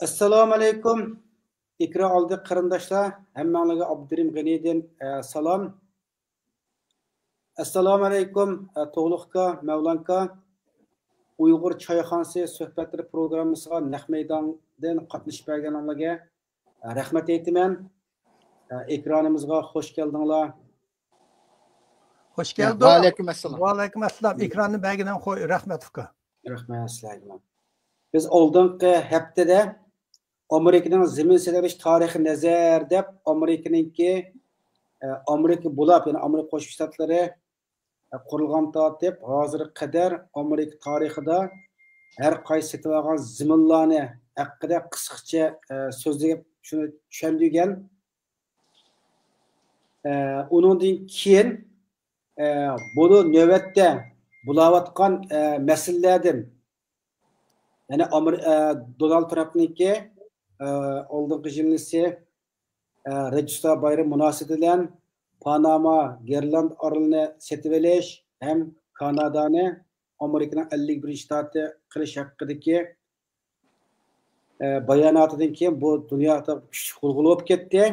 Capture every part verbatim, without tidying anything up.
ئەسسالامۇ ئەلەيكۇم. ئېكران ئالدى قېرىنداشلار، ھەممەڭلارگە ئابدۇرېھىم غېنىدىن، ئە، سالام. ئەسسالامۇ ئەلەيكۇم، ئە، تۇغلۇق ئاكا، مەۋلان ئاكا. ئۇيغۇر چايخانىسى سۆھبەتلىرى پروگراممىسىغا نەق مەيداندىن قاتنىشىپ بەرگەنلىكىڭلارگە، ئە، رەھمەت ئېيتىمەن. ئە، ئېكرانىمىزغا خوش كەلدىڭلار. خوش يا، كەلدۇق. ۋەئەلەيكۇم ئەسسالام. ۋەئەلەيكۇم ئەسسالام. ئېكراننى بەرگىنىڭ خوش، رەھمەت ئۇكا. رەھمەت سىلەرگىمۇ. بىز ئالدىنقى ھەپتىدە ئامېرىكىنىڭ زېمىن سېتىۋېلىش تارىخى نەزەر دەپ، ئامېرىكىنىڭكى، ئە، ئامېرىكا بولاپ، يەنى ئامېرىكا قوشما شتاتلىرى، ئە، قۇرۇلغان تارتىپ ھازىرغا قەدەر ئامېرىكا تارىخىدا ھەر قايسى سېتىۋالغان زېمىنلارنى ھەققىدە قىسقىچە، ئە، سۆزلەپ شۇنى چۈشەندۈرگەن. ئە، ئۇنىڭدىن كېيىن، ئە، بۇ نۆۋەتتە بولاۋاتقان، ئە، مەسىلىلەردىن، يەنى ئامېر-، ئە، دونالد ترامپنىڭكى، ئە، ئالدىنقى جۈملىسى، ئە، رەجىستا بايرىمى مۇناسىۋىتى بىلەن پاناما، گىرلاند ئارىلىنى سېتىۋېلىش ھەم كانادانى ئامېرىكىنىڭ ئەللىك بىرىنچى شتاتى قىلىش ھەققىدىكى، ئە، باياناتىدىن كېيىن بۇ دۇنيادا كۈچلۈك غۇلغۇلا بولۇپ كەتتى.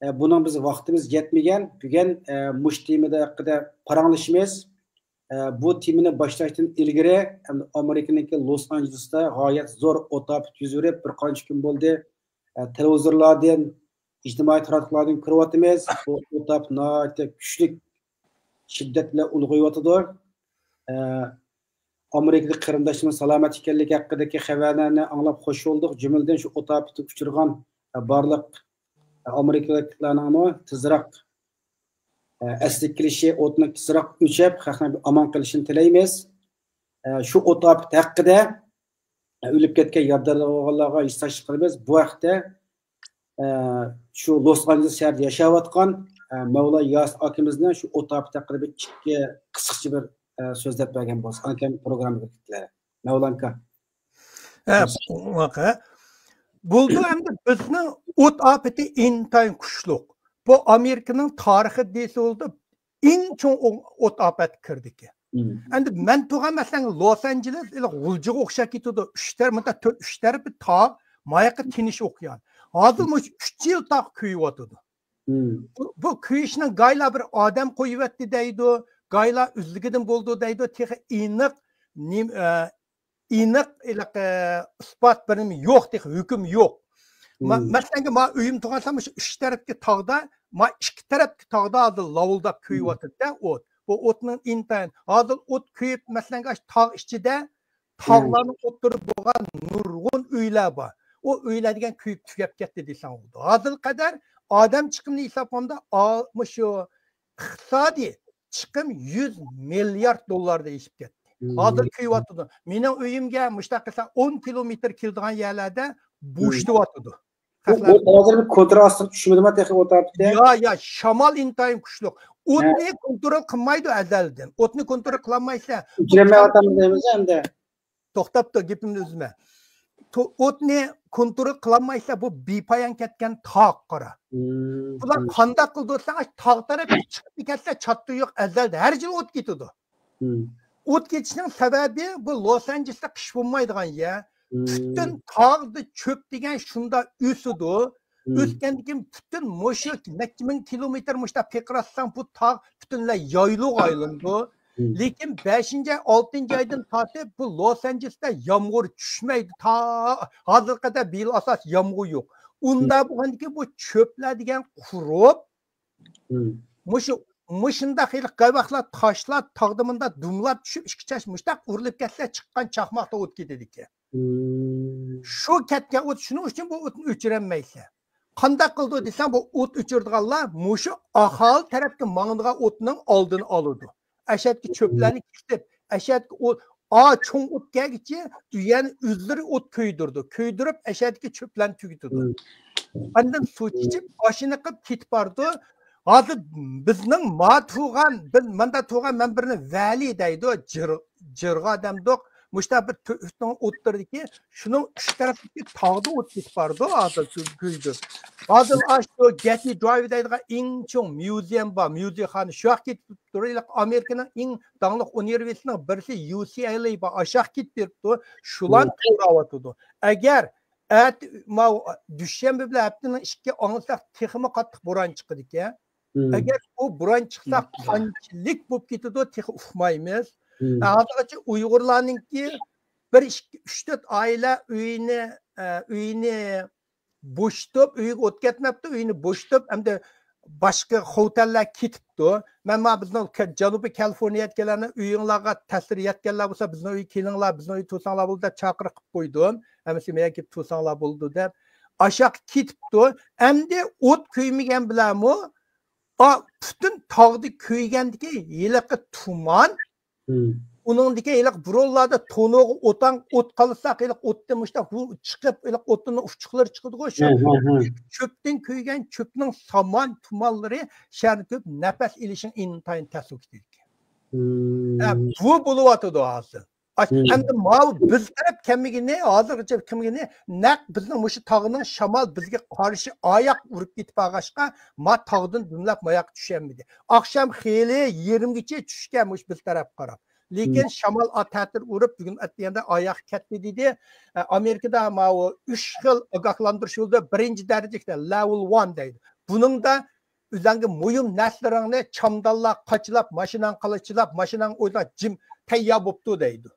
ئە، بۇنىڭ بىز ۋاقتىمىز يەتمىگەن. بۈگۈن، ئە، مۇشۇ تېمىدا ھەققىدە پاراڭلىشىمىز. ئە، بۇ تېمىنى باشلاشتىن ئىلگىرى، ئەمدى ئامېرىكىنىڭكى لوس ئانژېلېستا غايەت زور ئوت ئاپىتى يۈز بېرىپ بىر قانچە كۈن بولدى. ئە، تېلېۋىزورلاردىن، ئىجتىمائىي تاراتقۇلاردىن كۆرۈۋاتىمىز. بۇ ئوت ئاپىتى ناھايىتى كۈچلۈك شىددەت بىلەن ئۇلغىيىۋاتىدۇ. ئە، ئامېرىكىدا قېرىنداشلىرىمىز سالامەت ئىكەنلىكى ھەققىدىكى خەۋەرلەرنى ئاڭلاپ خوش بولدۇق. جۈملىدىن شۇ ئوت ئاپىتىگە ئۇچرىغان، ئە، بارلىق، ئە، ئامېرىكىلىقلارنىڭمۇ تېزراق، ئە، ئەسلىگە كېلىشى، ئوتنىڭ تېزراق ئۆچۈپ، خەقنىڭ ئامان قېلىشىنى تىلەيمىز. ئە، شۇ ئوت ئاپىتى ھەققىدە، ئە، ئۆلۈپ كەتكەن، يارىدار بولغانلارغا ھېسداشلىق قىلىمىز. بۇ ھەقتە ئە، شۇ لوس ئانژېلېس شەھىرىدە ياشاۋاتقان، ئە، مەۋلا ياسىن ئاكىمىزنىڭ شۇ ئوت ئاپىتى ھەققىدە بىر ئىككى قىسقىچە بىر، ئە، سۆزلەپ بەرگەن بولسا، ئاكام پروگراممىغا كىرىپتىلەر. مەۋلا ئاكا. ھە، ۋاقە. بولدى ئەمدى بىزنىڭ ئوت ئاپىتى ئىنتايىن كۈچلۈك. بۇ ئامېرىكىنىڭ تارىخى دېسە بولىدۇ، ئەڭ چوڭ ئو-، ئوت ئاپەتكە كىردىكى. مم. ئەمدى مەن تۇرغان مەسىلەن لوس ئانژېلېس ئىلى غۇلجىغا ئوخشاپ كېتىدۇ. ئۈچ تەر-، مۇندا تۆت، ئۈچ تەرىپى تاغ، ماياقى تىنچ ئوكيان. ھازىر مۇشۇ ئۈچ يىل تاغ كۆيۈۋاتىدۇ. مم. بۇ، بۇ كۆيۈشنىڭ گايلا بىر ئادەم قويۇۋەتتى دەيدۇ، گايلا ئۆزلۈكىدىن بولدى دەيدۇ. تېخى ئېنىق نېم-، ئە، ئېنىق، ھېلىقى ئىسپات بىر نېمە يوق، تېخى ھۆكۈم يوق. ما-، مم. مەسىلەنگە، ما ئۆيۈم تۇرغان مۇشۇ ئۈچ تەرەپكە تاغدا، ما ئىككى تەرەپكە تاغدا ھازىر لاۋۇلداپ مم. كۆيۈۋاتىدۇ-دە ئوت. بۇ ئوتنىڭ ئىنتايىن، ھازىر ئوت كۆيۈپ، مەسىلەنگە، ئاشۇ تاغ ئىچىدە، مم. تاغلارنىڭ ئوتتۇرىدا بولغان نۇرغۇن ئۆيلەر بار. ئۇ ئۆيلەر دېگەن كۆيۈپ تۈگەپ كەتتى دېسەڭ بولىدۇ. ھازىرغا قەدەر ئادەم چىقىمىنى ھېسابلىغاندا، ئا-، مۇشۇ ئىقتىسادىي چىقىم يۈز مىليارد دوللاردىن ئېشىپ كەتتى. مم. ھازىر كۆيۈۋاتىدۇ. مېنىڭ ئۆيۈمگە مۇشۇنداق قىلسا ئون كىلومېتىر كېلىدىغان يەرلەردە مم. بوشىتىۋاتىدۇ. بۇ، بۇ خەقلەر ھازىر بىر كونترول ئاستىغا چۈشمىدىما تېخى ئوت ئاپىتى؟ يا، يا، شامال ئىنتايىن كۈچلۈك. ھە. ئوتنى كونترول قىلمايدۇ ئەزەلدىن. ئوتنى كونترول قىلالمايسىلەر. ئۆچۈرەلمەيۋاتامدۇ دەيمىز ئەمدى. توختاپ تۇر، گېپىمنى ئۈزمە. تو-، ئوتنى كونترول قىلالمايسىلەر، بۇ بىپايان كەتكەن تاغ، قارا. مم، بۇلار مم. قانداق قىلىدۇ دېسەڭ، تاغ تەرەپكە چىقىپ كەتسە، چاتىقى يوق ئەزەلدە ھەر يىل ئوت كېتىدۇ. مم. ئوت كېتىشنىڭ سەۋەبى، بۇ لوس ئانژېلېستا قىش بولمايدىغان يەر. مم. پۈتۈن تاغدا چۆپ دېگەن شۇنداق ئۆسىدۇ. مم. ئۆسكەندىن كېيىن پۈتۈن مۇشۇ نەچچە مىڭ كىلومېتىر مۇشۇنداق پىرقىراتساڭ، بۇ تاغ پۈتۈنلەي يايلىغا ئايلىنىدۇ. مم. لېكىن بەشىنچى ئاي، ئالتىنچى ئايدىن تارتىپ بۇ لوس ئانژېلېستا يامغۇر چۈشمەيدۇ. تا ھازىرغا قەدەر بىيىل ئاساسىي يامغۇر يوق. ئۇنداق مم. بولغاندىكىن بۇ چۆپلەر دېگەن قۇرۇپ، مم. مۇشۇ، مۇشۇنداق ھېلىقى قايۋاقلار، تاشلار تاغدا مۇنداق دۇملاپ چۈشۈپ، ئىككى چاش مۇشتاق ئۇرۇلۇپ كەتسە، چىققان چاقماقتا ئوت كېتىدىكەن. مم. شۇ كەتكەن ئوت، شۇنىڭ ئۈچۈن بۇ ئوتنى ئۆچۈرەلمەيسەن. قانداق قىلىدۇ دېسەڭ، بۇ ئوت ئۆچۈرىدىغانلار مۇشۇ ئاھالە تەرەپكە ماڭىدىغان ئوتنىڭ ئالدىنى ئالىدۇ. ئەشەدىكى چۆپلەرنى كېسىپ، ئەشەدىكى ئوت، ئا، چوڭ ئوت كەلگۈچە ئۇ يەرنى ئۆزلىرى ئوت كۆيدۈرىدۇ. كۆيدۈرۈپ، ئەشەدىكى چۆپلەرنى تۈگىتىدۇ. مم. ئاندىن سۇ ئىچىپ، ئاشۇنى قىلىپ كېتىپ بارىدۇ. ھازىر بىزنىڭ ما تۇرغان، بىز ماندا تۇرغان، مەن بىرنى ۋەلى دەيدۇ، جىر-، جىرغا ئادەمدۇق. مۇشۇنداق بىر تۆ-، ئۆتنىڭ ئوتتۇرىدىكى، شۇنىڭ ئۈچ تەرەپتىكى تاغدا ئوت كېتىپ بارىدۇ، ھازىر سۇ كۆيدى. ھازىر ئاشۇ گەتسى درايۋ دەيدىغان ئەڭ چوڭ ميۇزېيۇم بار، ميۇزېيخانا، شۇ ياققا كېتىپ تۇرۇپ، ئامېرىكىنىڭ ئەڭ داڭلىق ئۇنىۋېرسىتېتىنىڭ بىرسى يۇ سى ئەل ئېي بار، ئاشۇ ياققا كېتىپ بېرىپتۇ. شۇلار مم. توراۋاتىدۇ. ئەگەر ئەتە ماۋۇ دۈشەنبە بىلەن ھەپتىنىڭ ئىككى ئاڭلىساق تېخىمۇ قاتتىق بوران چىقىدىكەن. ئەگەر ئۇ بوران چىقسا قانچىلىك بولۇپ كېتىدۇ، تېخى ئۇقمايمىز. ھازىرغىچە ئۇيغۇرلارنىڭكى بىر ئىككى ئۈچ تۆت ئائىلە ئۆيىنى، ئە، ئۆيىنى بوشىتىپ، ئۆيىگە ئوت كەتمەپتۇ، ئۆيىنى بوشىتىپ، ئەمدى باشقا خوتەنلەر كېتىپتۇ. مەن ما بىزنىڭ كە-، جەنۇبىي كالىفورنىيەدىكىلەرنى ئۆيۈڭلارغا تەسىر يەتكەنلەر بولسا، بىزنىڭ ئۆيگە كېلىڭلار، بىزنىڭ ئۆيگە تۇرساڭلار بولىدۇ دەپ چاقىرىق قىلىپ قويدۇم. ھەممىسى مەن كېلىپ تۇرساڭلار بولىدۇ دەپ. ئاشاققا كېتىپتۇ. ئەمدى ئوت كۆيمىگەن بىلەنمۇ، ئا، پۈتۈن تاغدا كۆيگەندىكى ھېلىقى تۇمان، ئۇنىڭدىكى ھېلىقى بۇرۇنلاردا تونۇرغا ئوتاڭ، ئوت قالساق، ھېلىقى ئوتتىن مۇشۇنداق بۇ چىقىپ، ھېلىقى ئوتتىن ئۇچۇقلىرى چىقىدىغۇ، شۇ چۆپتىن كۆيگەن چۆپنىڭ سامان تۇمانلىرى شەھەرنى كۆيۈپ نەپەس ئېلىشىڭ ئىنتايىن تەس بولۇپ كېتىدىكەن. ھە، بۇ بولۇۋاتىدۇ ھازىر. ئەمدى ماۋۇ بىز تەرەپ كەلمىگىنى، ھازىرغىچە كەلمىگىنى، نەق بىزنىڭ مۇشۇ تاغنىڭ شامال بىزگە قارشى ئاياق ئۇرۇپ كېتىپ قالغاچقا، ما تاغدىن دۈملەپ ماياققا چۈشەلمىدى. ئاخشام خېلى يېرىمگىچە چۈشكەن مۇشۇ بىز تەرەپكە قاراپ. لېكىن شامال ئا تەتۈر ئۇرۇپ، بۈگۈن ئەتىگەندە ئاياق كەتتى دېدى. ئە، ئامېرىكىدا ماۋۇ ئۈچ خىل ئاگاھلاندۇرۇش يولىدا بىرىنچى دەرىجىلىكتە، لېۋېل ۋان دەيدۇ. بۇنىڭدا ئۆزەڭگە مۇھىم نەرسىلىرىڭنى چامدانلا قاچىلاپ، ماشىناڭ قاچىلاپ، ماشىناڭ ئويلا جىم تەييار بوپتۇ دەيدۇ.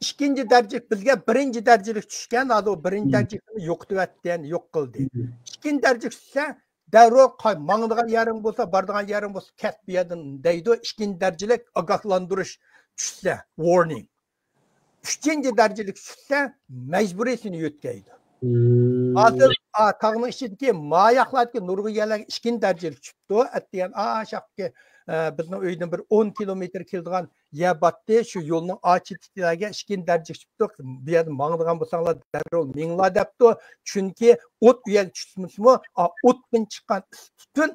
ئىككىنچى دەرىجىلىك بىزگە بىرىنچى دەرىجىلىك چۈشكەن، ھازىر ئۇ بىرىنچى دەرىجىلىكنى يوقىتىۋەتتى، يەنى يوق قىلدى. ئىككىنچى دەرىجىلىك چۈشسە، دەررۇ قاي-، ماڭىدىغان يېرىڭ بولسا، بارىدىغان يېرىڭ بولسا، كەت بۇ يەردىن دەيدۇ. ئىككىنچى دەرىجىلىك ئاگاھلاندۇرۇش چۈشسە، ۋورنىڭ. ئۈچىنچى دەرىجىلىك چۈشسە، مەجبۇرىي سېنى يۆتكەيدۇ. ھازىر، ئا، تاغنىڭ ئىچىدىكى ماياقلاردىكى نۇرغۇن يەرلەرگە ئىككىنچى دەرىجىلىك چۈشۈپتۇ. ئەتىگەن ئاشاققى، ئە، بىزنىڭ ئۆيدىن بىر ئون كىلومېتىر كېلىدىغان يەر باتتى. شۇ يولنىڭ ئاچىتىدىكىلەرگە ئىككىنچى دەرىجىلىك چۈشۈپتۇ. بۇ يەردىن ماڭىدىغان بولساڭلار دەررۇ مېڭىڭلار دەپتۇ. چۈنكى ئوت ئۇ يەرگە چۈشمىسىمۇ، ئا، ئوتتىن چىققان ئىس تۈتۈن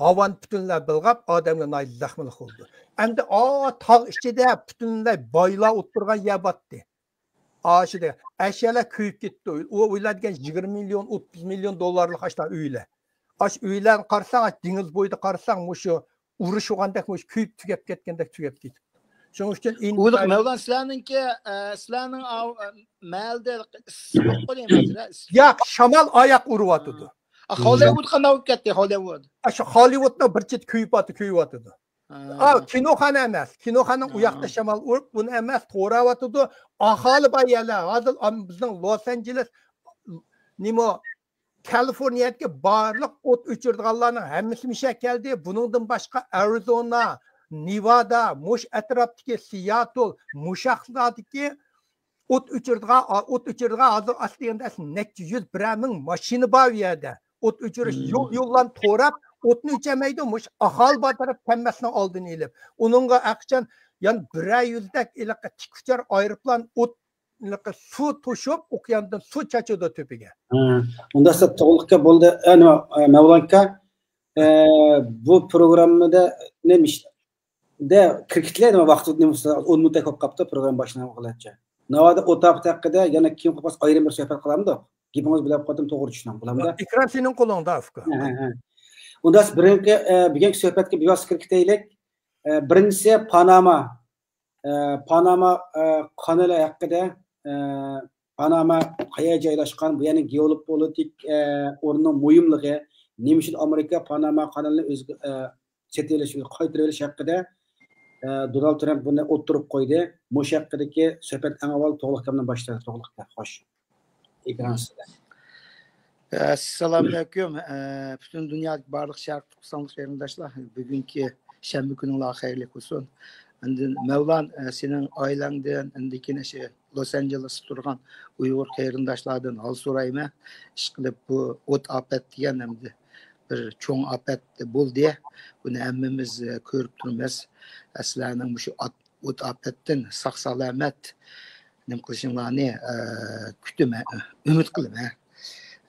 ھاۋانى پۈتۈنلەي بىلغاپ، ئادەمگە ناھايىتى زەخمىلىك بولىدۇ. ئەمدى ئا تاغ ئىچىدە پۈتۈنلەي بايلار ئولتۇرغان يەر باتتى. ئاشۇ دېگەن ئەشيالار كۆيۈپ كېتىپتۇ. ئۇ ئۆيلەر دېگەن يىگىرمە مىليون، ئوتتۇز مىليون دوللارلىق ئاشۇنداق ئۆيلەر. ئاشۇ ئۆيلەرنى قارىساڭ، ئاشۇ دېڭىز بويىدا قارىساڭ، مۇشۇ ئۇرۇش بولغاندەك، مۇشۇ كۆيۈپ تۈگەپ كەتكەندەك تۈگەپ كېتىپتۇ. شۇنىڭ ئۈچۈن ئۇ ئىنتايىن مەۋلان، سىلەرنىڭكى، ئە، سىلەرنىڭ ئاۋ-، ئە، مەھەللىدە ئىسسىق يوققۇ دەيمەن، سىلەر ئىسسىق. ياق، شامال ئاياق ئۇرۇۋاتىدۇ. ئا، خوللىۋۇد قانداق بولۇپ كەتتى، خوللىۋۇد؟ ئا، شۇ خوللىۋۇدنىڭ بىر چېتى كۆيۈۋاتىدۇ، كۆيۈۋاتىدۇ. ھە. ئا، كىنوخانا ئەمەس. كىنوخانىنىڭ ئۇ ياقتا شامال ئۇرۇپ، بۇنى ئەمەس، توراۋاتىدۇ. ئاھالى بار يەرلەر. ھازىر ئام-، بىزنىڭ لوس ئانژېلېس، نېمە، كالىفورنىيەدىكى بارلىق ئوت ئۆچۈرىدىغانلارنىڭ ھەممىسى مۇشۇ يەرگە كەلدى. بۇنىڭدىن باشقا ئەرىزونا، نېۋادا، مۇشۇ ئەتراپتىكى سىياتل، مۇشۇ ياقلاردىكى ئوت ئۆچۈرىدىغان، ئوت ئۆچۈرىدىغان ھازىر ئاز دېگەندە ئەسلى نەچچە يۈز، بىرەر مىڭ ماشىنا بار ئۇ يەردە. ئوت ئۆچۈرۈش يول، يوللارنى توراپ، ئوتنى ئۆچۈرمەيدۇ، مۇشۇ ئاھالى بار تەرەپ ھەممىسىنىڭ ئالدىنى ئېلىپ. ئۇنىڭغا ئەخچان يەنە بىرەر يۈزدەك ھېلىقى تىك ئۇچار ئايروپىلان ئوت، ھېلىقى سۇ توشۇپ، ئوكياندىن سۇ چاچىدۇ تۆپىگە. ھە، ئۇنداق توغرىلىققا بولدى. ئەنە، ئە، مەۋلانكا، ئە، بۇ پروگراممىدا نېمە ئىش؟ دە، كىرىكىتلەر نېمە ۋاقتى نېمە ئون مىنۇتتەك بولۇپ قاپتۇ پروگرامما باشلانغىلىچە. ناۋادا ئوت ئاپىتى ھەققىدە يەنە كېيىن قوپاس ئايرىم بىر سۆھبەت قىلامدۇق؟ گېپىڭىز بىلەپ قالدىم، توغرا چۈشىنىڭ، بولامدۇ؟ ئېكران سېنىڭ قولۇڭدا، ئۇكا. ھە، ھە، ھە. ئۇندا بىرىنچى، ئە، بۈگۈنكى سۆھبەتكە بىۋاسىتە كىرىپ كېتەيلىك. ئە، بىرىنچىسى پاناما. ئە، پاناما، ئە، قانىلى ھەققىدە، ئە، پاناما قەيەردە جايلاشقان، بۇ يەرنىڭ گېئوپولىتىك، ئە، ئورنىنىڭ مۇھىملىقى، نېمە ئۈچۈن ئامېرىكا پاناما قانىلىنى ئۆزىگە، ئە، سېتىۋېلىش، قايتۇرۇۋېلىش ھەققىدە، ئە، دونالد ترامپ بۇنى ئوتتۇرىغا قويدى. مۇشۇ ھەققىدىكى سۆھبەت ئەڭ ئاۋۋال توغرىلىق گەپنى باشلايلى، توغرىلىق گەپ. خوش. ئېكران سىزدە. ئەسسالامۇئەلەيكۇم. ئە، پۈتۈن دۇنيادىكى بارلىق شەرقىي تۈركىستانلىق قېرىنداشلار، بۈگۈنكى شەنبە كۈنۈڭلار خەيرلىك بولسۇن. ئاندىن مەۋلان، ئە، سېنىڭ ئائىلەڭدىن، ئاندىن كېيىن ئاشۇ لوس ئانژېلېستا تۇرغان ئۇيغۇر قېرىنداشلاردىن ھال سورايمەن. ئىشقىلىپ، بۇ ئوت ئاپەت دېگەن ئەمدى بىر چوڭ ئاپەت بولدى. بۇنى ھەممىمىز، ئە، كۆرۈپ تۇرىمىز. سىلەرنىڭ مۇشۇ ئات-، ئوت ئاپەتتىن ساق سالامەت نېمە قىلىشىڭلارنى، ئە، كۈتىمەن، ئۈمىد قىلىمەن.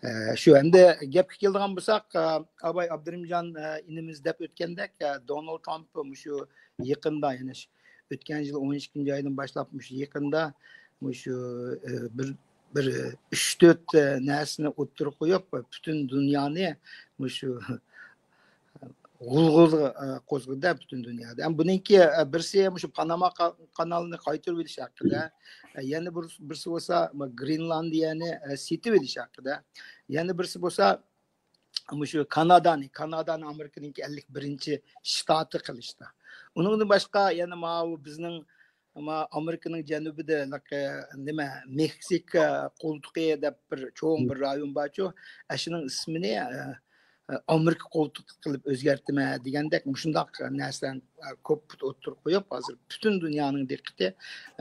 ئە، شۇ ئەمدى گەپكە كېلىدىغان بولساق، ئە، ئاباي ئابدۇرېھىمجان، ئە، ئىنىمىز دەپ ئۆتكەندەك، ئە، دونالد ترامپ مۇشۇ يېقىندا، يەنى شۇ ئۆتكەن يىل ئون ئىككىنچى ئايدىن باشلاپ مۇشۇ يېقىندا مۇشۇ، ئە، بىر، بىر ئۈچ تۆت، ئە، نەرسىنى ئوتتۇرىغا قويۇپ، پۈتۈن دۇنيانى مۇشۇ غۇلغۇلا قوزغىدى پۈتۈن دۇنيادا. ھەم بۇنىڭكى بىرسى مۇشۇ پاناما قانالىنى قايتۇرۇپ ئېلىش ھەققىدە، يەنە بىرسى بولسا گرېنلاندىيەنى سېتىپ ئېلىش ھەققىدە، يەنە بىرسى بولسا مۇشۇ كانادانى، كانادانى ئامېرىكىنىڭكى ئەللىك بىرىنچى شتاتى قىلىشتا. ئۇنىڭدىن باشقا يەنە ماۋۇ بىزنىڭ ئەمما ئامېرىكىنىڭ جەنۇبىدا نېمە، مېكسىكا قولتۇقى دەپ بىر چوڭ بىر رايون بارچۇ. ئەشۇنىڭ ئىسمىنى ئامېرىكا قولتۇقى قىلىپ ئۆزگەرتىمەن دېگەندەك مۇشۇنداق نەرسىلەرنى كۆپ ئوتتۇرىغا قويۇپ، ھازىر پۈتۈن دۇنيانىڭ دىققىتى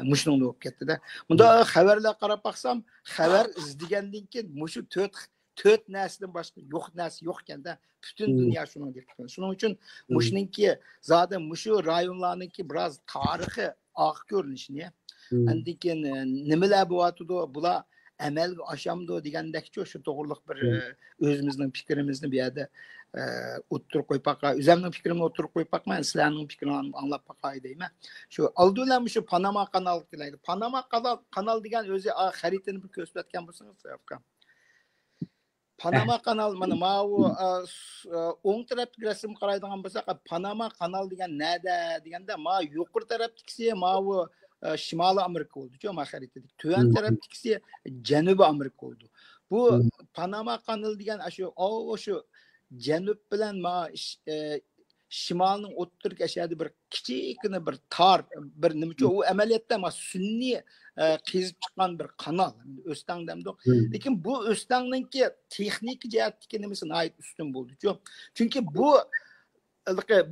مۇشۇنىڭدا بولۇپ كەتتىدە. مۇنداق خەۋەرلەر قاراپ باقسام، خەۋەر ئىزدىگەندىن كېيىن مۇشۇ تۆت تۆت نەرسىدىن باشقا يوق نەرسە يوق ئىكەندە، پۈتۈن دۇنيا شۇنىڭغا دىققەت قىلىدۇ. شۇنىڭ ئۈچۈن مۇشۇنىڭكى زادى مۇشۇ رايونلارنىڭكى بىراز تارىخى ئارقا كۆرۈنۈشىنى، ئاندىن كېيىن نېمىلەر بولۇۋاتىدۇ، بۇلار ئەمەلگە ئاشامدۇ دېگەندەكچۇ، شۇ توغرىلىق بىر ئۆزىمىزنىڭ پىكرىمىزنى بۇ يەردە ئوتتۇرىغا قويۇپ باقاي. ئۆزۈمنىڭ پىكرىمنى ئوتتۇرىغا قويۇپ باقماي، سىلەرنىڭ پىكرىڭلارنى ئاڭلاپ باقاي دەيمەن. شۇ ئالدى بىلەن مۇشۇ پاناما قانال كېلەيلى. پاناما قانال، قانال دېگەن ئۆزى خەرىتىنى بىر كۆرسىتىۋەتكەن بولسىڭىز، ئۇكام. پاناما قانال، مانا ماۋۇ ئوڭ تەرەپتىكى رەسىمگە قارايدىغان بولساق، پاناما قانال دېگەن نەدە دېگەندە، ما يۇقىرى تەرەپتىكىسى ماۋۇ شىمالىي ئامېرىكا بولىدۇ، ما خەرىتىدىكى. تۆۋەن تەرەپتىكىسى جەنۇبىي ئامېرىكا بولىدۇ. بۇ پاناما قانىلى دېگەن ئاشۇ، ئاشۇ جەنۇب بىلەن ما شىمالنىڭ ئوتتۇرىدىكى ئەشەدە بىر كىچىككىنە بىر تار بىر نېمىچۇ، ئۇ ئەمەلىيەتتە ما سۈنئىي قېزىپ چىققان بىر قانال، ئۆستەڭ دەمدۇق. لېكىن بۇ ئۆستەڭنىڭكى تېخنىكا جەھەتتىكى نېمىسى ناھايىتى ئۈستۈن بولدىچۇ. چۈنكى بۇ،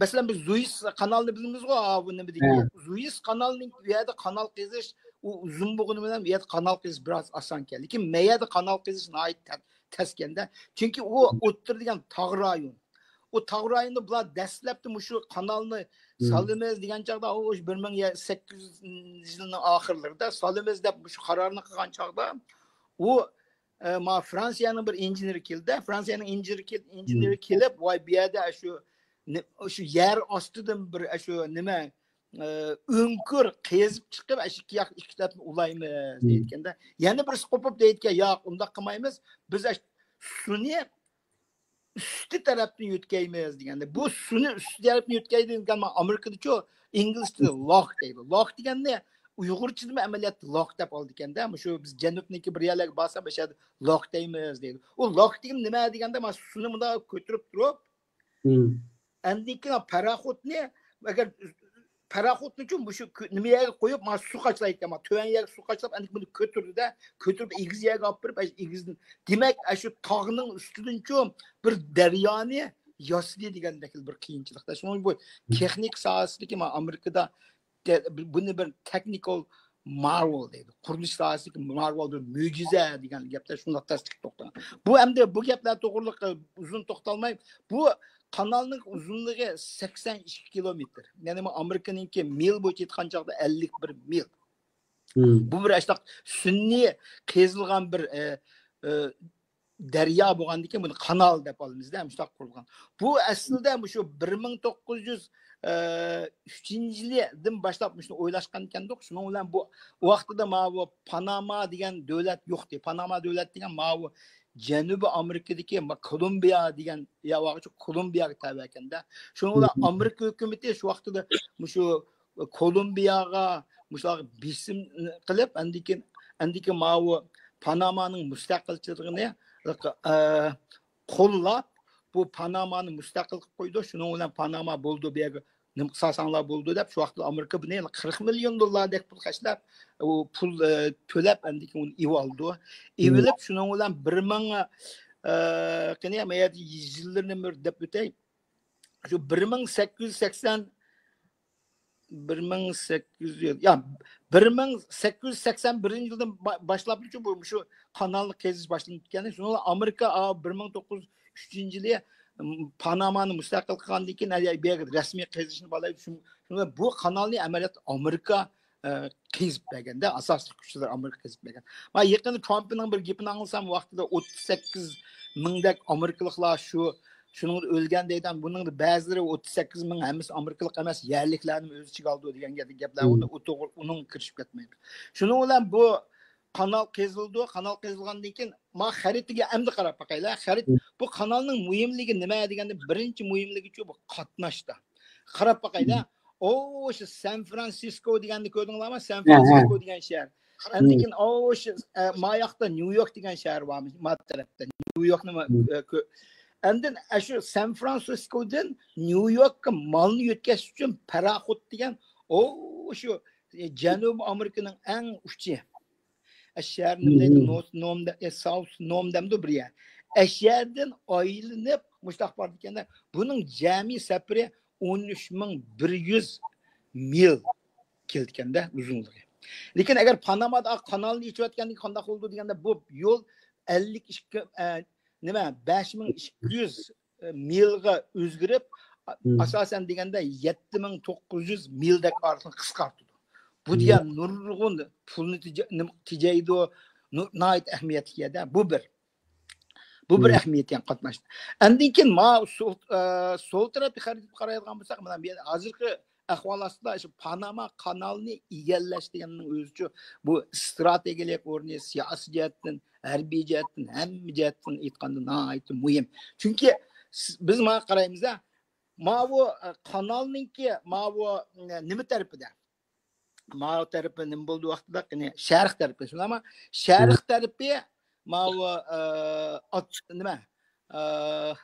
مەسىلەن، بىز زۇيس قانالنى بىلىمىزغۇ، بۇ نېمىدىكى زۇيس قانالنىڭ ئۇ يەردە قانال قېزىش، ئۇ ئۇزۇن بولغىنى بىلەن ئۇ يەردە قانال قېزىش بىراز ئاسانكەن. لېكىن مەيەردە قانال قېزىش ناھايىتى تەسكەندە. چۈنكى ئۇ ئوتتۇرا دېگەن تاغ رايون. ئۇ تاغ رايونىدا بۇلار دەسلەپتە مۇشۇ قانالنى سالىمىز دېگەن چاغدا، ئۇ بىر مىڭ سەككىز يۈز يىلنىڭ ئاخىرلىرىدا سالىمىز دەپ مۇشۇ قارارنى قىلغان چاغدا، ئۇ ما فرانسىيەنىڭ بىر ئىنژېنېرى كېلدى. فرانسىيەنىڭ ئىنژېنېرى كېلىپ، ۋاي، بۇ يەردە شۇ شۇ يەر ئاستىدىن بىر شۇ نېمە، ئۆڭكۈر قېزىپ چىقىپ، ئىككى ياق ئىككى تەرەپنى ئۇلايمىز دەيدىكەندە. يەنە بىرسى قوپۇپ دەيدىكەن، ياق، ئۇنداق قىلمايمىز. بىز سۇنى ئۈستى تەرەپتىن يۆتكەيمىز دېگەندە، بۇ سۇنى ئۈستى تەرەپتىن يۆتكەيدۇ دېگەن، ئامېرىكىدىچۇ، ئىنگلىزچىدا لاك دەيدۇ. لاك دېگەننى ئۇيغۇرچىدىمۇ ئەمەلىيەتتە لاك دەپ ئالىدىكەندە. مۇشۇ بىز جەنۇبنىڭكى بىر يەرلەرگە بارساق، بەشەدە لاك دەيمىز دەيدۇ. ئۇ لاك دېگەن نېمە دېگەندە، مانا سۇنى مۇنداق كۆتۈرۈپ تۇرۇپ، ئاندىن كېيىن پاراخوتنى، ئەگەر پاراخوتنىچۇ مۇشۇ نېمە يەرگە قويۇپ، مانا سۇ قاچىلايدىكەن، مانا تۆۋەن يەرگە سۇ قاچىلاپ، ئەندىكىن بۇنى كۆتۈردى-دە، كۆتۈرۈپ ئېگىز يەرگە ئاپىرىپ، ئەش-، ئېگىزدىن، دېمەك، ئاشۇ تاغنىڭ ئۈستىدىنچۇ بىر دەريانى ياسىدى دېگەندەك بىر قىيىنچىلىقتا. شۇڭا بۇ تېخنىكا ساھەسىدىكى، مانا ئامېرىكىدا بۇنى بىر تېخنىكال مارۋېل دەيدۇ. قۇرۇلۇش ساھەسىدىكى مارۋېل، بىر مۆجىزە دېگەن گەپتە شۇنداق تەستىق توختىغان. بۇ ئەمدى بۇ گەپلەر توغرىلىق ئۇزۇن توختالماي، بۇ قانالنىڭ ئۇزۇنلۇقى سەكسەن ئىككى كىلومېتىر. يەنى ئامېرىكىنىڭكى مىل بويىچە ئېيتقان چاغدا ئەللىك بىر مىل. بۇ بىر ئاشۇنداق سۈنئىي قېزىلغان بىر، ئە، ئە، دەريا بولغاندىكىن بۇنى قانال دەپ ئالىمىزدە، مۇشۇنداق قۇرۇلغان. بۇ ئەسلىدە مۇشۇ بىر مىڭ توققۇز يۈز ئۈچىنچى يىلىدىن باشلاپ مۇشۇنى ئويلاشقان ئىكەندۇق. شۇنىڭ بىلەن بۇ، ئۇ ۋاقتىدا ماۋۇ پاناما دېگەن دۆلەت يوقتى. پاناما دۆلەت دېگەن ماۋۇ جەنۇبىي ئامېرىكىدىكى ما-، كولومبىيە دېگەن يا ۋاقىتچە كولومبىيەگە تەۋە ئىكەندە. شۇنىڭ بىلەن ئامېرىكا ھۆكۈمىتى شۇ ۋاقتىدا مۇشۇ كولومبىيەگە، مۇشۇلارغا بېسىم قىلىپ، ئاندىن كېيىن، ئاندىن كېيىن ماۋۇ پانامانىڭ مۇستەقىلچىلىقىنى، ئە، قوللاپ، بۇ پانامانى مۇستەقىل قىلىپ قويدى. شۇنىڭ بىلەن پاناما بولدى، بۇ يەرگە نېمە قىلساڭلار بولدى دەپ، شۇ ۋاقىتتا ئامېرىكا بۇنى قىرىق مىليون دوللاردەك پۇل خەجلەپ، ئۇ پۇل، ئە، تۆلەپ، ئاندىن كېيىن ئۇنى ئېۋالدى. ئېۋىلىپ، شۇنىڭ بىلەن بىر مىڭ، ئە، قېنى، ما يەردە يىللىرىنى بىر دەپ ئۆتەي. شۇ بىر مىڭ سەككىز يۈز سەكسەن، بىر مىڭ سەككىز يۈز، يا، بىر مىڭ سەككىز يۈز سەكسەن بىرىنچى يىلدىن با-، باشلاپچۇ بۇ، شۇ قانالنى قېزىش باشلىنىپ كەتكەن. شۇنىڭ بىلەن ئامېرىكا، ئا، بىر مىڭ توققۇز يۈز ئۈچىنچى يىلى، م، پانامانى مۇستەقىل قىلغاندىن كېيىن، ھە، بۇ يەرگە رەسمىي قېزىشنى بالايدۇ. شۇ، شۇ، بۇ قانالنى ئەمەلىيەتتە ئامېرىكا، ئە، قېزىپ بەرگەندە، ئاساسلىق كۈچلەر ئامېرىكا قېزىپ بەرگەن. ما يېقىندا ترامپنىڭ بىر گېپىنى ئاڭلىسام، ۋاقتىدا ئوتتۇز سەككىز مىڭدەك ئامېرىكىلىقلار شۇ، شۇنىڭدا ئۆلگەن دەيدۇ. بۇنىڭدا بەزىلىرى ئوتتۇز سەككىز مىڭ ھەممىسى ئامېرىكىلىق ئەمەس، يەرلىكلەرنى ئۆز ئىچىگە ئالىدۇ دېگەن گەپ، گەپلەر ئۇنى، ئۇ توغرا، ئۇنىڭغا كىرىشىپ كەتمەيمىز. شۇنىڭ بىلەن بۇ قانال قېزىلىدۇ. قانال قېزىلغاندىن كېيىن، ما خەرىتىگە ئەمدى قاراپ باقايلى. خەرىت بۇ قانالنىڭ مۇھىملىكى نېمە دېگەندە، بىرىنچى مۇھىملىكىچۇ بۇ قاتناشتا. قاراپ باقايلى. ئۇ شۇ سان فرانسىسكو دېگەننى كۆردۈڭلارمۇ؟ سان فرانسىسكو دېگەن شەھەر. ئاندىن كېيىن ئۇ شۇ، ئە، ماياقتا نيۇ يورك دېگەن شەھەر بارمىش، ما تەرەپتە. نيۇ يوركنى ما-، ئە، كۆ-، ئاندىن، ئە، شۇ سان فرانسىسكودىن نيۇ يوركقا مالنى يۆتكەش ئۈچۈن پاراخوت دېگەن، ئۇ شۇ، ئە، جەنۇبىي ئامېرىكىنىڭ ئەڭ ئۇچى. ئە، شەھەر نېمە دەيدۇ؟ نورت نوم دە-، ئە، ساوت نوم دەمدۇ بىر يەر. ئە، شەھەردىن ئايلىنىپ مۇشۇنداق بارىدىكەن-دە، بۇنىڭ جەمئىي سەپىرى ئون ئۈچ مىڭ بىر يۈز مىل كېلىدىكەن-دە ئۇزۇنلۇقى. لېكىن ئەگەر پانامادا قانالنى ئېچىۋەتكەندىن كېيىن قانداق بولىدۇ دېگەندە، بۇ يول ئەللىك ئىككى، ئە، نېمە، بەش مىڭ ئىككى يۈز مىلغا ئۆزگىرىپ، ئا-، ئاساسەن دېگەندە يەتتە مىڭ توققۇز يۈز مىلدەك ئارىلىقنى قىسقارتىدۇ. بۇ دېگەن نۇرغۇن پۇلنى تېجە-، نېمە، تېجەيدۇ، نۇ-، ناھايىتى ئەھمىيەتلىك يەردە. بۇ بىر. بۇ بىر ئەھمىيەتكە قاتناشتى. ئاندىن كېيىن ما سول، ئە، سول تەرەپكە قارايدىغان بولساق، مانا بۇ يەردە ھازىرقى ئەھۋال ئاستىدا شۇ پاناما قانالىنى ئىگىلەش دېگەننىڭ ئۆزىچۇ بۇ ئىستراتېگىيەلىك ئورنى، سىياسىي جەھەتتىن، ھەربىي جەھەتتىن، ھەممە جەھەتتىن ئېيتقاندا ناھايىتى مۇھىم. چۈنكى س-، بىز مانا قارايمىز-دە، ماۋۇ، ئە، قانالنىڭكى ماۋۇ، ئە، نېمە تەرىپىدە؟ ماۋۇ تەرىپى نېمە بولدى ۋاقتىدا؟ يەنى شەرق تەرىپى. شۇنداقمۇ؟ شەرق تەرىپى ماۋۇ، ئە، ئات-، نېمە؟ ئە،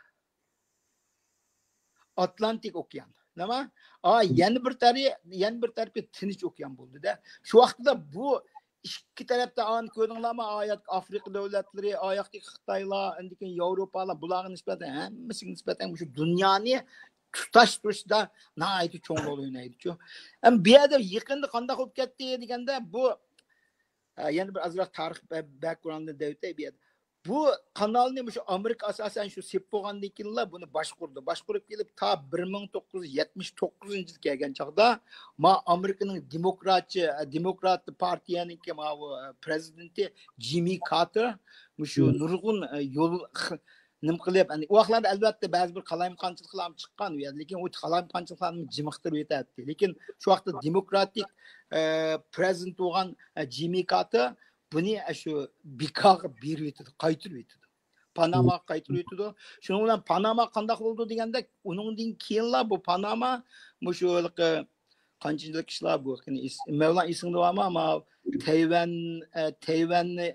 ئاتلانتىك ئوكيان. نېمە؟ ئا، يەنە بىر تەرى-، يەنە بىر تەرىپى تىنچ ئوكيان بولدى-دە. شۇ ۋاقتىدا بۇ ئىككى تەرەپتە ئانى كۆردۈڭلارمۇ؟ ئاياق ئافرىقا دۆلەتلىرى، ئاياقتىكى خىتايلار، ئاندىن كېيىن ياۋروپالار، بۇلارغا نىسبەتەن، ھەممىسىگە نىسبەتەن مۇشۇ دۇنيانى تۇتاشتۇرۇشتا ناھايىتى چوڭ رول ئوينايدىچۇ. ئەم، بۇ يەردە يېقىندا قانداق بولۇپ كەتتى دېگەندە، بۇ، ئە، يەنە بىر ئازراق تارىخ بە-، بەكگراۋندىنى دەۋېتەي بۇ يەردە. بۇ قانالنى مۇشۇ ئامېرىكا ئاساسەن شۇ سېپ بولغاندىن كېيىنلا بۇنى باشقۇردى. باشقۇرۇپ كېلىپ تا بىر مىڭ توققۇز يۈز يەتمىش توققۇزىنچى يىل كەلگەن چاغدا ما ئامېرىكىنىڭ دېموكراتچى، دېموكرات پارتىيەنىڭكى ماۋۇ پرېزىدېنتى جىممى كارتېر مۇشۇ نۇرغۇن يول نېمە قىلىپ، يەنى ئۇ ۋاقىتلاردا ئەلۋەتتە بەزى بىر قالايمىقانچىلىقلارمۇ چىققان ئۇ يەردە، لېكىن ئۇ قالايمىقانچىلىقلارنى جىمىقتۇرۇپ ئۆتەتتى. لېكىن شۇ ۋاقىتتا دېموكراتىك، ئە، پرېزىدېنت بولغان، ئە، جىممى كارتېر بۇنى، ئە، شۇ بىكارغا بېرىۋېتىدۇ، قايتۇرۇۋېتىدۇ. پاناماغا قايتۇرۇۋېتىدۇ. شۇنىڭ بىلەن پاناما قانداق بولىدۇ دېگەندەك، ئۇنىڭدىن كېيىنلا بۇ پاناما مۇشۇ ھېلىقى قانچىنچىلىك ئىشلار بۇ، قېنى ئېس-، مەۋلان ئېسىڭدە بارمۇ؟ ماۋۇ تەيۋەن، ئە، تەيۋەننى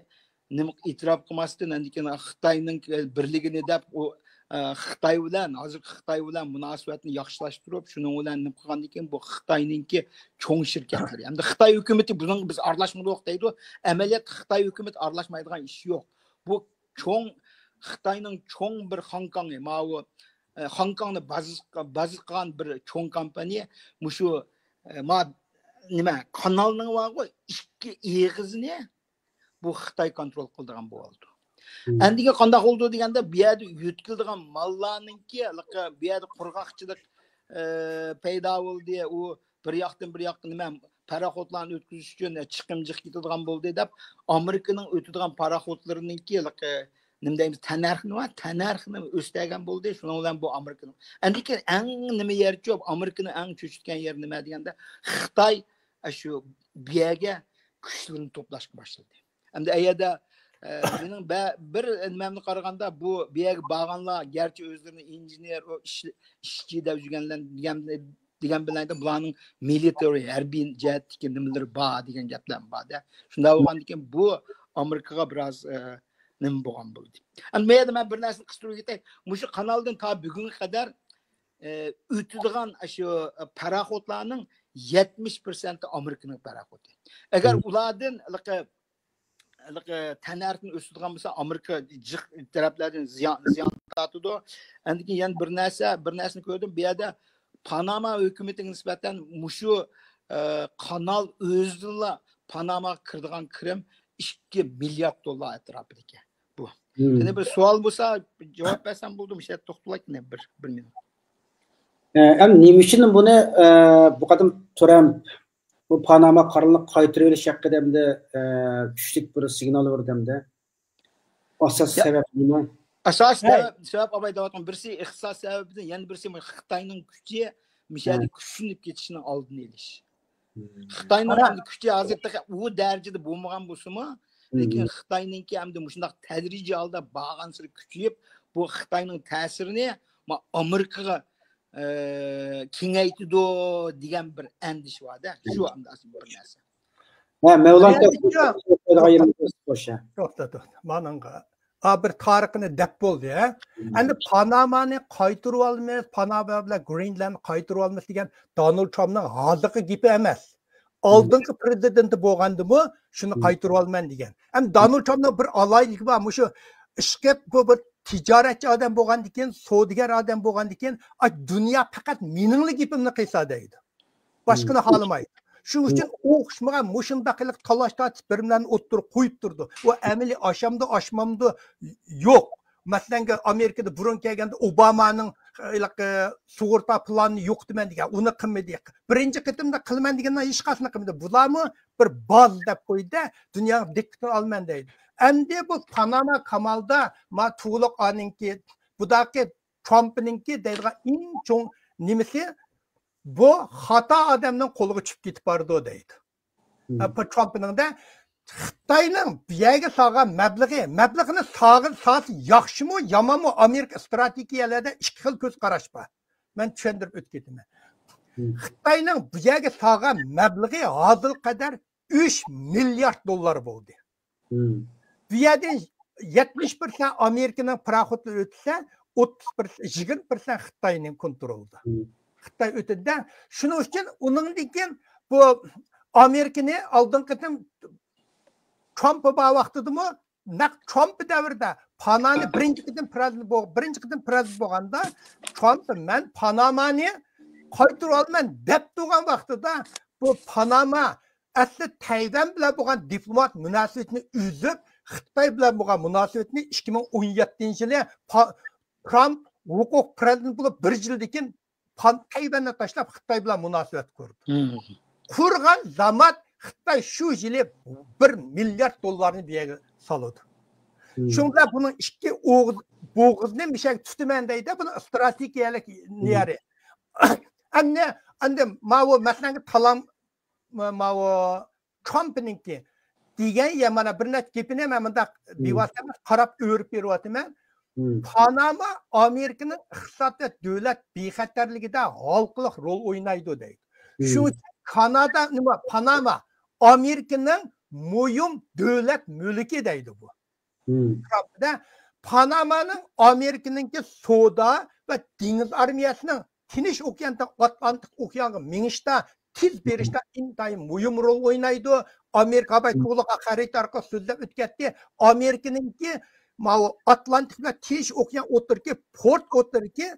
نېمە ئېتىراپ قىلماستىن، ئاندىن كېيىن خىتاينىڭ بىرلىكىنى دەپ، ئۇ، ئە، خىتاي بىلەن، ھازىرقى خىتاي بىلەن مۇناسىۋەتنى ياخشىلاشتۇرۇپ، شۇنىڭ بىلەن نېمە قىلغاندىن كېيىن، بۇ خىتاينىڭكى چوڭ شىركەتلىرى. ئەمدى خىتاي ھۆكۈمىتى بۇنىڭغا بىز ئارىلاشمىدۇق دەيدۇ. ئەمەلىيەتتە خىتاي ھۆكۈمىتى ئارىلاشمايدىغان ئىش يوق. بۇ چوڭ، خىتاينىڭ چوڭ بىر خاڭكاڭى، ماۋۇ، ئە، خاڭكاڭنى بازا، بازا قىلغان بىر چوڭ كومپانىيە مۇشۇ، ئە، ما، نېمە، قانالنىڭ بارغۇ ئىككى ئېغىزىنى بۇ خىتاي كونترول قىلىدىغان بولۇۋالىدۇ. ئەندىكىن قانداق بولىدۇ دېگەندە، بۇ يەردە يۆتكىلىدىغان ماللارنىڭكى، بۇ يەردە قۇرغاقچىلىق، ئە، پەيدا بولدى. ئۇ بىر ياقتىن بىر ياققا نېمە، پاراخوتلارنى ئۆتكۈزۈش ئۈچۈن، ئە، چىقىم جىق كېتىدىغان بولدى دەپ، ئامېرىكىنىڭ ئۆتىدىغان پاراخوتلىرىنىڭكى، ئە، نېمە دەيمىز، تەننەرخىنى ۋە تەننەرخىنى ئۆستۈرگەن بولدى. شۇنىڭ بىلەن بۇ ئامېرىكىنىڭ. ئەندىكىن ئەڭ نېمە يەرچۇ، ئامېرىكىنى ئەڭ چۆچۈتكەن يەر نېمە دېگەندە، خىتاي، ئە، شۇ بۇ يەرگە كۈچلىرىنى توپلاشقا باشلىدى. ئەمدى ئەگەردە، ئە، مېنىڭ بە-، بىر نېمەمنى قارىغاندا، بۇ، بۇ يەرگە بارغانلار گەرچە ئۆزلىرىنى ئىنژېنېر، ئۇ ئىش-، ئىشچى دەپ يۈرگەنلەر دېگەن، دېگەن بىلەن بۇلارنىڭ مىلىتېرىي، ھەربىي جەھەتتىكى نېمىلىرى بار دېگەن گەپلەرمۇ بار-دە. شۇنداق بولغاندىكىن بۇ ئامېرىكىغا بىراز، ئە، نېمە بولغان بولدى. ئەمدى بۇ يەردە مەن بىر نەرسىنى قىستۇرۇپ كېتەي. مۇشۇ قانالدىن تا بۈگۈنگە قەدەر، ئە، ئۆتىدىغان شۇ پاراخوتلارنىڭ يەتمىش پىرسەنتى ئامېرىكىنىڭ پاراخوتى. ئەگەر ئۇلاردىن ھېلىقى ھېلىقى تەننەرخنى ئۆستۈرىدىغان بولسا، ئامېرىكا جىق تەرەپلەردىن زىيان، زىيان تارتىدۇ. ئاندىن كېيىن يەنە بىر نەرسە، بىر نەرسىنى كۆردۈم. بۇ يەردە پاناما ھۆكۈمىتىگە نىسبەتەن مۇشۇ، ئە، قانال ئۆزىدىنلا پاناماغا كىرىدىغان كىرىم ئىككى مىليارد دوللار ئەتراپىدىكەن. بۇ. قېنى بىر سوئال بولسا، جاۋاب بەرسەم بولدى، مۇشۇ يەردە توختىلاي، قېنى بىر، بىر مىنۇت. ئە، ئەم، نېمە ئۈچۈن بۇنى، ئە، بۇ قېتىم ترامپ بۇ پاناما قانالنى قايتۇرۇۋېلىش ھەققىدە ئەمدى، ئە، كۈچلۈك بىر سىگنال بەردى ئەمدى؟ ئاساسىي سەۋەب نېمە؟ ئاساسىي سەۋەب، سەۋەب ئاباي دەۋاتقان بىرسى ئىقتىساد سەۋەبىدىن، يەنە بىرسى خىتاينىڭ كۈچى مۇشۇ يەردە كۈچلىنىپ كېتىشىنىڭ ئالدىنى ئېلىش. خىتاينىڭ ئەمدى كۈچى ھازىر تېخى ئۇ دەرىجىدە بولمىغان بولسىمۇ، لېكىن خىتاينىڭكى ئەمدى مۇشۇنداق تەدرىجىي ھالدا بارغانسېرى كۈچىيىپ، بۇ خىتاينىڭ تەسىرىنى، ما، ئامېرىكىغا، ئە، كېڭەيتىدۇ دېگەن بىر ئەندىشە بار-دە. شۇ ئەمدى ئاساسىي بىر نەرسە. ھە، مەۋلان، توختا، توختا، توختا. مانىڭغا. ھا، بىر تارىخىنى دەپ بولدى، ھە؟ ئەمدى پانامانى قايتۇرۇۋالىمىز، پاناما بىلەن گرېنلاندنى قايتۇرۇۋالىمىز دېگەن دونالد ترامپنىڭ ھازىرقى گېپى ئەمەس. ئالدىنقى پرېزىدېنتى بولغاندىمۇ شۇنى قايتۇرۇۋالىمەن دېگەن. ئەمدى دونالد ترامپنىڭ بىر ئالاھىدىلىكى بار، مۇشۇ ئىشقىلىپ بۇ بىر تىجارەتچى ئادەم بولغاندىن كېيىن، سودىگەر ئادەم بولغاندىن كېيىن، ئاي، دۇنيا پەقەت مېنىڭلا گېپىمنى قىلسا دەيدۇ. باشقىنى خالىمايدۇ. شۇنىڭ ئۈچۈن ئوخشىمىغان مۇشۇنداق قىلىپ تالاش تارتىش بىر بىرلەرنى ئوتتۇرىغا قويۇپ تۇرىدۇ. ئۇ ئەمەلىي ئاشامدۇ، ئاشمامدۇ؟ يوق. مەسىلەن، ئامېرىكىدا بۇرۇن كەلگەندە ئوبامانىڭ، ئە، سۇغۇرتا پىلانىنى يوقىتىمەن دېگەن، ئۇنى قىلمىدى. بىرىنچى قېتىمدا قىلىمەن دېگەندە ھېچقايسىنى قىلمىدى. بۇلارمۇ بىر باز دەپ قويدى، دۇنيانىڭ دىققىتىنى ئالىمەن دەيدۇ. ئەمدى بۇ پاناما كانالدا ما تۇغلۇق ئانىڭكى، بۇداقى ترامپنىڭكى دەيدىغان ئەڭ چوڭ نېمىسى، بۇ خاتا ئادەمنىڭ قولىغا چۈشۈپ كېتىپ بارىدۇ دەيدۇ. ھە، بۇ ترامپنىڭ-دە خىتاينىڭ بۇ يەرگە سالغان مەبلىغى، مەبلىغىنى سالغان، سالسا ياخشىمۇ، يامانمۇ، ئامېرىكا ئىستراتېگىيەلەردە ئىككى خىل كۆز قاراش بار. مەن چۈشەندۈرۈپ ئۆتۈپ كېتىمەن. خىتاينىڭ بۇ يەرگە سالغان مەبلىغى ھازىرغا قەدەر ئۈچ مىليارد دوللار بولدى. بۇ يەردىن يەتمىش پىرسەنت ئامېرىكىنىڭ پاراخوتلىرى ئۆتسە، ئوتتۇز پىرسەنت، يىگىرمە پىرسەنت خىتاينىڭ كونترولىدا. خىتاي ئۆتىدىدە. شۇنىڭ ئۈچۈن ئۇنىڭدىن كېيىن بۇ ئامېرىكىنى ئالدىنقى قېتىم ترامپ بار ۋاقتىدىمۇ، نەق ترامپ دەۋرىدە پانامانى بىرىنچى قېتىم پرېزىدېنت بول-، بىرىنچى قېتىم پرېزىدېنت بولغاندا، ترامپ «مەن پانامانى قايتۇرۇۋالىمەن» دەپ تۇرغان ۋاقتىدا، بۇ پاناما ئەسلى تەيۋەن بىلەن بولغان دىپلومات مۇناسىۋىتىنى ئۈزۈپ، خىتاي بىلەن بولغان مۇناسىۋىتىنى ئىككى مىڭ ئون يەتتىنچى يىلى پا-، ترامپ ھوقۇق پرېزىدېنت بولۇپ بىر يىلدىن كېيىن پان-، تەيۋەننى تاشلاپ خىتاي بىلەن مۇناسىۋەت قۇردى. قۇرغان زامات خىتاي شۇ يىلى بىر مىليارد دوللارنى بۇ يەرگە سالىدۇ. شۇڭا بۇنىڭ ئىككى ئوغۇز، بوغۇزنى مۇشۇ يەرگە تۇتىمەن دەيدۇ، بۇنىڭ ئىستراتېگىيەلىك نېرى. ئەمدى، ئەمدى ماۋۇ مەسىلەن، تالام، ماۋۇ ترامپنىڭكى دېگەن يە مانا بىر نەچچە گېپىنى مەن مۇنداق بىۋاسىتە قاراپ ئۆرۈپ بېرىۋاتىمەن. پاناما ئامېرىكىنىڭ ئىقتىساد ۋە دۆلەت بىخەتەرلىكىدە ھالقىلىق رول ئوينايدۇ دەيدۇ. شۇنىڭ ئۈچۈن كانادا، نېمە، پاناما ئامېرىكىنىڭ مۇھىم دۆلەت مۈلكى دەيدۇ بۇ. ترامپدا پانامانىڭ ئامېرىكىنىڭكى سودا ۋە دېڭىز ئارمىيەسىنىڭ تىنچ ئوكياندىن ئاتلانتىك ئوكيانغا مېڭىشتا، تېز بېرىشتا ئىنتايىن مۇھىم رول ئوينايدۇ. ئامېرىكا باي تولۇق خەرىتە ئارقىلىق سۆزلەپ ئۆتكەتتى. ئامېرىكىنىڭكى ماۋۇ ئاتلانتىك ۋە تىنچ ئوكيان ئوتتۇرىدىكى پورت ئوتتۇرىدىكى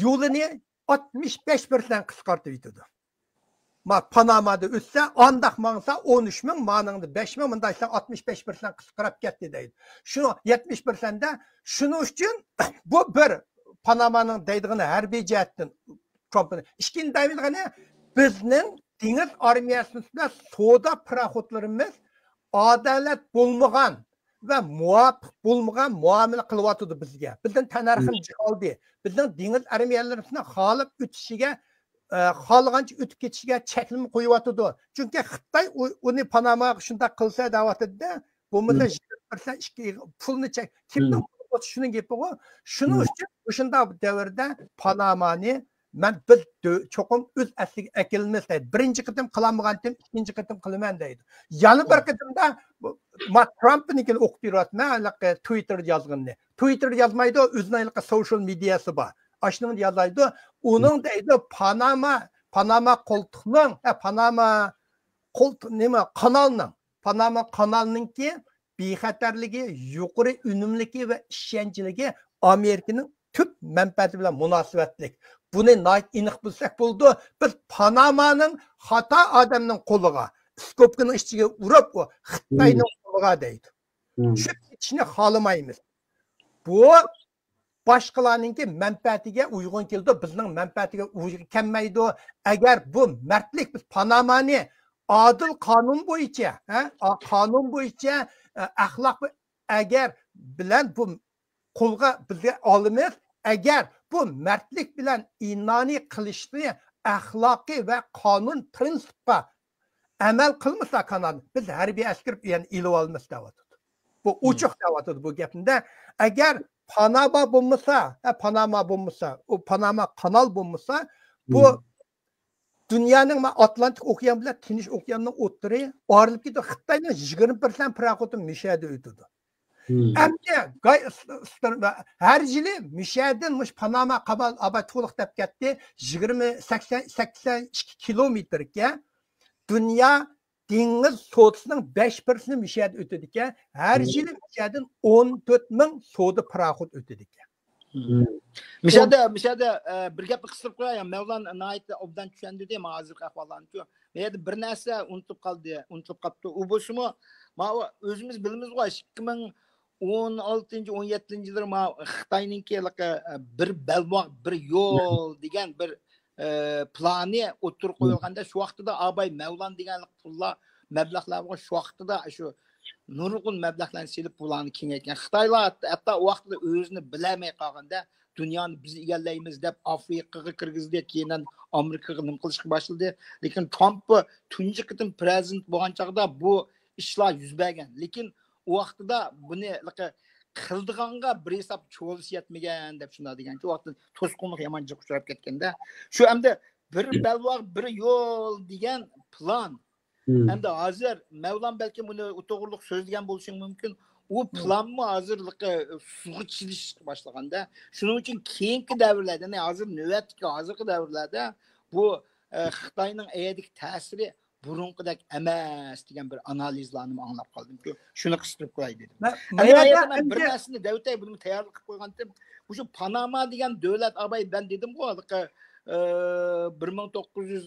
يولىنى ئاتمىش بەش پىرسەنت قىسقارتىۋېتىدۇ. ما پانامادا ئۆتسە، ئانداق ماڭسا ئون ئۈچ مىڭ، مانىڭدا بەش مىڭ، مۇنداق ئىشلار ئاتمىش بەش پىرسەنت قىسقىراپ كەتتى دەيدۇ. شۇ يەتمىش پىرسەنتتە، شۇنىڭ ئۈچۈن بۇ بىر پانامانىڭ دەيدىغىنى ھەربىي جەھەتتىن ترامپنى. ئىككىنچى دەيدىغىنى، بىزنىڭ دېڭىز ئارمىيەسى بىلەن سودا پاراخوتلىرىمىز ئادالەت بولمىغان ۋە مۇۋاپىق بولمىغان مۇئامىلە قىلىۋاتىدۇ بىزگە. بىزدىن تەننەرخىنى چىقاردى. بىزنىڭ دېڭىز ئارمىيەلىرىمىزنىڭ خالاپ ئۆتۈشىگە، ئە، خالىغانچە ئۆتۈپ كېتىشىگە چەكلىمە قويۇۋاتىدۇ. چۈنكى خىتاي ئۇ-، ئۇنى پاناماغا شۇنداق قىلسا دەۋاتىدۇ-دە، بولمىسا يىگىرمە پىرسەنت ئىككى پۇلنى چەك-، كىمنىڭ پۇلى بولسا شۇنىڭ گېپىغۇ. شۇنىڭ ئۈچۈن مۇشۇنداق دەۋردە پانامانى مەن بىز دۆ-، چوقۇم ئۆز ئەسلىگە ئەكېلىمىز دەيدۇ. بىرىنچى قېتىم قىلالمىغانتىم، ئىككىنچى قېتىم قىلىمەن دەيدۇ. يەنە بىر قېتىمدا ما ترامپنىڭكىنى ئوقۇپ بېرىۋاتىمەن، ھېلىقى تۋىتتېردا يازغىنىنى. تۋىتتېردا يازمايدۇ، ئۆزىنىڭ ھېلىقى سوشال مېدىياسى بار. ئاشۇنىڭدا يازايدۇ. ئۇنىڭ دەيدۇ، پاناما، پاناما قولتۇقنىڭ، ھە، پاناما قولتۇق، نېمە، قانالنىڭ، پاناما قانالنىڭكى بىخەتەرلىكى، يۇقىرى ئۈنۈملۈكى ۋە ئىشەنچلىكى ئامېرىكىنىڭ تۈپ مەنپەئەتى بىلەن مۇناسىۋەتلىك. بۇنى ناھايىتى ئېنىق بىلسەك بولىدۇ. بىز پانامانىڭ خاتا ئادەمنىڭ قولىغا، سكوپكىنىڭ ئىچىگە ئۇرۇپ، ئۇ خىتاينىڭ قولىغا دەيدۇ. چۈشۈپ كېتىشنى خالىمايمىز. بۇ باشقىلارنىڭكى مەنپەئەتىگە ئۇيغۇن كېلىدۇ، بىزنىڭ مەنپەئەتىگە ئۇيغۇن كەلمەيدۇ. ئەگەر بۇ مەردلىك، بىز پانامانى ئادىل قانۇن بويىچە، ھە، ئا-، قانۇن بويىچە، ئە، ئەخلاق بو-، ئەگەر بىلەن بۇ قولغا بىزگە ئالىمىز، ئەگەر بۇ مەردلىك بىلەن ئىنانى قىلىشنى ئەخلاقىي ۋە قانۇن پرىنسىپقا ئەمەل قىلمىسا كانال، بىز ھەربىي ئەسكەر يەنە ئېلىۋالىمىز دەۋاتىدۇ. بۇ ئوچۇق دەۋاتىدۇ بۇ گەپنى-دە. ئەگەر پاناما بولمىسا، ھە، پاناما بولمىسا، ئۇ پاناما قانال بولمىسا، بۇ دۇنيانىڭ ما-، ئاتلانتىك ئوكيان بىلەن تىنچ ئوكياننىڭ ئوتتۇرى ئايرىلىپ كېتىدۇ. خىتاينىڭ يىگىرمە پىرسەنت پاراخوتى مۇشۇ يەردە ئۆتىدۇ. ئەمدى گاي ئىس-، ئىس-، ھەر يىلى مۇشۇ يەردىن مۇشۇ پاناما قانال ئاباي تولۇق دەپ كەتتى. يىگىرمە، سەكسەن، سەكسەن ئىككى كىلومېتىركەن. دۇنيا دېڭىز سودىسىنىڭ بەش پىرسەنتى مۇشۇ يەردە ئۆتىدىكەن. ھەر يىلى مۇشۇ يەردىن ئون تۆت مىڭ سودا پاراخوت ئۆتىدىكەن. مم. مىشەدە، مىشەدە، ئە، بىر گەپنى قىستۇرۇپ قوياي، مەۋلان ناھايىتى ئوبدان چۈشەندۈردى ماڭا ھازىرقى ئەھۋاللارنىچۇ. مەن يەنە بىر نەرسە ئۇنتۇلۇپ قالدى، ئۇنتۇلۇپ قاپتۇ. ئۇ بولسىمۇ، ماۋۇ ئۆزىمىز بىلىمىزغۇ، ئىككى مىڭ ئون ئالتىنچى، ئون يەتتىنچى يىللىرى ماۋۇ خىتاينىڭكى ھېلىقى، ئە، بىر بەلباغ، بىر يول دېگەن بىر، ئە، پىلانى ئوتتۇرىغا قويۇلغاندا، شۇ ۋاقتىدا ئاباي مەۋلان دېگەن پۇللار، مەبلەغلەر بار، شۇ ۋاقتىدا شۇ نۇرغۇن مەبلەغلەرنى سېلىپ بۇلارنى كېڭەيتكەن. خىتايلار ھەتتا ئۇ ۋاقتىدا ئۆزىنى بىلەلمەي قالغاندا، دۇنيانى بىز ئىگىلەيمىز دەپ ئافرىقىغا كىرگۈزدى، كېيىن ئامېرىكىغا نېمە قىلىشقا باشلىدى. لېكىن ترامپ تۇنجى قېتىم پرېزىدېنت بولغان چاغدا بۇ ئىشلار يۈز بەرگەن. لېكىن ئۇ ۋاقتىدا بۇنى قىلىدىغانغا بىر ھېساب چولىسى يەتمىگەن دەپ شۇنداق دېگەن. شۇ ۋاقىتتا توسقۇنلۇق يامان جىق ئۇچراپ كەتكەندە. شۇ ئەمدى بىر بەلباغ، بىر يول دېگەن پىلان. ئەمدى ھازىر مەۋلان بەلكىم بۇنى توغرۇلۇق سۆزلىگەن بولۇشى مۇمكىن. ئۇ پىلانمۇ ھازىرلىقى سۇغا چىلىشىشقا باشلىغاندا. شۇنىڭ ئۈچۈن كېيىنكى دەۋرلەردە، يەنى ھازىر نۆۋەتتىكى ھازىرقى دەۋرلەردە بۇ، ئە، خىتاينىڭ ئەيەدىكى تەسىرى بۇرۇنقىدەك ئەمەس دېگەن بىر ئانالىزلارنىمۇ ئاڭلاپ قالدىم. شۇنى قىستۇرۇپ قوياي دېدىم. مە-، مەن بىر نەرسىنى دەۋېتەي، بۇنى تەييارلىق قىلىپ قويغانتىم. مۇشۇ پاناما دېگەن دۆلەت، ئاباي، مەن دېدىمغۇ، ھېلىقى، ئە، بىر مىڭ توققۇز يۈز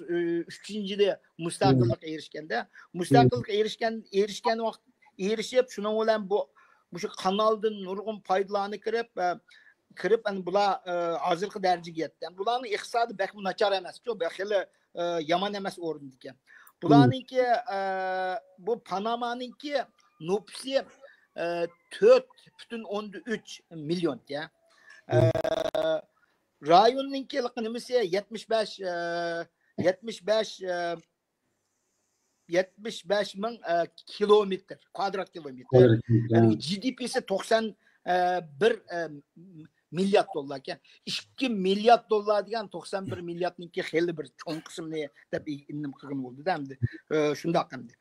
ئۈچىنچى يىلى مۇستەقىللىققا ئېرىشكەندە، مۇستەقىللىققا ئېرىشكەن، ئېرىشكەن ۋاقىت، ئېرىشىپ، شۇنىڭ بىلەن بۇ، مۇشۇ قانالدىن نۇرغۇن پايدىلارنى كىرىپ، ئە، كىرىپ، ئەنە بۇلار، ئە، ھازىرقى دەرىجىگە يەتتى. بۇلارنىڭ ئىقتىسادى بەكمۇ ناچار ئەمەسچۇ، بەك خېلى، ئە، يامان ئەمەس ئورۇندىكەن. بۇلارنىڭكى، ئە، بۇ پانامانىڭكى نوپۇسى، ئە، تۆت پۈتۈن ئوندىن ئۈچ مىليونكەن. ئە، رايوننىڭكى نېمىسى يەتمىش بەش، ئە، يەتمىش بەش، ئە، يەتمىش بەش مىڭ، ئە، كىلومېتىر، كۋادرات كىلومېتىر. كۋادرات كىلومېتىر، يەنى ھە. جى دى پىسى توقسان بىر، ئە، مىليارد دوللاركەن. ئىككى مىليارد دوللار دېگەن توقسان بىر مىلياردنىڭكى خېلى بىر چوڭ قىسمىنى دەپ ئىنىم قىلغىلى بولىدۇ ئەمدى. ئە، شۇنداق ئەمدى.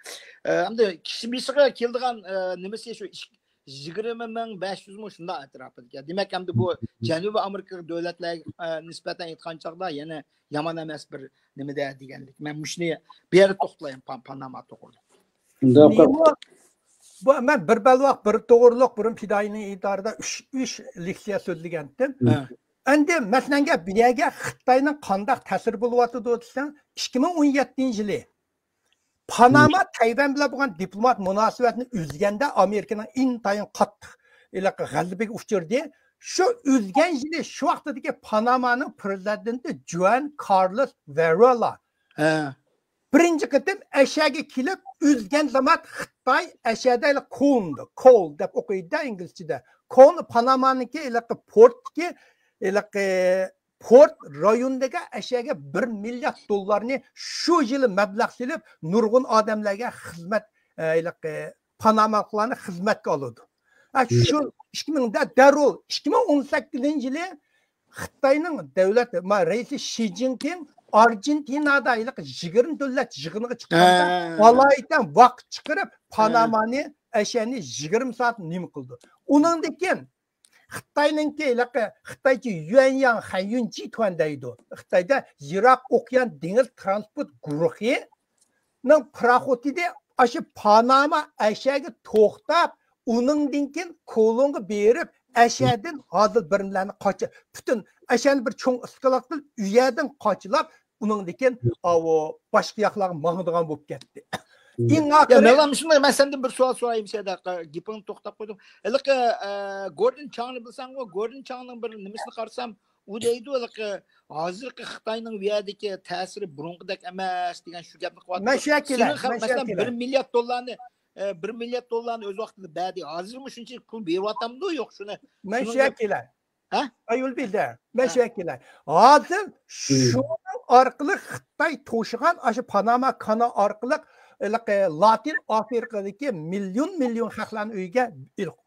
ئە، ئەمدى كىشى بېشىغا كېلىدىغان، ئە، نېمىسى شۇ ئىش-، يىگىرمە مىڭ بەش يۈزمۇ شۇنداق ئەتراپىدىكەن. دېمەك، ئەمدى بۇ جەنۇبىي ئامېرىكا دۆلەتلەرگە، ئە، نىسبەتەن ئېيتقان چاغدا يەنە يامان ئەمەس بىر نېمىدە دېگەنلىك. مەن مۇشۇنى بۇ يەردە توختىلايمەن، پا-، پاناما توغرىلىق. شۇنداق. نېمە؟ بۇ مەن بىر بەلباغ، بىر توغرىلىق بۇرۇن پىدائىينىڭ ئىدارىدا ئۈچ، ئۈچ لېكسىيە سۆزلىگەنتىم. ھە. ئەمدى مەسىلەنگە بۇ يەرگە خىتاينىڭ قانداق تەسىرى بولۇۋاتىدۇ دېسەڭ، ئىككى مىڭ ئون يەتتىنچى يىلى پاناما تەيۋەن بىلەن بولغان دىپلومات مۇناسىۋەتنى ئۈزگەندە ئامېرىكىنىڭ ئىنتايىن قاتتىق ھېلىقى غەلىبىگە ئۇچرىدى. شۇ ئۈزگەن يىلى شۇ ۋاقتىدىكى پانامانىڭ پرېزىدېنتى جۇئان كارلوس ۋېرېلا ھە. بىرىنچى قېتىم ئەشەگە كېلىپ ئۈزگەن زامات خىتاي ئەشەدە ھېلىقى كولنى، كول دەپ ئوقۇيدۇ ئىنگلىزچىدە. كول پانامانىڭكى ھېلىقى پورتتىكى ھېلىقى پورت رايونىدىكى ئەشەگە بىر مىليارد دوللارنى شۇ يىلى مەبلەغ سېلىپ، نۇرغۇن ئادەملەرگە خىزمەت، ئە، ھېلىقى پانامالىقلارنى خىزمەتكە ئالىدۇ. ھە، شۇ ئىككى مىڭدا دەررۇ، ئىككى مىڭ ئون سەككىزىنچى يىلى خىتاينىڭ دۆلەت، ما، رەئىسى شى جىنپىڭ ئارژېنتىنادا ھېلىقى يىگىرمە دۆلەت يىغىنىغا چىققاندا، ھە. ئالايىتەن ۋاقىت چىقىرىپ، ھە. پانامانى، ئەشەنى يىگىرمە سائەت نېمە قىلىدۇ. ئۇنىڭدىن كېيىن خىتاينىڭكى ھېلىقى، خىتايچە يۈەنياڭ خەنيۈن جىتۇەن دەيدۇ. خىتايدا يىراق ئوكيان دېڭىز ترانسپورت گۇرۇھىنىڭ پاراخوتىدە ئاشۇ پاناما ئەشەگە توختاپ، ئۇنىڭدىن كېيىن كولونغا بېرىپ، ئەشەدىن ھازىر بىرمىلەرنى قاچا-، پۈتۈن ئەشەنى بىر چوڭ ئىسكىلات قىلىپ، ئۇ يەردىن قاچىلاپ، ئۇنىڭدىن كېيىن، ئاۋۇ، باشقا ياقلارغا ماڭىدىغان بولۇپ كەتتى. ئىڭ يا، ئاخىرى مەۋلان، شۇنداق، مەن سەندىن بىر سوئال سورايمەن، شۇ يەردە گېپىڭنى توختاپ قويدۇم. ھېلىقى، ئە، گوردىن چاڭنى بىلسەڭغۇ، گوردىن چاڭنىڭ بىر نېمىسىنى قارىسام، ئۇ دەيدۇ، ھېلىقى ھازىرقى خىتاينىڭ بۇ يەردىكى تەسىرى بۇرۇنقىدەك ئەمەس دېگەن شۇ گەپنى قىلىۋاتىدۇ. مەن شۇ يەرگە كېلەي، سېنىڭ خەق-، مەن شۇ يەرگە مەسىلەن، كېلەي. بىر مىليارد دوللارنى، ئە، بىر مىليارد دوللارنى ئۆز ۋاقتىدا بەردى. ھازىرمۇ شۇنچىلىك پۇل بېرىۋاتامدۇ؟ يوق، شۇنى، مەن شۇنىڭ شۇ يەرگە گەپ-، كېلەي. ھە؟ ئايۇل بىلدى. مەن ھە. شۇ يەرگە كېلەي. ھازىر مم. شۇنىڭ ئارقىلىق خىتاي توشىغان، ئاشۇ پاناما كانال ئارقىلىق، ھېلىقى لاتىن ئافرىقىدىكى مىليون مىليون خەقلەرنىڭ ئۆيىگە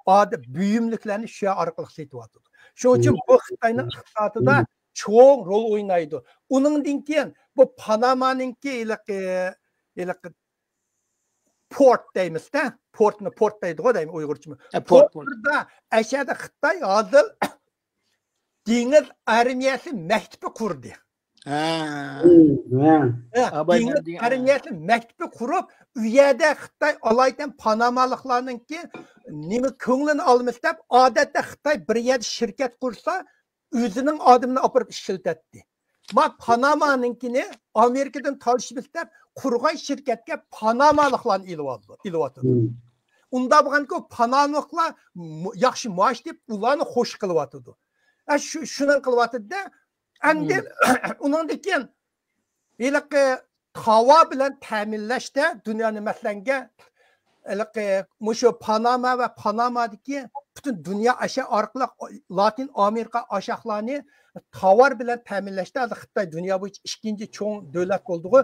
ئادەت بۇيۇملۇقلارنى شۇ ئارقىلىق سېتىۋاتىدۇ. شۇنىڭ ئۈچۈن بۇ خىتاينىڭ ئىقتىسادىدا چوڭ رول ئوينايدۇ. ئۇنىڭدىن كېيىن بۇ پانامانىڭكى ھېلىقى، ھېلىقى پورت دەيمىز-دە، پورتنى پورت دەيدىغۇ دەيمەن ئۇيغۇرچىمۇ. ھە، پورت، پورت. پورتلىرىدا ئەشەدە خىتاي ھازىر دېڭىز ئارمىيەسى مەكتىپى قۇردى. ھە. ھە، ھە. ھە، دېڭىز ئارمىيەسى مەكتىپى قۇرۇپ، ئۇ يەردە خىتاي ئالايىتەن پانامالىقلارنىڭكى نېمە كۆڭلىنى ئالىمىز دەپ، ئادەتتە خىتاي بىر يەردە شىركەت قۇرسا، ئۆزىنىڭ ئادىمىنى ئاپىرىپ ئىشلىتەتتى. ما پانامانىڭكىنى ئامېرىكىدىن تالىشىمىز دەپ قۇرغان شىركەتكە پانامالىقلارنى ئېلىۋالىدۇ، ئېلىۋاتىدۇ. ئۇنداق بولغانكى پانامالىقلار ياخشى مائاش دەپ ئۇلارنى خوش قىلىۋاتىدۇ. ئە، شۇ، شۇنى قىلىۋاتىدۇ-دە. ئەمدى ئۇنىڭدىن كېيىن ھېلىقى تاۋار بىلەن تەمىنلەشتە دۇنيانى مەسىلەنگە ھېلىقى مۇشۇ پاناما ۋە پانامادىكى پۈتۈن دۇنيا ئاشا ئارقىلىق لاتىن ئامېرىكا ئاشاقلارنى تاۋار بىلەن تەمىنلەشتە ھازىر خىتاي دۇنيا بويىچە ئىككىنچى چوڭ دۆلەت بولدىغۇ،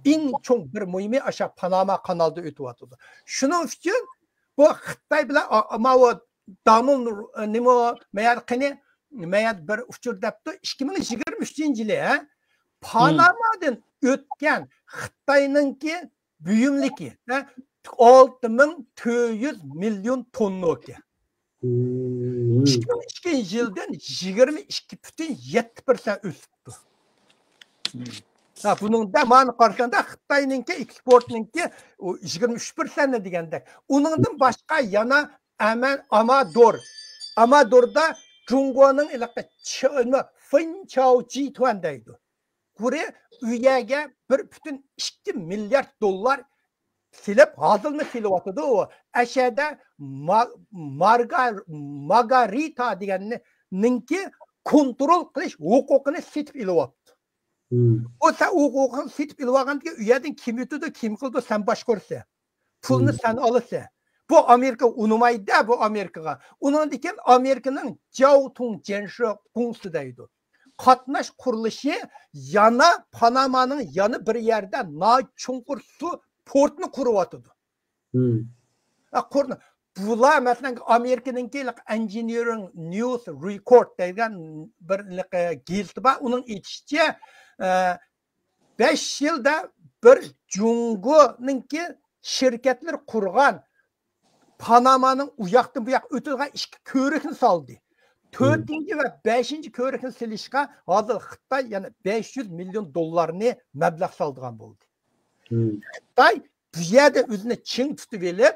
ئەڭ چوڭ بىر مۇھىمى ئاشا پاناما قانالىدا ئۆتۈۋاتىدۇ. شۇنىڭ ئۈچۈن بۇ خىتاي بىلەن ئا-، ئا-، ماۋۇ دامول نېمە، مەيەر قېنى، مەيەر بىر ئۇچۇر دەپتۇ، ئىككى مىڭ يىگىرمە ئۈچىنچى يىلى، ھە؟ پانامادىن ئۆتكەن خىتاينىڭكى بۇيۇملۇكى، ھە؟ ئالتە مىڭ تۆت يۈز مىليون توننا ئىكەن. ئىككى مىڭ ئىككىنچى يىلدىن يىگىرمە ئىككى پۈتۈن يەتتە پىرسەنت ئۆسۈپتۇ. ھە، بۇنىڭدا مانا قارىساڭدا خىتاينىڭكى ئېكسپورتنىڭكى ئۇ يىگىرمە ئۈچ پىرسەنت دېگەندەك. ئۇنىڭدىن باشقا يەنە ئەمەن، ئامادور. ئامادوردا جۇڭگونىڭ ھېلىقى چ-، نېمە، فېنچاۋ جىتۇەن دەيدۇ. قۇرى ئۇ يەرگە بىر پۈتۈن ئىككى مىليارد دوللار سېلىپ، ھازىرمۇ سېلىۋاتىدۇ. ئەشەدە ما-، مارگا-، ماگارىتا دېگەننىڭكى كونترول قىلىش ھوقۇقىنى سېتىپ ئېلىۋاپتۇ. ئۇ سەن ھوقۇقىنى سېتىپ ئېلىۋالغاندىن كېيىن، ئۇ يەردىن كىم يۈتىدۇ، كىم قىلىدۇ، سەن باشقۇرىسەن. پۇلنى سەن ئالىسەن. بۇ ئامېرىكا ئۇنىمايدۇ بۇ ئامېرىكىغا. ئۇنىڭدىن كېيىن ئامېرىكىنىڭ جاۋتۇڭ جيەنشې گوڭسې دەيدۇ. قاتناش قۇرۇلۇشى يەنە پانامانىڭ يەنە بىر يەردە ناھايىتى چوڭقۇر سۇ پورتىنى قۇرۇۋاتىدۇ. ھە، قۇرۇ-، بۇلار، مەسىلەن، ئامېرىكىنىڭكى Engineering News Record دەيدىغان بىر، ئە، گېزىتى بار. ئۇنىڭ ئېيتىشىچە، ئە، بەش يىلدا بىر جۇڭگونىڭكى شىركەتلىرى قۇرغان پانامانىڭ ئۇ ياقتىن بۇ ياققا ئۆتىدىغان ئىككى كۆۋرۈكنى سالدى. تۆتىنچى ۋە بەشىنچى كۆۋرۈكنى سېلىشقا ھازىر خىتاي يەنە بەش يۈز مىليون دوللارنى مەبلەغ سالىدىغان بولدى. خىتاي بۇ يەردە ئۆزىنى چىڭ تۇتۇۋېلىپ،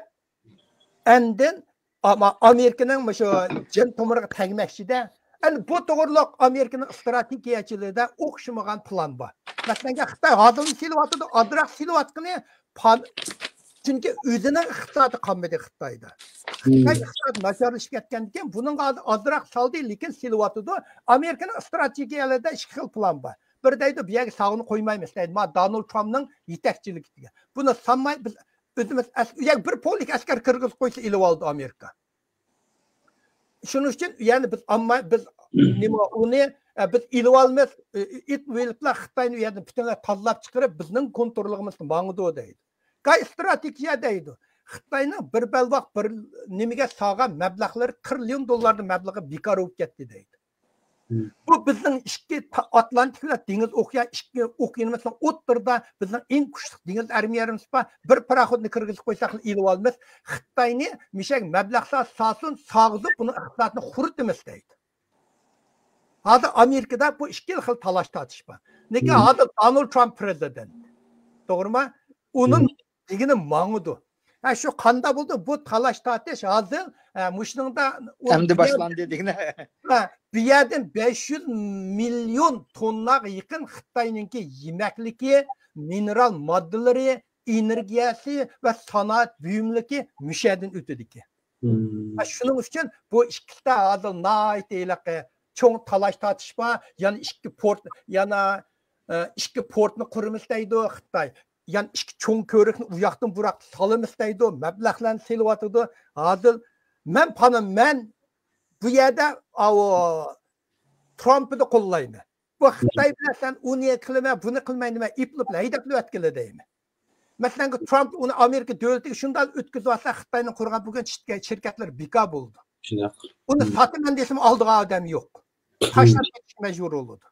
ئاندىن ئاما-، ئامېرىكىنىڭ مۇشۇ جان تومۇرىغا تەگمەكچىدە. ئەمدى بۇ توغرىلىق ئامېرىكىنىڭ ئىستراتېگىيەچىلىرىدە ئوخشىمىغان پىلان بار. مەسىلەن، خىتاي ھازىرمۇ سېلىۋاتىدۇ، ئازراق سېلىۋاتقىنى پان-، چۈنكى ئۆزىنىڭ ئىقتىسادى قالمىدى خىتايدا. خىتاي ئىقتىسادى ناچارلىشىپ كەتكەندىن كېيىن بۇنىڭغا ھازىر ئازراق سالدى، لېكىن سېلىۋاتىدۇ. ئامېرىكىنىڭ ئىستراتېگىيەلىرىدە ئىككى خىل پىلان بار. بىر دەيدۇ، بۇ يەرگە ساغنى قويمايمىز دەيدۇ. ما دونالد ترامپنىڭ يېتەكچىلىكىدە. بۇنى سانماي بىز ئۆزىمىز ئەس-، ئۇ يەرگە بىر پولك ئەسكەر كىرگۈزۈپ قويسا ئېلىۋالىدۇ ئامېرىكا. شۇنىڭ ئۈچۈن يەنى بىز ئامما-، بىز نېمە، ئۇنى، ئە، بىز ئېلىۋالىمىز، ئېلىۋېلىپلا خىتاينى ئۇ يەردىن پۈتۈنلەي تازىلاپ چىقىرىپ، بىزنىڭ كونترولىمىزدا ماڭىدۇ دەيدۇ. گاي ئىستراتېگىيە دەيدۇ. خىتاينىڭ بىر بەلباغ بىر نېمىگە سالغان مەبلەغلىرى، تىرىليون دوللاردىن مەبلىغى بىكار بولۇپ كەتتى دەيدۇ. بۇ بىزنىڭ ئىككى تا-، ئاتلانتىك بىلەن دېڭىز ئوكيان، ئىككى ئوكيانىمىزنىڭ ئوتتۇرىدا بىزنىڭ ئەڭ كۈچلۈك دېڭىز ئارمىيەمىز بار. بىر پاراخوتنى كىرگۈزۈپ قويساق ئېلىۋالىمىز. خىتاينى مۇشۇ مەبلەغ سالسۇن، سالغۇزۇپ بۇنىڭ ئىقتىسادىنى خۇرۇتىمىز دەيدۇ. ھازىر ئامېرىكىدا بۇ ئىككى خىل تالاش تارتىش بار. لېكىن ھازىر دونالد ترامپ پرېزىدېنت. توغرىمۇ؟ ئۇنىڭ دېگىنى ماڭىدۇ. ھە، شۇ قاندا بولدى؟ بۇ تالاش تارتىش ھازىر، ھە، مۇشۇنىڭدا ئەمدى باشلاندى دېگىنى. ھە، بۇ يەردىن بەش يۈز مىليون تونناغا يېقىن خىتاينىڭكى يېمەكلىكى، مىنېرال ماددىلىرى، ئېنېرگىيەسى ۋە سانائەت بۇيۇملۇقى مۇشۇ يەردىن ئۆتىدىكەن. ھە، شۇنىڭ ئۈچۈن بۇ ئىككىسىدە ھازىر ناھايىتى ھېلىقى چوڭ تالاش تارتىش بار. يەنە ئىككى پورت، يەنە، ئە، ئىككى پورتنى قۇرىمىز دەيدۇ خىتاي. يەنە ئىككى چوڭ كۆۋرۈكنى ئۇ ياقتىن بۇ ياققا سالىمىز دەيدۇ، مەبلەغلەرنى سېلىۋاتىدۇ. ھازىر مەن پانا-، مەن بۇ يەردە، ئاۋۇ، ترامپنى قوللايمەن. بۇ خىتاي بىلەن سەن ئۇنى قىلىمەن، بۇنى قىلماي نېمە ئېپلىپ ھەيدەپلا ئۆتكىلى دەيمەن. مەسىلەن، ترامپ ئۇنى ئامېرىكا دۆلىتىگە شۇنداق ئۆتكۈزۈۋاتسا، خىتاينىڭ قۇرغان بۈگۈن شىركەتلەر بىكار بولىدۇ. شۇنداق. ئۇنى ساتىمەن دېسىمۇ ئالىدىغان ئادەم يوق. تاشلاپ كېتىشكە مەجبۇر بولىدۇ.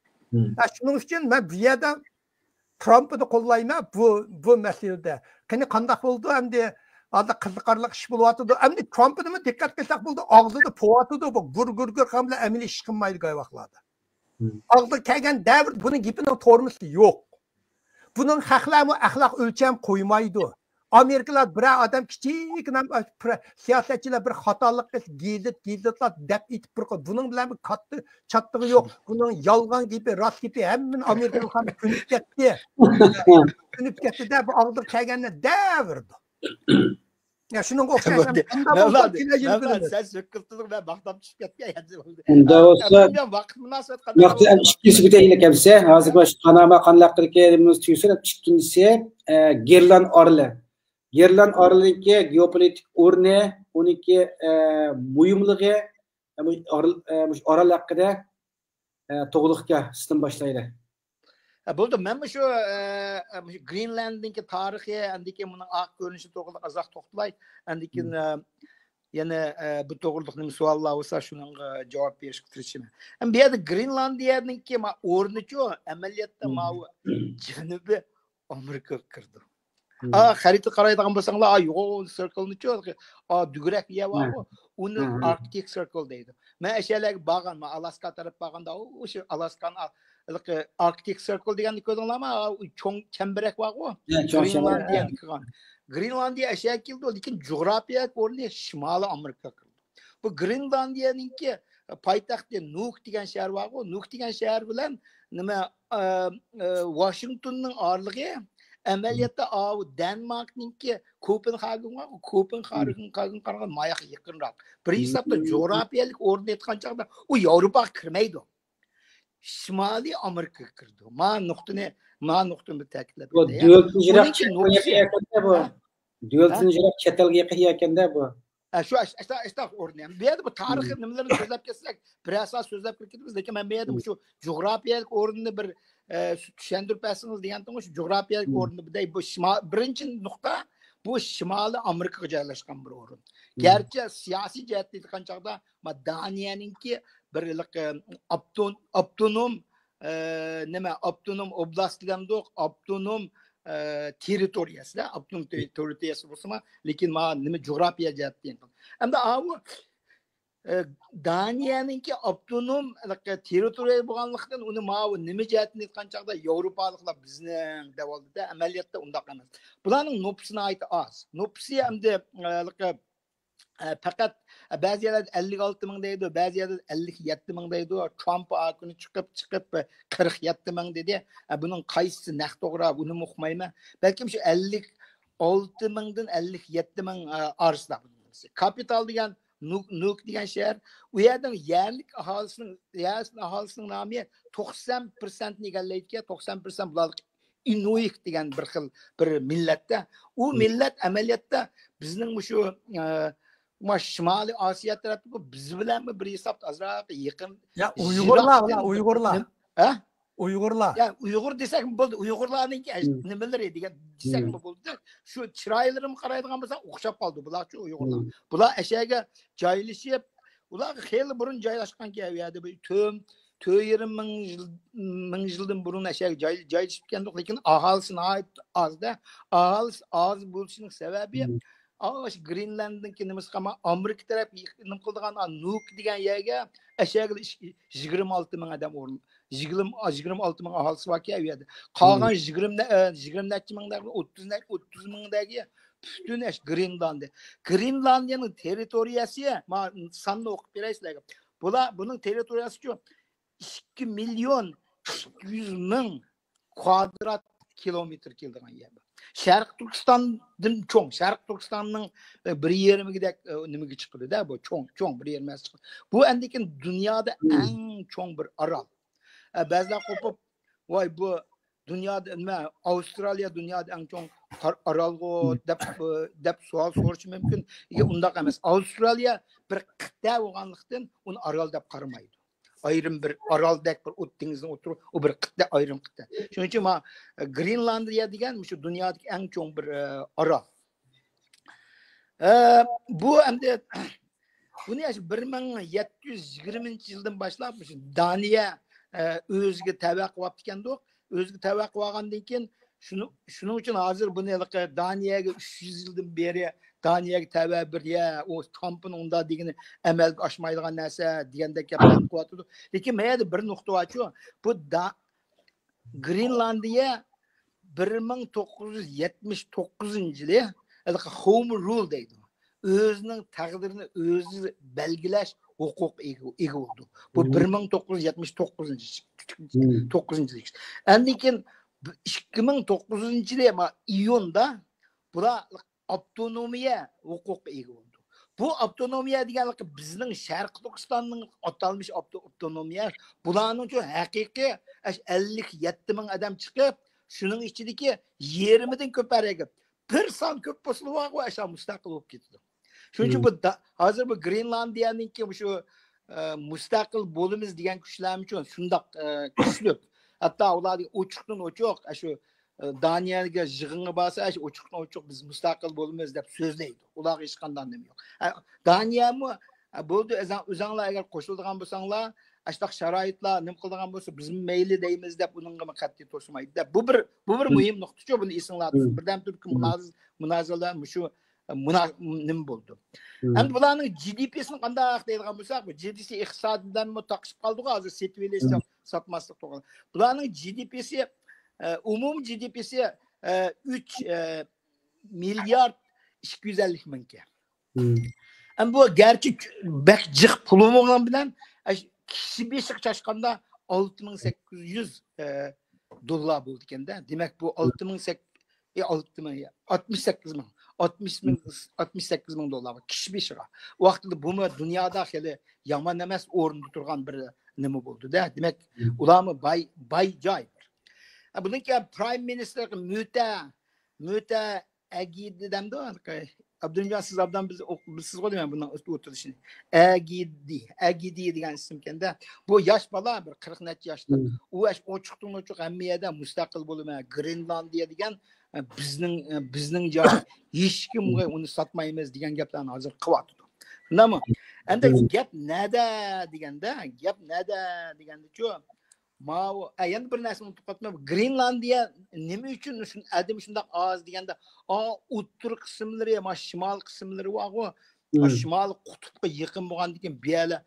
ھە، شۇنىڭ ئۈچۈن مەن بۇ يەردە ترامپنى قوللايمەن بۇ، بۇ مەسىلىدە. قېنى قانداق بولىدۇ ئەمدى؟ ھازىر قىزىقارلىق ئىش بولۇۋاتىدۇ. ئەمدى ترامپنىمۇ دىققەت قىلساق بولىدۇ، ئاغزىدا پوۋاتىدۇ بۇ، گۇر گۇر گۇر قىلغان بىلەن ئەمەلىي ئىش قىلمايدۇ قايۋاقلاردا. ئاغزىغا كەلگەن دەۋر بۇنىڭ گېپىنىڭ تورمىسى يوق. بۇنىڭ خەقلەرمۇ ئەخلاق ئۆلچەم قويمايدۇ. ئامېرىكىلار بىرەر ئادەم كىچىككىنە سىياسەتچىلەر بىر خاتالىق قىلسا، گېزىت، گېزىتلار دەپ ئېتىپ بىر قوي-، بۇنىڭ بىلەن بىر كاتتا چاتتىقى يوق. بۇنىڭ يالغان گېپى، راست گېپى ھەممىنى ئامېرىكىلىق خام كۆنۈپ كەتتى. كۆنۈپ كەتتى-دە، بۇ ئاغزىغا كەلگەننى دەۋېرىدۇ. يا شۇنىڭغا ئوخشاش. مەۋلان، مەۋلان، سەن سۆكۈلتىدىڭ، مەن ماختام چۈشۈپ كەتكەن يەردە بولدى. ئۇنداق بولسا، ۋاقىت مۇناسىۋەت قانداق؟ ۋاقىت ئىككىنچىسى بىتەيلىك ئەمسە. ھازىر مانا شۇ پاناما قانداق قىلىكى تۈگىسۇن، ئىككىنچىسى، ئە، گېرلان ئارىلى. گېرلان ئارىلىنىڭكى گېئوپولىتىك ئورنى، ئۇنىڭكى، ئە، مۇھىملىقى، ئە، مۇشۇ ئارال، ئە، مۇشۇ ئارال ھەققىدە، ئە، توغرىلىققا سىزدىن باشلايلى. ھە، بولدى. مەنمۇ شۇ، ئە، ئە، مۇشۇ گرېنلاندنىڭكى تارىخى، ئاندىن كېيىن بۇنىڭ ئارقا كۆرۈنۈشى توغرىلىق ئازراق توختىلاي. ئاندىن كېيىن، ئە، يەنە، ئە، بۇ توغرىلىق نېمە سوئاللار بولسا، شۇنىڭغا جاۋاب بېرىشكە تىرىشىمەن. ھەم بۇ يەردە گرېنلاندىيەنىڭكى ما-، ئورنىچۇ، ئەمەلىيەتتە ماۋۇ جەنۇبىي ئامېرىكىغا كىرىدۇ. ئا، خەرىتىگە قارايدىغان بولساڭلار، ئا، يوغان سىركىلنىچۇ، ئا، دۈگرەك يەر بارغۇ، ئۇنى ئاركتىك سىركىل دەيدۇ. مەن ئەشەلەرگە بارغان، مەن ئالاسكا تەرەپ بارغاندا، ئۇ، شۇ ئالاسكانى، ئا، ھېلىقى ئاركتىك سىركىل دېگەننى كۆردۈڭلارمۇ؟ ئا، ئۇ چوڭ چەمبىرەك بارغۇ، گرېنلاندىيەنى كىرغان. گرېنلاندىيە ئەشەگە كېلىدۇ، لېكىن جۇغراپىيەلىك ئورنى شىمالىي ئامېرىكا كىرىدۇ. بۇ گرېنلاندىيەنىڭكى پايتەختى نۇك دېگەن شەھەر بارغۇ، نۇك دېگەن شەھەر بىلەن نېمە، ئە، ئە، ۋاشىنگتوننىڭ ئارىلىقى ئەمەلىيەتتە ئاۋۇ دەنماركنىڭكى كوپېنھاگېن بارغۇ، كوپېنھاگېنغا قارىغاندا ماياق يېقىنراق. بىر ھېسابتا جۇغراپىيەلىك ئورنىنى ئېيتقان چاغدا ئۇ ياۋروپاغا كىرمەيدۇ. شىمالىي ئامېرىكىغا كىرىدۇ. ما نۇقتىنى، ما نۇقتىنى بىر تەكىتلەپ بۇ ئۆتەي. دۆلىتىدىن يىراق بۇنىڭكى چەت ئەلگە نۇقتىسى يېقىن يەكەندە بۇ. ھە؟ دۆلىتىدىن يىراق چەت ئەلگە يېقىن يەكەندە بۇ. ئە، شۇ ئاش-، ئاشتا-، ئاشتا ئورنى. بۇ يەردە بۇ تارىخىي نېمىلەرنى سۆزلەپ كەتسەك، بىرەر سائەت سۆزلەپ كېتىمىز. لېكىن مەن بۇ يەردە مۇشۇ جۇغراپىيەلىك ئورنىنى بىر، ئە، چۈشەندۈرۈپ بەرسىڭىز دېگەنتىڭ، شۇ جۇغراپىيەلىك ئورنىنى بىدەي، بۇ شىما-، بىرىنچى نۇقتا، بۇ شىمالىي ئامېرىكىغا جايلاشقان بىر ئورۇن. گەرچە سىياسىي جەھەتتىن ئېيتقان چاغدا، ما، دانىيەنىڭكى بىر ھېلىقى ئاپتون-، ئاپتونوم، ئە، نېمە، ئاپتونوم ئوبلاست دېگەندۇق، ئاپتونوم، ئە، تېررىتورىيەسىدە، ئاپتونوم تېررىتورىيەسى بولسىمۇ، لېكىن ما نېمە جۇغراپىيە جەھەتتىن. ئەمدى ئاۋۇ، ئە، دانىيەنىڭكى ئاپتونوم ھېلىقى تېررىتورىيە بولغانلىقتىن، ئۇنى ماۋۇ نېمە جەھەتتىن ئېيتقان چاغدا ياۋروپالىقلار بىزنىڭ دەۋالدىدا، ئەمەلىيەتتە ئۇنداق ئەمەس. بۇلارنىڭ نوپۇسى ناھايىتى ئاز. نوپۇسى ئەمدى، ئە، ھېلىقى ئە، پەقەت، ئە، بەزى يەرلەردە ئەللىك ئالتە مىڭ دەيدۇ، بەزى يەردە ئەللىك يەتتە مىڭ دەيدۇ. ترامپ ئا كۈنى چىقىپ، چىقىپ، ئە، قىرىق يەتتە مىڭ دېدى. ئە، بۇنىڭ قايسىسى نەق توغرا، بۇنىمۇ ئۇقمايمەن. بەلكىم شۇ ئەللىك ئالتە مىڭدىن ئەللىك يەتتە مىڭ، ئە، ئارىسىدا بۇنىڭ نېمىسى. كاپىتال دېگەن نۇك، نۇك دېگەن شەھەر، ئۇ يەرنىڭ يەرلىك ئاھالىسىنىڭ، يەر ئاھالىسىنىڭ نامى توقسان پىرسەنتنى ئىگىلەيدىكەن، توقسان پىرسەنت بۇلار ئىنۇيك دېگەن بىر خىل بىر مىللەتتە. ئۇ مىللەت ئەمەلىيەتتە بىزنىڭ مۇشۇ، ئە، ما شىمالىي ئاسىيا تەرەپتىكى بىز بىلەنمۇ بىر ھېسابتا ئازراق يېقىن، يا، ئۇيغۇرلار، يىراقتىن ئۇيغۇرلار. نېم-، ھە؟ ئۇيغۇرلار. يا، ئۇيغۇر دېسەكمۇ بولدى. ئۇيغۇرلارنىڭكى ئەش-، نېمىلىرى دېگەن دېسەكمۇ بولدى. شۇ چىرايلىرىمۇ قارايدىغان بولساڭ ئوخشاپ قالدى بۇلارچۇ ئۇيغۇرلار. بۇلار ئەشەگە جايلىشىپ، ئۇلار خېلى بۇرۇن جايلاشقانكەن ئۇ يەردە. بىر تۆ-، تۆت يېرىم مىڭ يىل، مىڭ يىلدىن بۇرۇن ئەشەگە جاي-، جايلىشىپكەندۇق، لېكىن ئاھالىسى ناھايىتى ئاز-دە. ئاھالىسى ئاز بولۇشىنىڭ سەۋەبى، ئاشۇ گرېنلاندنىڭكى نېمىسىغا، ئامېرىكا تەرەپ نېمە قىلىدىغان، ئا، نۇك دېگەن يەرگە ئەشەگە يىگىرمە ئالتە مىڭ ئادەم ئورۇن-، يىگىرمە، يىگىرمە ئالتە مىڭ ئاھالىسى باركەن ئۇ يەردە. قالغان يىگىرمە نە-، ئە، يىگىرمە نەچچە مىڭ دەگە، ئوتتۇز نە-، ئوتتۇز مىڭ دەگە پۈتۈن ئەش-، گرېنلاندىيە. گرېنلاندىيەنىڭ تېررىتورىيەسى، ما، ساننى ئوقۇپ بېرەي سىلەرگە. بۇلار، بۇنىڭ تېررىتورىيەسىچۇ ئىككى مىليون ئىككى يۈز مىڭ كۋادرات كىلومېتىر كېلىدىغان يەر بار. شەرقىي تۈركىستاندىن چوڭ، شەرقىي تۈركىستاننىڭ، ئە، بىر يېرىمىدەك، ئە، نېمىگە چىقىدۇ-دە، بۇ چوڭ، چوڭ بىر يېرىم ھەسسە چىقىدۇ. بۇ ئەندىكىن دۇنيادا ئەڭ چوڭ بىر ئارال. ئە، بەزىلەر قوپۇپ، ۋاي، بۇ دۇنيادا، نېمە، ئاۋسترالىيە دۇنيادا ئەڭ چوڭ قار-، ئارالغۇ دەپ، ئە، دەپ سوئال سورىشى مۇمكىن. ئىگە، ئۇنداق ئەمەس. ئاۋسترالىيە بىر قىتئە بولغانلىقتىن ئۇنى ئارال دەپ قارىمايدۇ. ئايرىم بىر ئارالدەك بىر ئوت دېڭىزنىڭ ئوتتۇرا، ئۇ بىر قىتئە، ئايرىم قىتئە. شۇنىڭ ئۈچۈن ما، ئە، گرېنلاندىيە دېگەن مۇشۇ دۇنيادىكى ئەڭ چوڭ بىر، ئە، ئارال. ئە، بۇ ئەمدى بۇنى ئاشۇ بىر مىڭ يەتتە يۈز يىگىرمىنچى يىلدىن باشلاپ مۇشۇ دانىيە، ئە، ئۆزىگە تەۋە قىلىۋاپتىكەندۇق. ئۆزىگە تەۋە قىلىۋالغاندىن كېيىن شۇنىڭ، شۇنىڭ ئۈچۈن ھازىر بۇنى ھېلىقى دانىيەگە ئۈچ يۈز يىلدىن بېرى دانىيەگە تەۋە بىر يە، ئۇ ترامپنىڭ ئۇنداق دېگىنى ئەمەلگە ئاشمايدىغان نەرسە دېگەندەك گەپلەرنى قىلىۋاتىدۇ. لېكىن مەيەدە بىر نۇقتا بارچۇ، بۇ دا-، گرېنلاندىيە بىر مىڭ توققۇز يۈز يەتمىش توققۇزىنچى يىلى ھېلىقى ھوم رۇل دەيدۇ. ئۆزىنىڭ تەقدىرىنى ئۆزى بەلگىلەش ھوقۇقىغا ئىگە، ئىگە بولىدۇ. بۇ مم. بىر مىڭ توققۇز يۈز يەتمىش توققۇزىنچى يىل. مم. توققۇزىنچى يىل. ئاندىن كېيىن ئىككى مىڭ توققۇزىنچى يىلى ما-، ئىيۇندا بۇلار ئاپتونومىيە ھوقۇقىغا ئىگە بولىدۇ. بۇ ئاپتونومىيە دېگەنلىكى بىزنىڭ شەرقىي تۈركىستاننىڭ ئاتالمىش ئاپتو-، ئاپتونومىيە، بۇلارنىڭچۇ ھەقىقىي ئەش-، ئەللىك يەتتە مىڭ ئادەم چىقىپ، شۇنىڭ ئىچىدىكى يېرىمىدىن كۆپ ھەرەگە بىر سان كۆپ بولسىلا بارغۇ ئاشۇ مۇستەقىل بولۇپ كېتىدۇ. شۇنىڭ ئۈچۈن مم. بۇ دا-، ھازىر بۇ گرېنلاندىيەنىڭكى مۇشۇ، ئە، مۇستەقىل بولىمىز دېگەن كۈچلەرمۇچۇ شۇنداق، ئە، كۈچلۈك. ھەتتا ئۇلار ئوچۇقتىن ئوچۇق، ئاشۇ، ئە، دانىيەگە يىغىنغا بارسا، ئاشۇ ئوچۇقتىن ئوچۇق بىز مۇستەقىل بولىمىز دەپ سۆزلەيدۇ. ئۇلارغا ھېچقانداق نېمە يوق. ئە، دانىيەمۇ، ئە، بولدى، ئۆزەڭ-، ئۆزەڭلار ئەگەر قوشۇلىدىغان بولساڭلار، ئاشۇنداق شارائىتلار نېمە قىلىدىغان بولسا، بىزمۇ مەيلى دەيمىز دەپ ئۇنىڭغىمۇ قەتئىي توسمايدۇ دەپ. بۇ بىر، بۇ بىر مم. مۇھىم نۇقتىچۇ، بۇنى ئېسىڭلاردا تۇتۇڭ. مم. بىردەم تۈركۈم مم. مۇنازىرە، مۇنازىرىلەر مۇشۇ مۇنا-، نېمە بولدى؟ مم. ئەمدى بۇلارنىڭ جى دى پىسىنى قانداق دەيدىغان بولساق، بۇ جى دى پى ئىقتىسادى بىلەنمۇ تاقىشىپ قالدىغۇ، ھازىر سېتىۋېلىش، مم. سات-، ساتماسلىق توغرا. بۇلارنىڭ جى دى پىسى، ئە، ئومۇمىي جى دى پىسى، ئە، ئۈچ، ئە، مىليارد ئىككى يۈز ئەللىك مىڭكەن. مم. ئەمدى بۇ گەرچە بەك جىق پۇلى بولغان بىلەن، ئە، كىشى بېشىغا چاچقاندا ئالتە مىڭ سەككىز يۈز، ئە، دوللار بولىدىكەن-دە. دېمەك، بۇ ئالتە مىڭ سەك-، ئى، ئالتە مىڭ، ئاتمىش سەككىز مىڭ، ئاتمىش مىڭ، مم. ئاتمىش سەككىز مىڭ دوللار كىشى بېشىغا. ئۇ ۋاقىتتا بۇمۇ دۇنيادا خېلى يامان ئەمەس ئورۇندا تۇرغان بىر نېمە بولدى-دە. دېمەك، مم. ئۇلارمۇ باي، باي جاي. ئە، بۇنىڭكى پرايم مىنىستىر مۆتە، مۆتە ئەگىدى دەمدۇ؟ ئابدۇرېھىمجان، سىز ئابدان بىز ئوق-، بىلىسىزغۇ دېمەن بۇنىڭ ئوتۇرۇشىنى. ئەگىدى، ئەگىدى دېگەن ئىسىمكەن-دە. بۇ ياش بالا، بىر قىرىق نەچچە ياشلىق. مم. ئۇ ئاش-، ئوچۇقتىن ئوچۇق ھەممە يەردە مۇستەقىل بولىمەن، گرېنلاندىيە دېگەن، ئە، بىزنىڭ، ئە، بىزنىڭ جاي، ھېچكىمگە مم. ئۇنى ساتمايمىز دېگەن گەپلەرنى ھازىر قىلىۋاتىدۇ. شۇنداقمۇ؟ ئەمدى مم. گەپ نەدە دېگەندە، گەپ نەدە دېگەندىچۇ، ماۋۇ، ئە، يەنە بىر نەرسىنى ئۇنتۇپ قاپتىمەن. گرېنلاندىيە نېمە ئۈچۈن شۇن-، ئادىمى شۇنداق ئاز دېگەندە، ئا، ئوتتۇرا قىسىملىرى، ما، شىمال قىسىملىرى بارغۇ، ما، مم. شىمالىي قۇتۇپقا يېقىن بولغاندىكىن بۇ يەرلەر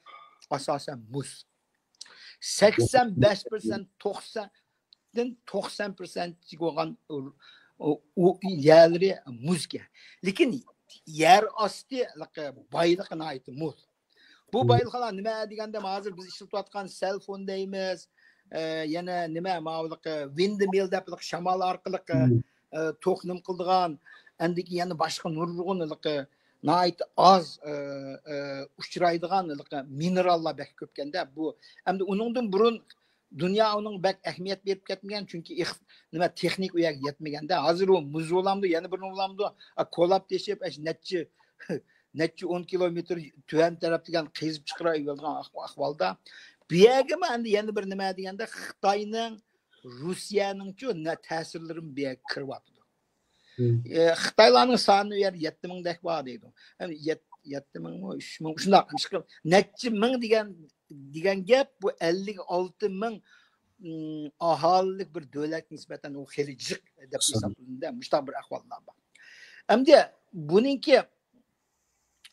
ئاساسەن مۇز. سەكسەن بەش پىرسەنت، توقساندىن توقسان پىرسەنت بولغان ئۇ، ئۇ، ئۇ يەرلىرى مۇزكەن. لېكىن يەر ئاستى بايلىقى ناھايىتى مول. بۇ مم. بايلىقلار نېمە دېگەندە، ھازىر بىز ئىشلىتىۋاتقان سېلفون دەيمىز، ئە، يەنە نېمە، ماۋۇلۇق، ئە، ۋىندمىل دەپ، شامال ئارقىلىق، ئە، مم. ئە، توك نېمە قىلىدىغان، ئەندىكى يەنە باشقا نۇرغۇن، ئە، ناھايىتى ئاز، ئە، ئە، ئۇچرايدىغان، ئە، مىنېراللار بەك كۆپكەندە. بۇ، ئەمدى ئۇنىڭدىن بۇرۇن دۇنيا ئۇنىڭغا بەك ئەھمىيەت بېرىپ كەتمىگەن، چۈنكى ئىق-، نېمە، تېخنىك ئۇ يەرگە يەتمىگەندە. ھازىر ئۇ مۇز بولامدۇ، يەنە بىر نېمە بولامدۇ، ئە، كولاپ تېشىپ، ئەش، نەچچە نەچچە ئون كىلومېتىر تۆۋەن تەرەپتىن قېزىپ چىقىرىۋېرىدىغان ئەھۋالدا، بۇ يەرگىمۇ ئەمدى يەنە بىر نېمە دېگەندە، خىتاينىڭ، روسىيەنىڭچۇ نە-، تەسىرلىرىمۇ بۇ يەرگە كىرىۋاتىدۇ. مم. ئە، خىتايلارنىڭ سانى ئۇ يەردە يەتتە مىڭدەك بار دەيدۇ. ئەمدى يەت-، يەتتە مىڭمۇ، ئۈچ مىڭ، شۇنداق. نەچچە مىڭ دېگەن، دېگەن گەپ، بۇ ئەللىك ئالتە مىڭ، ئىم، ئاھالىلىك بىر دۆلەتكە نىسبەتەن ئۇ خېلى جىق دەپ ھېسابلىنىدۇ. مۇشۇنداق بىر ئەھۋاللار بار. ئەمدى بۇنىڭكى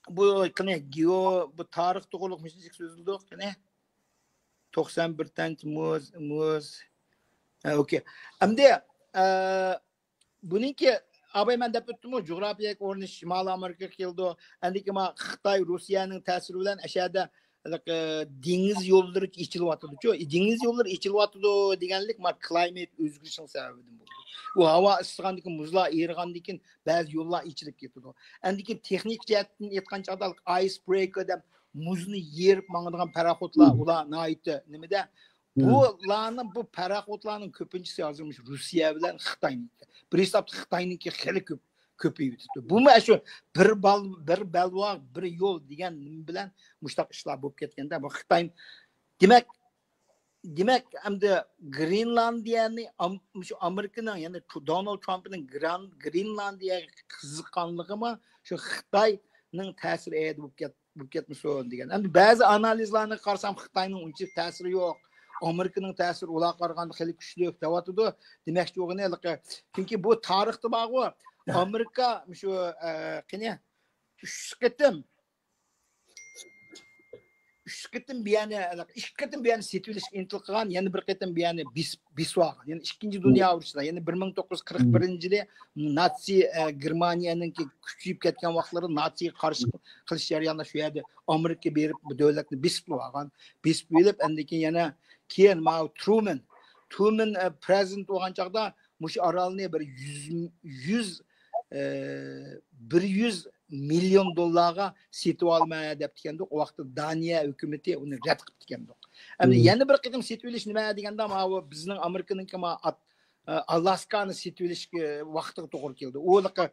بۇ قېنى گېئو، بۇ تارىخ توغرۇلۇق مۇشۇنچىلىك سۆزلىدۇق، قېنى. توقسان بىر تانچە مۇز، مۇز. ھە، ئوكەي. ئەمدى، ئە، بۇنىڭكى، ئاباي، مەن دەپ ئۆتتۈمغۇ، جۇغراپىيەلىك ئورنى شىمالىي ئامېرىكىغا كېلىدۇ. ئەندىكى ما خىتاي، روسىيەنىڭ تەسىرى بىلەن ئەشەدە، ئە، دېڭىز يوللىرى ئېچىلىۋاتىدۇچۇ. دېڭىز يوللىرى ئېچىلىۋاتىدۇ دېگەنلىك ما كلايمېت ئۆزگىرىشىنىڭ سەۋەبىدىن بولىدۇ. ئۇ ھاۋا ئىسسىغاندىكىن، مۇزلار ئېرىغاندىكىن بەزى يوللار ئېچىلىپ كېتىدۇ. ئەندىكىن تېخنىك جەھەتتىن ئېيتقان چاغدا ئايس برېيكېر دەپ مۇزنى يېرىپ ماڭىدىغان پاراخوتلار، مم. ئۇلار ناھايىتى نېمىدە. مم. بۇلارنىڭ، بۇ پاراخوتلارنىڭ كۆپىنچىسى ھازىر مۇشۇ روسىيە بىلەن خىتاينىڭكى. بىر ھېسابتا خىتاينىڭكى خېلى كۆپ، كۆپىيىۋېتىپتۇ. بۇمۇ شۇ بىر بال-، بىر بەلباغ، بىر يول دېگەن نېمە بىلەن مۇشۇنداق ئىشلار بولۇپ كەتكەندە، بۇ خىتاي دېمەك، دېمەك، ئەمدى گرېنلاندىيەنى ئام-، شۇ ئامېرىكىنىڭ، يەنى تۇ-، دونالد ترامپنىڭ گران-، گرېنلاندىيەگە قىزىققانلىقىمۇ شۇ خىتاينىڭ تەسىرى ئەيدى بولۇپ كەت-، بولۇپ كەتمىسۇن دېگەن. ئەمدى بەزى ئانالىزلارنى قارىسام، خىتاينىڭ ئۇنچىلىك تەسىرى يوق. ئامېرىكىنىڭ تەسىرى ئۇلارغا قارىغاندا خېلى كۈچلۈك دەۋاتىدۇ. دېمەكچى بولغىنى ھېلىقى، چۈنكى بۇ تارىختا بارغۇ، ئامېرىكا شۇ، ئە، قېنى، ئۈچ قېتىم، ئۈچ قېتىم بۇ يەرنى، ئىككى قېتىم بۇ يەرنى سېتىۋېلىشقا ئىنتىل قىلغان، يەنە بىر قېتىم بۇ يەرنى بېسىپ، بېسىۋالغان. يەنى ئىككىنچى دۇنيا ئۇرۇشىدا، يەنى بىر مىڭ توققۇز يۈز قىرىق بىرىنچى يىلى ناتسى، ئە، گېرمانىيەنىڭكى كۈچىيىپ كەتكەن ۋاقىتلىرىدا ناتسىغا قارشى قىلىش جەريانىدا شۇ يەردە ئامېرىكا بېرىپ بۇ دۆلەتنى بېسىپ ئالغان. بېسىپ ئېلىپ، ئاندىن كېيىن يەنە كېيىن ماۋۇ ترومان، ترومان، ئە، پرېزىدېنت بولغان چاغدا مۇشۇ ئارالنى بىر يۈز، يۈز، ئە، بىر يۈز مىليون دوللارغا سېتىۋالىمەن دەپتىكەندۇق. ئۇ ۋاقىتتا دانىيە ھۆكۈمىتى ئۇنى رەت قىپتىكەندۇق. ئەمدى يەنە بىر قېتىم سېتىۋېلىش نېمە دېگەندە، ماۋۇ بىزنىڭ ئامېرىكىنىڭكى ما-، ئات-، ئە، ئالاسكانى سېتىۋېلىش، ئە، ۋاقتىغا توغرا كېلىدۇ. ئۇ ھېلىقى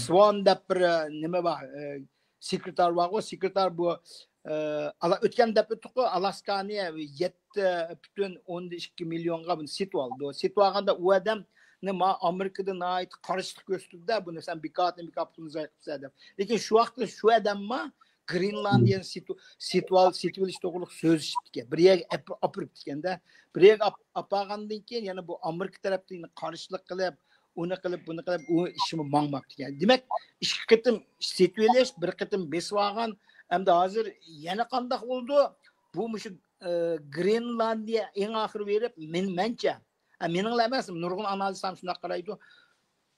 سۋان دەپ بىر، ئە، نېمە بار، ئە، سېكرېتار بارغۇ، سېكرېتار بۇ، ئە، ئالا-، ئۆتكەن دەپ ئۆتتۇققۇ، ئالاسكانى يەتتە پۈتۈن ئوندىن ئىككى مىليونغا بۇنى سېتىۋالدى. سېتىۋالغاندا ئۇ ئادەمنى ما ئامېرىكىدا ناھايىتى قارشىلىق كۆرسىتىدۇ-دە، بۇنى سەن بىكاردىن بىكار پۇلنى زايە قىپسەن دەپ. لېكىن شۇ ۋاقىتتا شۇ ئادەممۇ گرېنلاندىيەنى سېتىۋ-، سېتىۋال-، سېتىۋېلىش توغرۇلۇق سۆزلىشىپتىكەن. بىر يەرگە ئەپ-، ئاپىرىپتىكەن-دە. بىر يەرگە ئاپ-، ئاپارغاندىن كېيىن يەنە بۇ ئامېرىكا تەرەپتىن قارشىلىق قىلىپ، ئۇنى قىلىپ، بۇنى قىلىپ، ئۇ ئىشىمۇ ماڭماپتىكەن. دېمەك، ئىككى قېتىم سېتىۋېلىش، بىر قېتىم بېسىۋالغان. ئەمدى ھازىر يەنە قانداق بولىدۇ؟ بۇ مۇشۇ، ئە، گرېنلاندىيە ئەڭ ئاخىرى بېرىپ، مېن-، مەنچە، ئە، مېنىڭلا ئەمەس، نۇرغۇن ئانالىزلار شۇنداق قارايدۇ.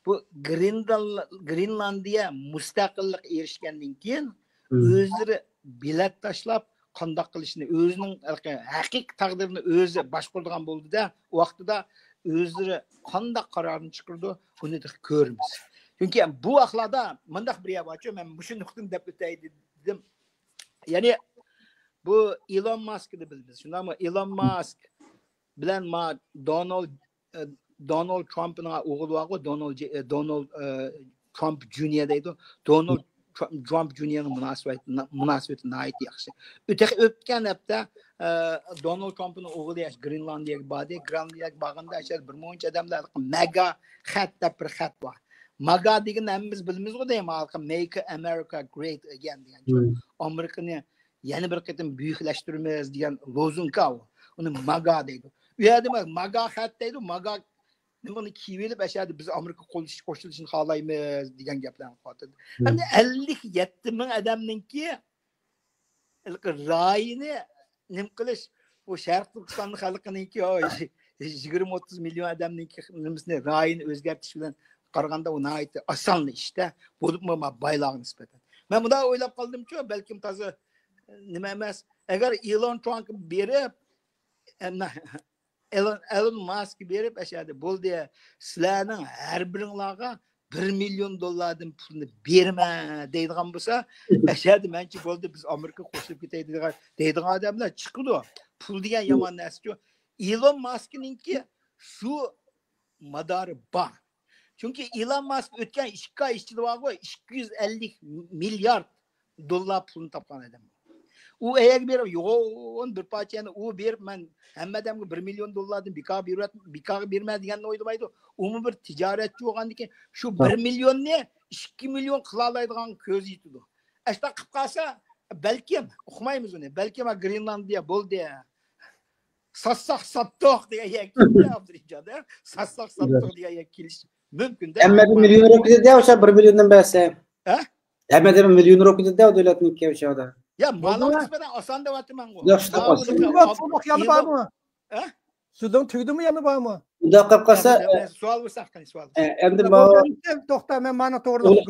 بۇ گرېندال-، گرېنلاندىيە مۇستەقىللىققا ئېرىشكەندىن كېيىن، ئۆزلىرى بېلەت تاشلاپ، قانداق قىلىشنى، ئۆزىنىڭ ھەقىقىي تەقدىرىنى ئۆزى باشقۇرىدىغان بولدى-دە، ئۇ ۋاقتىدا ئۆزلىرى قانداق قارارنى چىقىرىدۇ، بۇنى تېخى كۆرىمىز. چۈنكى بۇ ھەقلەردە مۇنداق بىر گەپ بارچۇ، مەن مۇشۇ نۇقتىنى دەپ ئۆتەي دېدىم. يەنى بۇ ئېلون ماسكنى بىلىمىز، شۇنداقمۇ؟ ئېلون ماسك بىلەن ما دونالد، ئە، دونالد ترامپنىڭ ئوغلى بارغۇ، دونالد جې-، ئە، دونالد، ئە، ترامپ جۇنىيەر دەيدۇ. دونالد ترامپ، ترامپ جۇنىيەرنىڭ مۇناسىۋىتى، مۇناسىۋىتى ناھايىتى ياخشى. ئۆتە-، ئۆتكەن ھەپتە، ئە، دونالد ترامپنىڭ ئوغلى ئاشۇ گرېنلاندىيەگە باردى. گرېنلاندىيەگە بارغاندا ئاشۇ بىر مۇنچە ئادەملەر ماگا خەت دەپ بىر خەت بار. ماگا دېگەننى ھەممىمىز بىلىمىزغۇ، دەيمەن، Make America Great Again دېگەن. ئامېرىكىنى يەنە بىر قېتىم بۈيۈكلەشتۈرىمىز دېگەن لوزۇنكا ئۇ. ئۇنى ماگا دەيدۇ. ئۇ يەردە ما-، ماگا خەت دەيدۇ، ماگا نېمىنى كىيىۋېلىپ، ئەشەدە بىز ئامېرىكا قوشۇلۇشىنى خالايمىز دېگەن گەپلەرنى قىلىۋاتىدۇ. ئەمدى ئەللىك يەتتە مىڭ ئادەمنىڭكى ھېلىقى رايىنى نېمە قىلىش، بۇ شەرقىي تۈركىستان خەلقىنىڭكى، ئو، يىگىرمە ئوتتۇز مىليون ئادەمنىڭكى نېمىسىنى، رايىنى ئۆزگەرتىش بىلەن قارىغاندا، ئۇ ناھايىتى ئاسان ئىشتا، بولۇپمۇ ما بايلارغا نىسبەتەن. مەن مۇنداق ئويلاپ قالدىمچۇ، بەلكىم تازا نېمە ئەمەس. ئەگەر ئېلون ترامپ بېرىپ، ئەمما ئېلون، ئېلون ماسك بېرىپ، ئەشەدە بولدى، سىلەرنىڭ ھەر بىرىڭلارغا بىر مىليون دوللاردىن پۇلنى بېرىمەن دەيدىغان بولسا، ئەشەدە مەنچە بولدى، بىز ئامېرىكا قوشۇلۇپ كېتەي دەيدىغان، دەيدىغان ئادەملەر چىقىدۇ. پۇل دېگەن يامان نەرسىچۇ. ئېلون ماسكنىڭكى شۇ مادارى بار. چۈنكى ئېلون ماسك ئۆتكەن ئىككى ئاي ئىچىدە بارغۇ، ئىككى يۈز ئەللىك مىليارد دوللار پۇلنى تاپقان ئادەم. ئۇ ئەيەرگە بېرىپ، يوغان بىر پارچە يەنە ئۇ بېرىپ، مەن ھەممە ئادەمگە بىر مىليون دوللاردىن بىكار بېرىۋەت-، بىكارغا بېرىمەن دېگەننى ئويلىمايدۇ. ئۇمۇ بىر تىجارەتچى بولغاندىكىن، شۇ بىر مىليوننى ئىككى مىليون قىلالايدىغان كۆزى يېتىدۇ. ئەشۇنداق قىلىپ قالسا، بەلكىم، ئۇقمايمىز ئۇنى، بەلكىم گرېنلاندىيە بولدى. ساتساق ساتتۇق دېگەن يەرگە كېلىدۇ، ئابدۇرېھىمجان، ھە؟ ساتساق ساتتۇق دېگەن يەرگە كېلىشى مۇمكىن-دە. ھەممىدىن مىليونراق كېتىدۇ، ئوشۇ بىر مىليوندىن بەرسە. ھە؟ ھەممىدىن مىليونراق كېتىدۇ، دۆلەتنىڭكى ئوشۇدا. يا، مالىڭ نىسبەتەن ئاسان دەۋاتىمەنغۇ. ياخشى، تاپقان. سىزنىڭ تولۇق يەنە بارمۇ؟ ھە؟ سىزنىڭ تۈگىدىمۇ يەنە بارمۇ؟ ئۇنداق قىلىپ قالسا، سوئال بولسا، قېنى، سوئال. ئەمدى توختا، مەن مانا توغرىلىق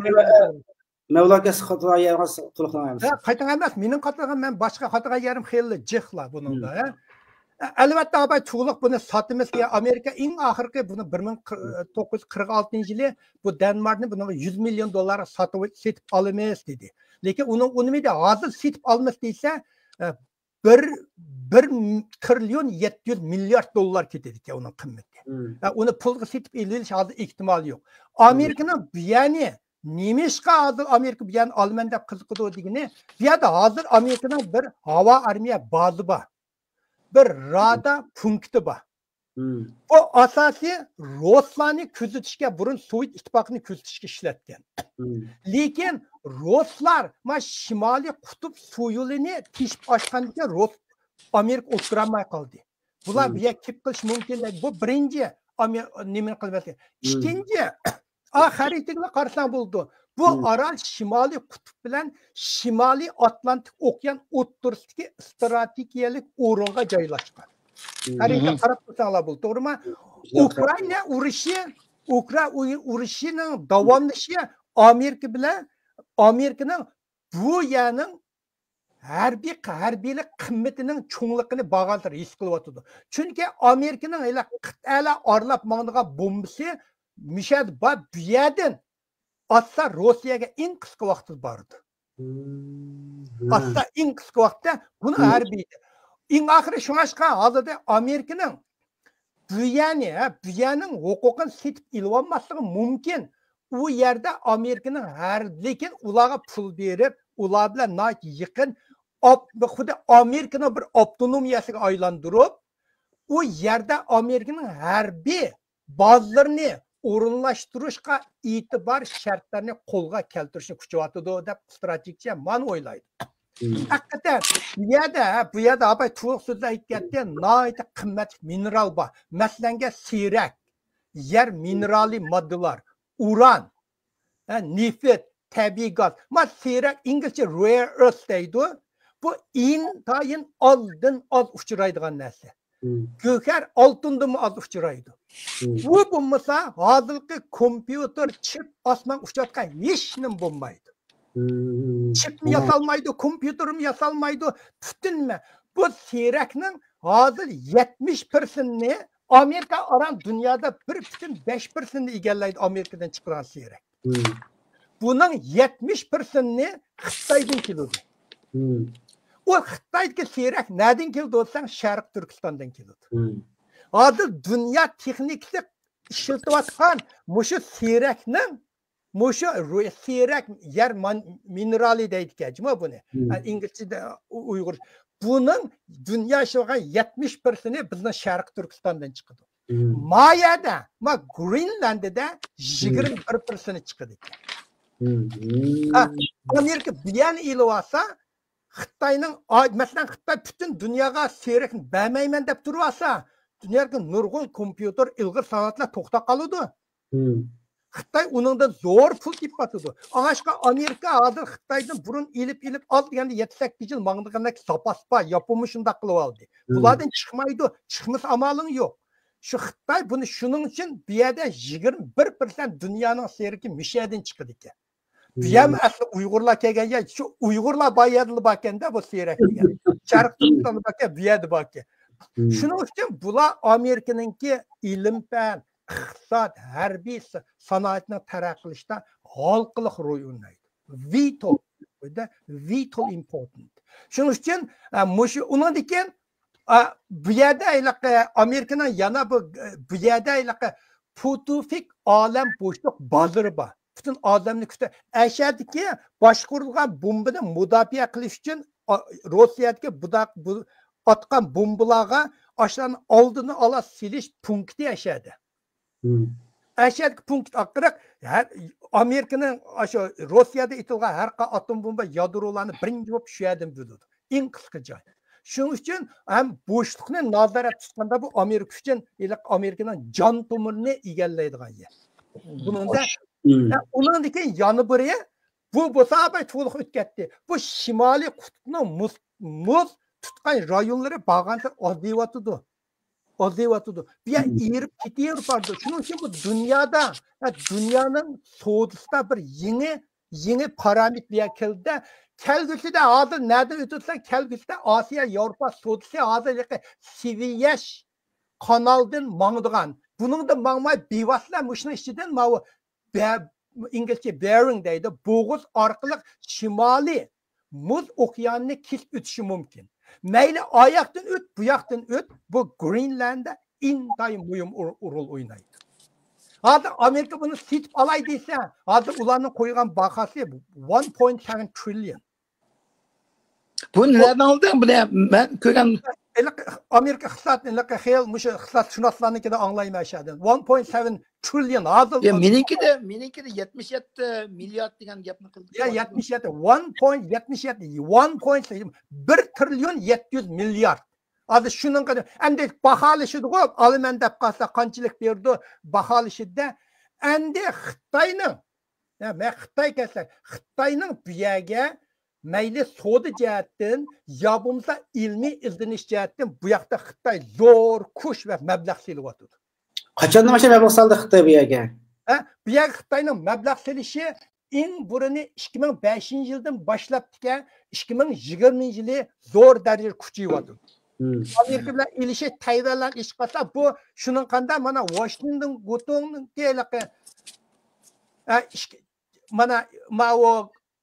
مەۋلا كەس خاتىغا يەرگە تولۇقلاڭ ئەمىسە. ھە، قايتىڭ ئەمەس، مېنىڭ قاتىغىم، مەن باشقا قاتىغا يەرىم خېلى جىقلا بۇنىڭدا، ھە. ئەلۋەتتە، ئاباي تۇغلۇق بۇنى ساتىمىز دېگەن، ئامېرىكا ئەڭ ئاخىرقى بۇنى بىر مىڭ توققۇز يۈز قىرىق ئالتىنچى يىلى بۇ دەنماركنى بۇنىڭغا يۈز مىليون دوللارغا ساتىۋ-، سېتىپ ئالىمىز دېدى. لېكىن ئۇنىڭ ئۈنۈمى دە ھازىر سېتىپ ئالىمىز دېسە، بىر، بىر تىرىليون يەتتە يۈز مىليارد دوللار كېتىدىكەن ئۇنىڭ قىممىتى. ھە، ئۇنى پۇلغا سېتىپ ئېلىۋېلىش ھازىر ئېھتىمالى يوق. ئامېرىكىنىڭ بۇ يەرنى، نېمىشقا ھازىر ئامېرىكا بۇ يەرنى ئالىمەن دەپ قىزىقىدۇ دېگىنى، بۇ يەردە ھازىر ئامېرىكىنىڭ بىر ھاۋا ئارمىيە بازا بار. بىر رادار پونكىتى بار. بۇ ئاساسىي رۇسلارنى كۆزىتىشكە، بۇرۇن سوۋېت ئىتتىپاقىنى كۆزىتىشكە ئىشلەتكەن. لېكىن رۇسلار ما شىمالىي قۇتۇپ سۇ يولىنى تېشىپ ئاچقاندىن كېيىن رۇس، ئامېرىكا ئولتۇرالماي قالدى. بۇلار بۇ يەرگە كېلىپ قېلىشى مۇمكىن دەيدۇ. بۇ بىرىنچى ئامېر-، نېمىنى قىلىۋەتكەن. ئىككىنچى، ئا، خەرىتىگە قارىساڭ بولىدۇ. بۇ ئارال شىمالىي قۇتۇپ بىلەن شىمالىي ئاتلانتىك ئوكيان ئوتتۇرىسىدىكى ئىستراتېگىيەلىك ئورۇنغا جايلاشقان. خەرىتىگە قاراپ تۇرساڭلار بولىدۇ، توغرىمۇ؟ ئۇكرائىنا ئۇرۇشى، ئۇكرائىنا ئۇرۇشىنىڭ داۋاملىشىشى ئامېرىكا بىلەن، ئامېرىكىنىڭ بۇ يەرنىڭ ھەربىي، ھەربىيلىك قىممىتىنىڭ چوڭلۇقىنى بارغانسېرى ھېس قىلىۋاتىدۇ. چۈنكى ئامېرىكىنىڭ ھېلى قىتئەلەر ئارىلاپ ماڭىدىغان بومبىسى مۇشەدە بار، بۇ يەردىن ئاتسا روسىيەگە ئەڭ قىسقا ۋاقىتتا بارىدۇ. ئاتسا ئەڭ قىسقا ۋاقىتتا بۇنىڭ ھەربىي. ئەڭ ئاخىرى شۇڭلاشقا ھازىردا ئامېرىكىنىڭ بۇ يەرنى، ھە، بۇ يەرنىڭ ھوقۇقىنى سېتىپ ئېلىۋالماسلىقى مۇمكىن. ئۇ يەردە ئامېرىكىنىڭ ھەر، لېكىن ئۇلارغا پۇل بېرىپ، ئۇلار بىلەن ناھايىتى يېقىن، ئاپ-، خۇددى ئامېرىكىنىڭ بىر ئاپتونومىيەسىگە ئايلاندۇرۇپ، ئۇ يەردە ئامېرىكىنىڭ ھەربىي بازىلىرىنى ئورۇنلاشتۇرۇشقا ئېتىبار شەرتلەرنى قولغا كەلتۈرۈشنى كۈچەيتىدۇ دەپ، ئىستراتېگىچى مانا ئويلايدۇ. ھەقىقەتەن بۇ يەردە، بۇ يەردە ئاپاي تولۇق سۆزلەپ ئۆتكەنتى، ناھايىتى قىممەتلىك مىنېرال بار. مەسىلەنگە سېرەك، يەر مىنېرالىي ماددىلار، ئۇران، ھە، نېفىت، تەبىئىي گاز. ما سېرەك، ئىنگلىزچە rare earth دەيدۇ. بۇ ئىنتايىن ئازدىن ئاز ئۇچرايدىغان نەرسە. گۆھەر ئالتۇندىنمۇ ئاز ئۇچرايدۇ. بۇ بولمىسا، ھازىرقى كومپيۇتېر، چىپ ئاسمانغا ئۇچۇۋاتقان ھېچ نېمە بولمايدۇ. چىپمۇ ياسالمايدۇ، كومپيۇتېرمۇ ياسالمايدۇ، پۈتۈن نېمە. بۇ سېرەكنىڭ ھازىر يەتمىش پىرسېنتىنى، ئامېرىكا ئاران دۇنيادا بىر پۈتۈن بەش پىرسېنتنى ئىگىلەيدۇ، ئامېرىكىدىن چىقىدىغان سېرەك. بۇنىڭ يەتمىش پىرسېنتىنى خىتايدىن كېلىدۇ. ئۇ خىتايدىكى سېرەك نەدىن كېلىدۇ دېسەڭ، شەرقىي تۈركىستاندىن كېلىدۇ. ھازىر دۇنيا تېخنىكىسى ئىشلىتىۋاتقان مۇشۇ سېرەكنىڭ، مۇشۇ رۇ-، سېرەك يەر مان-، مىنېرالى دەيدىكەن جۇمۇ بۇنى. ھە، ئىنگلىزچىدە ئۇ-، ئۇيغۇر. بۇنىڭ دۇنيا ئىشلىۋاتقان يەتمىش پىرسېنتى بىزنىڭ شەرقىي تۈركىستاندىن چىقىدۇ. ما يەردە، ما گرېنلاندىيەدە يىگىرمە بىر پىرسېنت چىقىدىكەن. ھە، ئامېرىكا بۇ يەرنى ئېلىۋالسا، خىتاينىڭ، ئا-، مەسىلەن، خىتاي پۈتۈن دۇنياغا سېرەكنى بەرمەيمەن دەپ تۇرۇۋالسا، دۇنيادىكى نۇرغۇن كومپيۇتېر، ئىلغار سانائەتلەر توختاپ قالىدۇ. خىتاي ئۇنىڭدىن زور پۇل تېپىۋاتىدۇ. ئاڭلاشقا ئامېرىكا ھازىر خىتايدىن بۇرۇن ئېلىپ، ئېلىپ، ئال دېگەندە يەتتە سەككىز يىل ماڭىدىغاندەك زاپاس بار. ياپونمۇ شۇنداق قىلىۋالدى. بۇلاردىن چىقمايدۇ. چىقمىسا ئامالىڭ يوق. شۇ خىتاي بۇنى شۇنىڭ ئۈچۈن بۇ يەردە يىگىرمە بىر پىرسەنت دۇنيانىڭ سېرىكى مۇشۇ يەردىن چىقىدىكەن. بۇ يەرمۇ ئەسلى ئۇيغۇرلار كەلگەن يەر. شۇ ئۇيغۇرلار بار يەردىلا باركەن-دە، بۇ سېرەك دېگەن. شەرقىي تۈركىستاندا باركەن، بۇ يەردە باركەن. شۇنىڭ ئۈچۈن بۇلار ئامېرىكىنىڭكى ئىلىم-پەن، ئىقتىساد، ھەربىي سا-، سانائەتنىڭ تەرەققىي قىلىشىدا ھالقىلىق رول ئوينايدۇ. ۋىتال، vital important. شۇنىڭ ئۈچۈن، ئە، مۇشۇ، ئۇنىڭدىن كېيىن، ئە، بۇ يەردە ھېلىقى ئامېرىكىنىڭ يەنە بۇ، بۇ يەردە ھېلىقى پۇتۇفىك ئالەم بوشلۇق بازىرى بار. پۈتۈن ئادەمنى كۈتە-، ئەشەدىكى باشقۇرۇلغان بومبىنى مۇداپىئە قىلىش ئۈچۈن، ئا، روسىيەدىكى بۇدا-، بۇ ئاتقان بومبىلارغا ئاشۇلارنىڭ ئالدىنى ئالا سېلىش پونكىتى ئەشەدە. ئەشەدىكى پونكىت ئاقىرىق، ھەر، ئامېرىكىنىڭ ئاشۇ روسىيەدە ئېتىلغان ھەر قانداق ئاتوم بومبا، يادرولارنى بىرىنچى بولۇپ شۇ يەردىن بۆلىدۇ. ئەڭ قىسقا جاي. شۇنىڭ ئۈچۈن ھەم بوشلۇقنى نازارەت تۇتقاندا بۇ ئامېرىكا ئۈچۈن ھېلىقى ئامېرىكىنىڭ جان تومۇرىنى ئىگىلەيدىغان يەر. بۇنىڭدا، ھە، ئۇنىڭدىن كېيىن يەنە بىرى، بۇ بولسا ئاپاي تولۇق ئۆتۈپ كەتتى. بۇ شىمالىي قۇتۇپنىڭ مۇز، مۇز تۇتقان رايونلىرى بارغانسېرى ئازىيىۋاتىدۇ. ئازىيىۋاتىدۇ. بۇ يەر ئېرىپ كېتىۋېرىپ بارىدۇ. شۇنىڭ ئۈچۈن بۇ دۇنيادا، ھە، دۇنيانىڭ سودىسىدا بىر يېڭى، يېڭى پارامېتىر بۇ يەرگە كەلدى-دە. كەلگۈسىدە ھازىر نەدىن ئۆتۈۋاتسا، كەلگۈسىدە ئاسىيا، ياۋروپا سودىسى ھازىر ھېلىقى سىۋىيەش قانالدىن ماڭىدىغان. بۇنىڭدىن ماڭماي بىۋاسىتە مۇشۇنىڭ ئىچىدىن ماۋۇ بە-، ئىنگلىزچە بېرىڭ دەيدۇ. بوغۇز ئارقىلىق شىمالىي مۇز ئوكيانىنى كېسىپ ئۆتۈشى مۇمكىن. مەيلى ئاياقتىن ئۆت، بۇ ياقتىن ئۆت، بۇ گرېنلاندىيە ئىنتايىن مۇھىم ئۇر-، رول ئوينايدۇ. ھازىر ئامېرىكا بۇنى سېتىپ ئالاي دېسە، ھازىر ئۇلارنىڭ قويغان باھاسى one point seven trillion. بۇنى نەدىن ئالدىڭ؟ بۇنى مەن كۆرگەن. ھېلىقى ئامېرىكا ئىقتىساد، ھېلىقى خېلى مۇشۇ ئىقتىسادشۇناسلارنىڭكىدە ئاڭلايمەن ئاشۇ يەردىن. ۋان پوينت سەۋەن ترىليون ھازىر. يا، مېنىڭكىدە، مېنىڭكىدە يەتمىش يەتتە مىليارد دېگەن گەپنى قىلدى. يا، يەتمىش يەتتە، ۋان پوينت يەتمىش يەتتە، ۋان پوينت، بىر ترىليون يەتتە يۈز مىليارد. ھازىر شۇنىڭغا ئەمدى باھالىشىدىغۇ، ئالىمەن دەپ قالسا قانچىلىك بېرىدۇ، باھالىشىدىدە. ئەمدى خىتاينىڭ، يا، مەن خىتاي كەلسە، خىتاينىڭ بۇ يەرگە مەيلى سودا جەھەتتىن يا بولمىسا ئىلمىي ئىزدىنىش جەھەتتىن بۇ ياقتا خىتاي زور كۈچ ۋە مەبلەغ سېلىۋاتىدۇ. قاچاندىن باشلاپ مەبلەغ سالدى خىتاي بۇ يەرگە؟ ھە، بۇ يەرگە خىتاينىڭ مەبلەغ سېلىشى ئەڭ بۇرۇنى ئىككى مىڭ بەشىنچى يىلدىن باشلاپتىكەن، ئىككى مىڭ يىگىرمىنچى يىلى زور دەرىجىدە كۈچىيىۋاتىدۇ. مم. ئامېرىكا بىلەن ئېلىشىش، تەيۋەن بىلەن ئېلىشىپ قالسا، بۇ شۇنىڭ قاندا مانا ۋاشىنگتون گۇتۇڭنىڭكى ھېلىقى، ئە، ئىككى، مانا ماۋۇ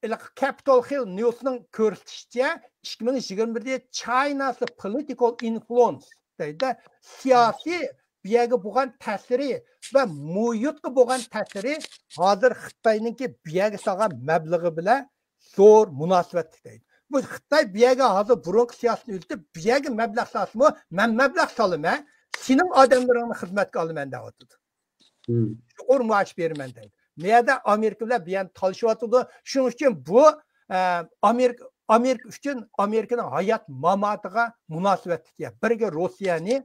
ھېلىقى كەپىتول ھىل نيۇسنىڭ كۆرسىتىشىچە، ئىككى مىڭ يىگىرمە بىردە China's political influence دەيدۇ. سىياسىي بۇ يەرگە بولغان تەسىرى ۋە مۇھىتقا بولغان تەسىرى ھازىر خىتاينىڭكى بۇ يەرگە سالغان مەبلىغى بىلەن زور مۇناسىۋەتلىك دەيدۇ. بۇ خىتاي بۇ يەرگە ھازىر بۇرۇنقى سىياسىتىنى يۈرۈتۈپ، بۇ يەرگە مەبلەغ سالسىمۇ، مەن مەبلەغ سالىمەن، سېنىڭ ئادەملىرىڭنى خىزمەتكە ئالىمەن دەۋاتىدۇ. مم. يۇقىرى مائاش بېرىمەن دەيدۇ. بۇ يەردە ئامېرىكا بىلەن بۇ يەرنى تالىشىۋاتىدۇ. شۇنىڭ ئۈچۈن بۇ، ئە، ئامېرىكا، ئامېرىكا ئۈچۈن ئامېرىكىنىڭ ھايات ماماتىغا مۇناسىۋەتلىك. بىرگە روسىيەنى،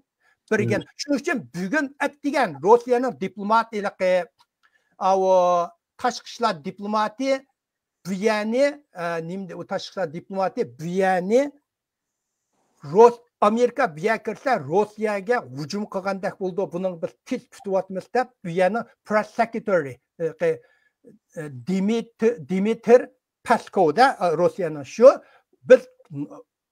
بىرگە. مم. شۇنىڭ ئۈچۈن بۈگۈن ئەتىگەن روسىيەنىڭ دىپلوماتى ھېلىقى، ئاۋۇ تاشقى ئىشلار دىپلوماتى بۇ يەرنى، ئە، نېمە، ئۇ تاشقى ئىشلار دىپلوماتى بۇ يەرنى روس-، ئامېرىكا بۇ يەرگە كىرسە، روسىيەگە ھۇجۇم قىلغاندەك بولىدۇ، بۇنىڭ بىز تېز كۈتۈۋاتىمىز دەپ، بۇ يەرنىڭ پرېس سېكرېتارى، ئە، قى-، ئە، دىمىتر، دىمىتر پېسكوۋ دە، ئە، روسىيەنىڭ شۇ، بىز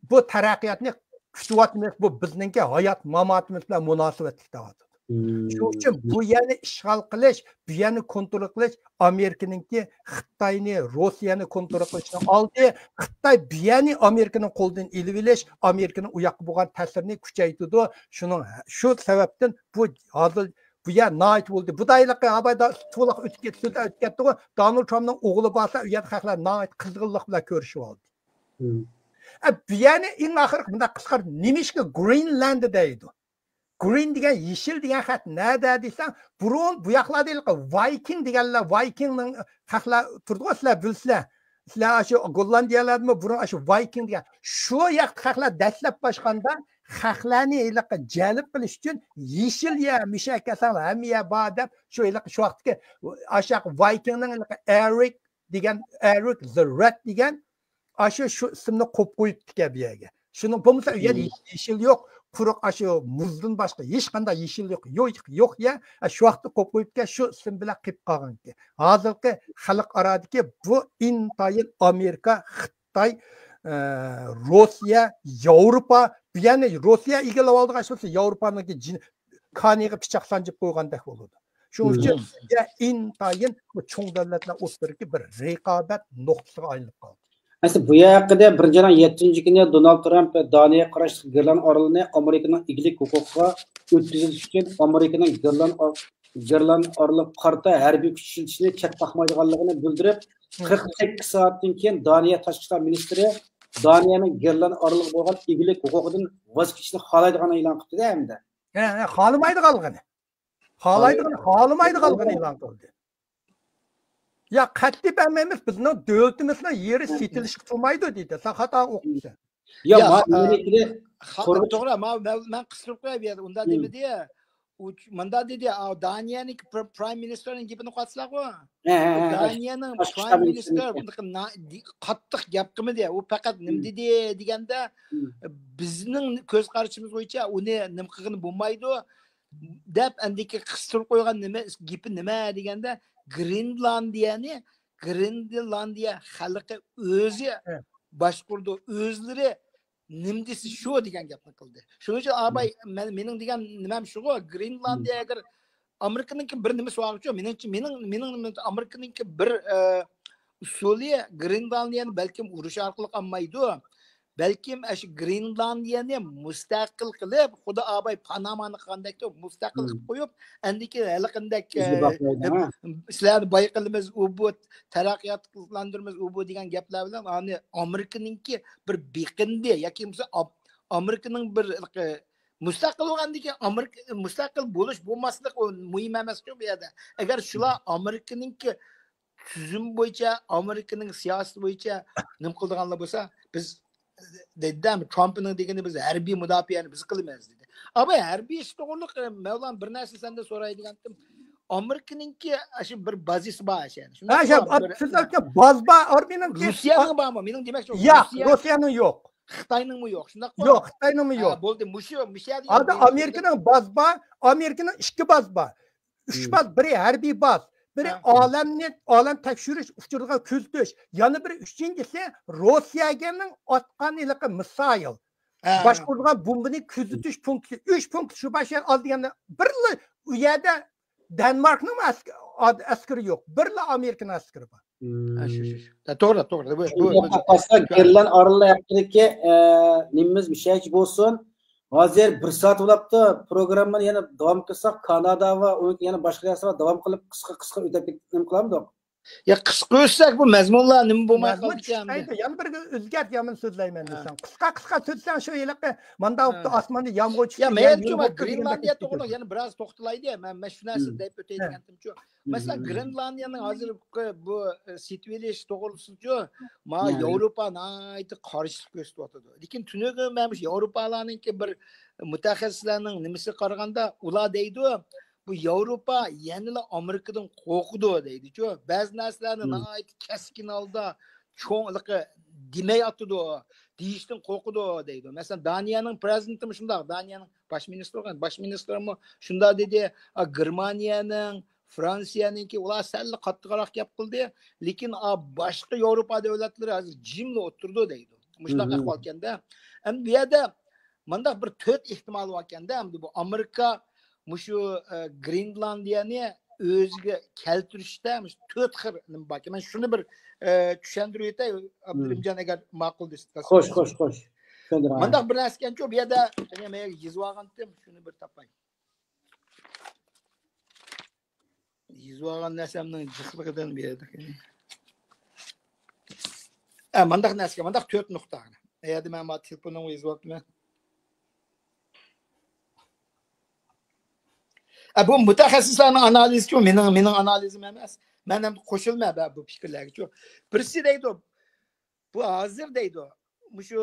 بۇ تەرەققىياتنى كۈتۈۋاتىمىز، بۇ بىزنىڭكى ھايات ماماتىمىز بىلەن مۇناسىۋەتلىك دەۋاتىدۇ. مم. شۇنىڭ ئۈچۈن بۇ يەرنى ئىشغال قىلىش، بۇ يەرنى كونترول قىلىش، ئامېرىكىنىڭكى خىتاينى، روسىيەنى كونترول قىلىشنىڭ ئالدى. خىتاي بۇ يەرنى ئامېرىكىنىڭ قولىدىن ئېلىۋېلىش، ئامېرىكىنىڭ ئۇ ياققا بولغان تەسىرىنى كۈچەيتىدۇ. شۇنىڭ، شۇ سەۋەبتىن بۇ ھازىر بۇ يەر ناھايىتى بولدى. بۇ دايلىقى ئاباي دا-، توۋلاق ئۆتۈپ كەتتى، سۆز ئۆتۈپ كەتتىغۇ. دونالد ترامپنىڭ ئوغلى بارسا، ئۇ يەردە خەقلەر ناھايىتى قىزغىنلىق بىلەن كۆرۈشۈۋالدى. مم. ئە، بۇ يەرنى ئەڭ ئاخىرقى مۇنداق قىسقارتىپ، نېمىشقا گرېنلاند دەيدۇ؟ گرېن دېگەن، يېشىل دېگەن خەت نەدە دېسەڭ، بۇرۇن بۇ ياقلاردا ھېلىقى ۋايكىڭ دېگەنلەر، ۋايكىڭنىڭ خەقلەر تۇرىدىغۇ، سىلەر بىلىسىلەر. سىلەر ئاشۇ گوللاندىيەلەردىمۇ بۇرۇن ئاشۇ ۋايكىڭ دېگەن. شۇ ياقتا خەقلەر دەسلەپ باشقاندا خەقلەرنى ھېلىقى جەلپ قىلىش ئۈچۈن يېشىل يەر، مۇشۇ يەرگە كەلسەڭلار ھەممە يەر بار دەپ، شۇ ھېلىقى شۇ ۋاقىتتىكى ئاشۇ ۋايكىڭنىڭ ھېلىقى ئېرىك دېگەن، ئېرىك زېررەت دېگەن، ئاشۇ شۇ ئىسىمنى قويۇپ قويۇپتىكەن بۇ يەرگە. شۇنىڭ بولمىسا، ئۇ يەردە مم. يېشىل يوق، قۇرۇق ئاشۇ مۇزدىن باشقا ھېچقانداق يېشىل يوق، يوق، يوق يەر. ئە، شۇ ۋاقىتتا قويۇپ قويۇپتىكەن، شۇ ئىسىم بىلەن قېلىپ قالغانىكەن. ھازىرقى خەلقئارادىكى بۇ ئىنتايىن ئامېرىكا، خىتاي، ئە، روسىيە، ياۋروپا، بۇ يەرنى روسىيە ئىگىلەپ ئالدىغان بولسا، ياۋروپانىڭكى جىن-، كانىغا پىچاق سانجىپ قويغاندەك بولىدۇ. شۇنىڭ ئۈچۈن مم. بۇ يەر ئىنتايىن بۇ چوڭ دۆلەتلەر ئوتتۇرىدىكى بىر رىقابەت نۇقتىسىغا ئايلىنىپ قالدى. ئەسلى بۇ ھەققىدە بىرىنچى ئاينىڭ يەتتىنچى كۈنى دونالد ترامپ دانىيەگە قاراشلىق گرېنلاند ئارىلىنى ئامېرىكىنىڭ ئىگىلىك ھوقۇقىغا ئۆتكۈزۈش ئۈچۈن ئامېرىكىنىڭ گرېنلاند ئار-، گرېنلاند ئارىلىغا قارىتا ھەربىي كۈچ ئىشلىتىشىنى چەتكە قاقمايدىغانلىقىنى بىلدۈرۈپ، مم. قىرىق سەككىز سائەتتىن كېيىن دانىيە تاشقى ئىشلار مىنىستىرى دانىيەنىڭ گرېنلاند ئارىلىغا بولغان ئىگىلىك ھوقۇقىدىن ۋاز كېچىشنى خالايدىغانلىقىنى ئېلان قىپتۇ-دە ئەمدى. ھە، ھە، خالىمايدىغانلىقىنى. خالايدىغىنى، خالىمايدىغانلىقىنى ئېلان قىلدى. يا، قەتئىي بەرمەيمىز، بىزنىڭ دۆلىتىمىزنىڭ يېرى سېتىلىشقا تۇرمايدۇ دېدى. سەن خاتا ئوقۇپسەن. يا، يا، ما-، ئا، مېنىڭكىدە خا-، قورق- توغرا، ما-، مەن، مەن قىستۇرۇپ قوياي بۇ يەردە. ئۇنداق مم. دېمىدى. ئۇ، مۇنداق دېدى، ئا، دانىيەنىڭ پر-، پرايم مىنىستىرىنىڭ گېپىنى ئۇقاتسىلەرغۇ؟ ھە، ھە، ھە. دانىيەنىڭ تاشقى پرايم ئىشلار مىنىستىر مىنىستىرى. بۇنداق نا-، دى-، قاتتىق گەپ قىلمىدى. ئۇ پەقەت نېمە مم. دېدى دېگەندە، مم. بىزنىڭ كۆز قارىشىمىز بويىچە ئۇنى نېمە قىلغىلى بولمايدۇ. دەپ ئەندىكى قىستۇرۇپ قويغان نېمە، گېپى نېمە دېگەندە، گرېنلاندىيەنى گرېنلاندىيە خەلقى ئۆزى ھە. باشقۇرىدۇ، ئۆزلىرى نېمە دېسە شۇ دېگەن گەپنى قىلدى. شۇنىڭ ئۈچۈن ئاباي، مم. مەن، مېنىڭ دېگەن نېمەم شۇغۇ، گرېنلاندىيە مم. ئەگەر ئامېرىكىنىڭكى بىر نېمىسى بارغۇچۇ، مېنىڭچە، مېنىڭ، مېنىڭ نېمە، ئامېرىكىنىڭكى بىر، ئە، ئۇسۇلى گرېنلاندىيەنى بەلكىم ئۇرۇش ئارقىلىق ئالمايدۇ. بەلكىم ئاشۇ گرېنلاندىيەنى مۇستەقىل قىلىپ، خۇددى ئاباي پانامانى قىلغاندەك مۇستەقىل مم. قىلىپ قويۇپ، ئەندىكى ھېلىقىندەك، ئە، ئىزدىۋاپلايدۇ، ھە؟ سىلەرنى باي قىلىمىز، ئۇ بۇ، تەرەققىياتلاندۇرىمىز، ئۇ بۇ دېگەن گەپلەر بىلەن ئانى ئامېرىكىنىڭكى بىر بېقىندى ياكى بولمىسا ئاب-، ئامېرىكىنىڭ بىر ھېلىقى مۇستەقىل بولغاندىن كېيىن ئامېرىكا مۇستەقىل بولۇش بولماسلىق ئۇ مۇھىم ئەمەسكۇ بۇ يەردە. ئەگەر شۇلار ئامېرىكىنىڭكى تۈزۈم بويىچە، ئامېرىكىنىڭ سىياسىتى بويىچە نېمە قىلىدىغانلار بولسا، بىز دېدى، ترامپنىڭ دېگىنى بىز ھەربىي مۇداپىئەنى بىز قىلىمىز دېدى. ئاپا، ھەربىي ئىش توغرۇلۇق مەۋلان بىر نەرسە سەندە سوراي دېگەنتىم. ئامېرىكىنىڭكى شۇ بىر بازىسى بار ئەشەنى. شۇنداقمۇ؟ بىر سىز ئېيتقان باز بار ئارمىينىڭكى. روسىيەنىڭ بارمۇ؟ مېنىڭ دېمەكچى ياق، روسىيەنىڭ يوق. خىتاينىڭمۇ يوق، شۇنداقمۇ؟ يوق، خىتاينىڭمۇ يوق. بولدى، مۇشۇ مۇشۇ يەردە ھازىر ئامېرىكىنىڭ باز بار، ئامېرىكىنىڭ ئىككى باز بار. ئۈچ باز، بىرى ھەربىي باز، بىرى ئالەمنى، ئالەم تەكشۈرۈش ئۇچۇرىغا كۆزىتىش، يەنە بىرى ئۈچىنچىسى روسىيەگىنىڭ ئاتقان ھېلىقى مىسايل، باشقۇرىدىغان بومبىنى كۆزىتىش پونكىتى، ئۈچ پونكىت شۇ باش ئال دېگەندە بىرلا ئۇ يەردە دەنماركنىڭ ئەسكىرى يوق، بىرلا ئامېرىكىنىڭ ئەسكىرى بار. شۇ شۇ شۇ. توغرا، توغرا. بۇ بۇ قاپقاستا گرېنلاند ئارىلى ھەققىدىكى نېمىمىز مۇشۇ بولسۇن. ھازىر بىر سائەت بولاپتۇ. پروگراممىنى يەنە داۋام قىلساق، كانادا ۋە ئۇنىڭ يەنە باشقا يەرلەر داۋام قىلىپ، قىسقا قىسقا ئۆتۈپ نېمە قىلامدۇق؟ يا، قىسقا ئۆتسەك، بۇ مەزمۇنلار نېمە بولماي قالىدىكەن. يەنە بىر ئۆزگەرت يامان سۆزلەيمەن دېسەڭ. قىسقا قىسقا سۆزلەڭ شۇ ھېلىقى ماندا بوپتۇ، ئاسماندا يامغۇر چۈشتى. يا، مەيلى، شۇ گرېنلاندىيە توغرۇلۇق يەنە بىراز توختىلايلى. مەن، مەن شۇ نەرسىنى دەپ ئۆتەي دېگەنتىمچۇ. مەسىلەن، گرېنلاندىيەنىڭ ھازىرقى بۇ سېتىۋېلىش توغرىسىچۇ، ماڭا ياۋروپا ناھايىتى قارشىلىق كۆرسىتىۋاتىدۇ. لېكىن تۈنۈگۈن مەن مۇشۇ ياۋروپالارنىڭكى بىر مۇتەخەسسىسلەرنىڭ نېمىسىگە قارىغاندا، ئۇلار دەيدۇ، بۇ ياۋروپا يەنىلا ئامېرىكىدىن قورقىدۇ دەيدىچۇ. بەزى نەرسىلەرنى ناھايىتى كەسكىن ھالدا چوڭ دېمەي ئاتىدۇ، دېيىشتىن قورقىدۇ دەيدۇ. مەسىلەن، دانىيەنىڭ پرېزىدېنتىمۇ شۇنداق، دانىيەنىڭ باش مىنىستىرى، باش مىنىستىرىمۇ شۇنداق دېدى. گېرمانىيەنىڭ، فرانسىيەنىڭكى ئۇلار سەللا قاتتىقراق گەپ قىلدى. لېكىن باشقا ياۋروپا دۆلەتلىرى ھازىر جىملا ئولتۇرىدۇ دەيدۇ. مۇشۇنداق ئەھۋالكەندە. ئەمدى بۇ يەردە مانداق بىر تۆت ئېھتىمال باركەندە، ئەمدى بۇ ئامېرىكا مۇشۇ گرېنلاندىيەنى ئۆزىگە كەلتۈرۈشتە مۇشۇ تۆت خىل نېمە باركەن. مەن شۇنى بىر چۈشەندۈرۈپ ئۆتەي، ئابدۇرېھىمجان، ئەگەر ماقۇل دېسە. خوش، خوش، خوش. مانداق بىر نەرسىكەنچۇ، بۇ يەردە مەن يېزىۋالغانتىم، شۇنى بىر تاپاي. يېزىۋالغان نەرسەمنىڭ جىقلىقىدىن بۇ يەردە. ئە، مانداق نەرسىگە، مانداق تۆت نۇقتا. ئەيەردە مەن ما تېلېفونۇمغا يېزىۋاپتىمەن. ئە، بۇ مۇتەخەسسىسلەرنىڭ ئانالىزىچۇ، مېنىڭ، مېنىڭ ئانالىزىم ئەمەس. مەن ھەم قوشۇلمەن بۇ پىكىرلەرگىچۇ. بىرسى دەيدۇ، بۇ ھازىر دەيدۇ، مۇشۇ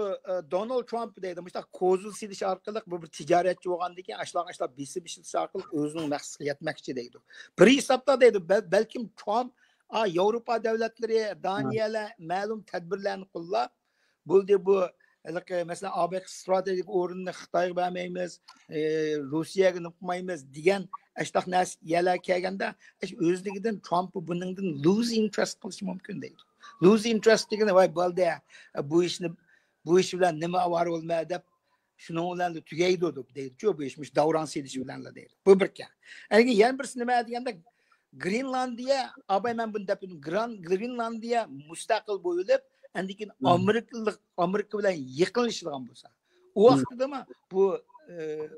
دونالد ترامپ دەيدۇ، مۇشۇنداق كوزۇل سېلىش ئارقىلىق، بۇ بىر تىجارەتچى بولغاندىن كېيىن ئاشۇلارغا ئاشۇنداق بېسىم ئىشلىتىش ئارقىلىق ئۆزىنىڭ مەقسىتىگە يەتمەكچى دەيدۇ. بىر ھېسابتا دەيدۇ، بەل-، بەلكىم ترامپ، ئا، ياۋروپا دۆلەتلىرى، دانىيەلەر مەلۇم تەدبىرلەرنى قوللاپ، بولدى بۇ ھېلىقى، مەسىلەن، ئامېرىكا ستراتېگىك ئورنىنى خىتايغا بەرمەيمىز، ئى، روسىيەگە نېمە قىلمايمىز دېگەن ئاشۇنداق نەرسە يەرلەرگە كەلگەندە، ئۆزلۈكىدىن ترامپ بۇنىڭدىن لوز ئىنترېست قىلىشى مۇمكىن دەيدۇ. لوز ئىنترېست دېگىنى، ۋاي، بولدى، بۇ ئىشنى، بۇ ئىش بىلەن نېمە ئاۋارە بولىمەن دەپ، شۇنىڭ بىلەنلا تۈگەيدۇ دەپ دەيدۇ، بۇ ئىش، مۇشۇ داۋراڭ سېلىش بىلەنلا دەيدۇ. بۇ بىر گەپ. ئەنكى يەنە بىرسى نېمە دېگەندە، گرېنلاندىيە، ئاباي، مەن بۇنى دەپ ئۆتتۈم، گران-، گرېنلاندىيە مۇستەقىل بولۇپ، ئاندىن كېيىن ئامېرىكىلىق، ئامېرىكا بىلەن يېقىنلىشىدىغان بولسا، ئۇ ۋاقتىدىمۇ بۇ، ئى،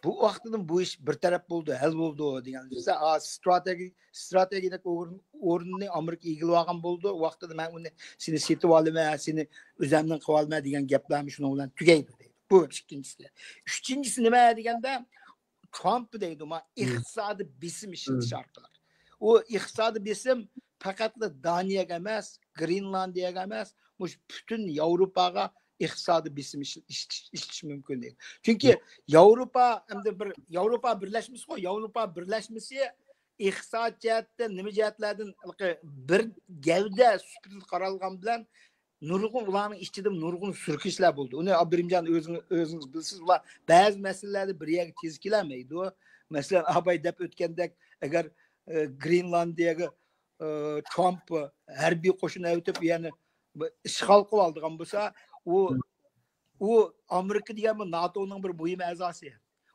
بۇ ۋاقتىدىمۇ بۇ ئىش بىر تەرەپ بولىدۇ، ھەل بولىدۇ دېگەن. ستراتېگىك، ستراتېگىيەلىك ئورۇن-، ئورۇننى ئامېرىكا ئىگىلىۋالغان بولىدۇ. ئۇ ۋاقتىدا مەن ئۇنى سېنى سېتىۋالىمەن، سېنى ئۆزەمنىڭ قىلىۋالىمەن دېگەن گەپلەرمۇ شۇنىڭ بىلەن تۈگەيدۇ دەيدۇ. بۇ ئىككىنچىسى. ئۈچىنچىسى نېمە دېگەندە، ترامپ دەيدۇ، ما، ئىقتىسادىي بېسىم ئىشلىتىش ئارقىلىق. ئۇ ئىقتىسادىي بېسىم پەقەتلا دانىيەگە ئەمەس، گرېنلاندىيەگە ئەمەس، مۇشۇ پۈتۈن ياۋروپاغا ئىقتىسادىي بېسىم ئىشل-، ئىشلىتىش، ئىشلىتىش مۇمكىن دەيدۇ. چۈنكى ياۋروپا ئەمدى بىر ياۋروپا بىرلەشمىسىغۇ، ياۋروپا بىرلەشمىسى ئىقتىساد جەھەتتە، نېمە جەھەتلەردىن بىر گەۋدە سۈپىتىدە قارالغان بىلەن نۇرغۇن، ئۇلارنىڭ ئىچىدە نۇرغۇن سۈركۈشلەر بولدى. ئۇنى ئابدۇرېھىمجان ئۆزىڭىز، ئۆزىڭىز بىلىسىز، ئۇلار بەزى مەسىلىلەردە بىر يەرگە تېز كېلەلمەيدۇ. مەسىلەن، ئاباي دەپ ئۆتكەندەك، ئەگەر، ئە، گرېنلاندىيەگە، ئە، ترامپ ھەربىي قوشۇن ئەۋېتىپ، يەنى ئىشغال قىلىۋالىدىغان بولسا، ئۇ، ئۇ ئامېرىكا دېگەن بۇ ناتونىڭ بىر مۇھىم ئەزاسى.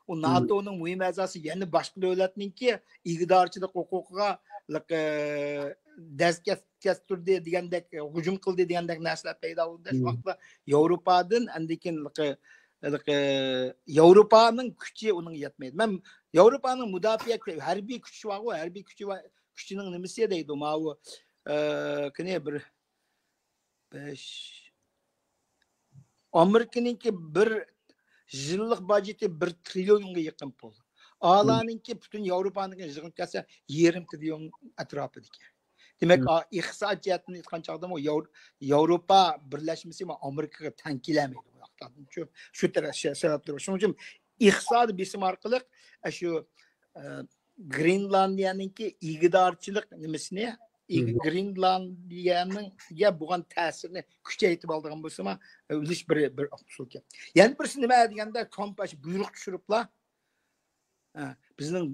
ئۇ ناتونىڭ مۇھىم ئەزاسى، يەنە باشقا دۆلەتنىڭكى ئىگىدارچىلىق ھوقۇقىغا، ئە، دەز كەس-، كەستۈردى دېگەندەك، ھۇجۇم قىلدى دېگەندەك نەرسىلەر پەيدا بولدى. شۇ ۋاقىتتا ياۋروپادىن ئاندىن كېيىن، ئە، ياۋروپانىڭ كۈچى ئۇنىڭغا يەتمەيدۇ. مەن ياۋروپانىڭ مۇداپىئە كۈ-، ھەربىي كۈچى بارغۇ، ھەربىي كۈچى بار، كۈچىنىڭ نېمىسى دەيدۇ، ماۋۇ، ئە، قېنى بىر بەش. ئامېرىكىنىڭكى بىر، يىللىق باجېتى بىر ترىليونغا يېقىن پۇل. ئالانىڭكى پۈتۈن ياۋروپانىڭكى يىغىپ كەلسە يېرىم ترىليون ئەتراپىدىكى. دېمەك، ئىقتىساد جەھەتتىن ئېيتقان چاغدىمۇ ياۋروپا بىرلەشمىسى ئامېرىكىغا تەڭ كېلەلمەيدۇ. شۇ، شۇ تەرەپ سەۋەبتۇر. شۇنىڭ ئۈچۈن ئىقتىسادىي بېسىم ئارقىلىق شۇ گرېنلاندىيەنىڭكى ئىگىدارچىلىق نېمىسىنى، گرېنلاندىيەنىڭگە بولغان تەسىرىنى كۈچەيتىپ ئالىدىغان بولسىمۇ، ئۆلۈش بىر، بىر ئۇسۇلكەن. يەنە بىرسى نېمە دېگەندە، كامپ بۇيرۇق چۈشۈرۈپلا، بىزنىڭ،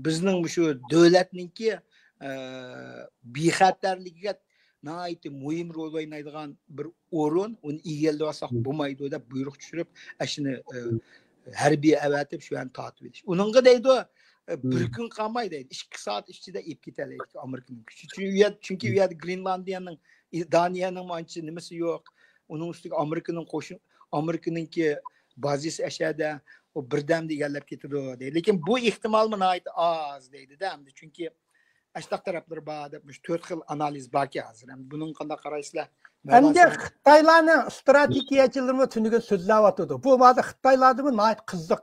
بىزنىڭ شۇ دۆلەتنىڭكى بىخەتەرلىكىگە ناھايىتى مۇھىم رول ئوينايدىغان بىر ئورۇن، ئۇنى ئىگىلىۋالساق بولمايدۇ دەپ بۇيرۇق چۈشۈرۈپ، ئاشۇنى ھەربىي ئەۋەتىپ شۇ يەرنى تارتىۋېلىش. ئۇنىڭغا دەيدۇ، بىر كۈن قالماي دەيدۇ، ئىككى سائەت ئىچىدە ئېلىپ كېتەلەيدىكەن ئامېرىكىنىڭ كۈچى. چۈنكى ئۇ يەر، چۈنكى ئۇ يەردە گرېنلاندىيەنىڭ، دانىيەنىڭ ئانچە نېمىسى يوق. ئۇنىڭ ئۈستىگە ئامېرىكىنىڭ قوشۇن، ئامېرىكىنىڭكى بازىسى ئەشەدە، ئۇ بىردەمدە ئىگىلەپ كېتىدۇ دەيدۇ. لېكىن بۇ ئېھتىمالمۇ ناھايىتى ئاز دەيدۇ-دە، ئەمدى چۈنكى ئاشۇنداق تەرەپلىرى بار دەپ، مۇشۇ تۆت خىل ئانالىز باركەن ھازىر. ئەمدى بۇنىڭغا قانداق قارايسىلەر؟ ئەمدى خىتايلارنىڭ ئىستراتېگىيەچىلىرىمۇ تۈنۈگۈن سۆزلەۋاتىدۇ. بۇ مادا خىتايلاردىمۇ ناھايىتى قىزىق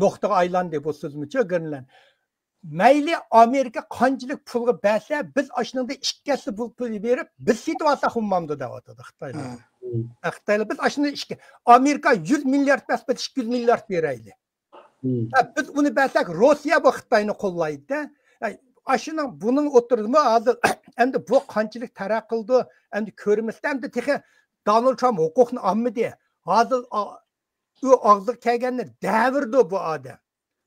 نۇقتىغا ئايلاندى بۇ سۆزمۇچۇ گرېنلاند. مەيلى ئامېرىكا قانچىلىك پۇلغا بەرسە، بىز ئاشۇنىڭدا ئىككى ھەسسە پۇل، پۇل بېرىپ، بىز سېتىۋالساق بولمامدۇ دەۋاتىدۇ خىتايلار. خىتايلار، بىز ئاشۇنى ئىككى، ئامېرىكا يۈز مىليارد بەرسە، بىز ئىككى يۈز مىليارد بېرەيلى. ھە، بىز ئۇنى بەرسەك، روسىيە بۇ خىتاينى قوللايدۇ-دە. ئاشۇنىڭ، بۇنىڭ ئوتتۇرىدىمۇ ھازىر ئەمدى بۇ قانچىلىك تەرەققىي قىلىدۇ، ئەمدى كۆرىمىز. ئەمدى تېخى دونالد ترامپ ھوقۇقنى ئالمىدى. ھازىر ئۇ ئاغزىغا كەلگەننى دەۋېرىدۇ بۇ ئادەم.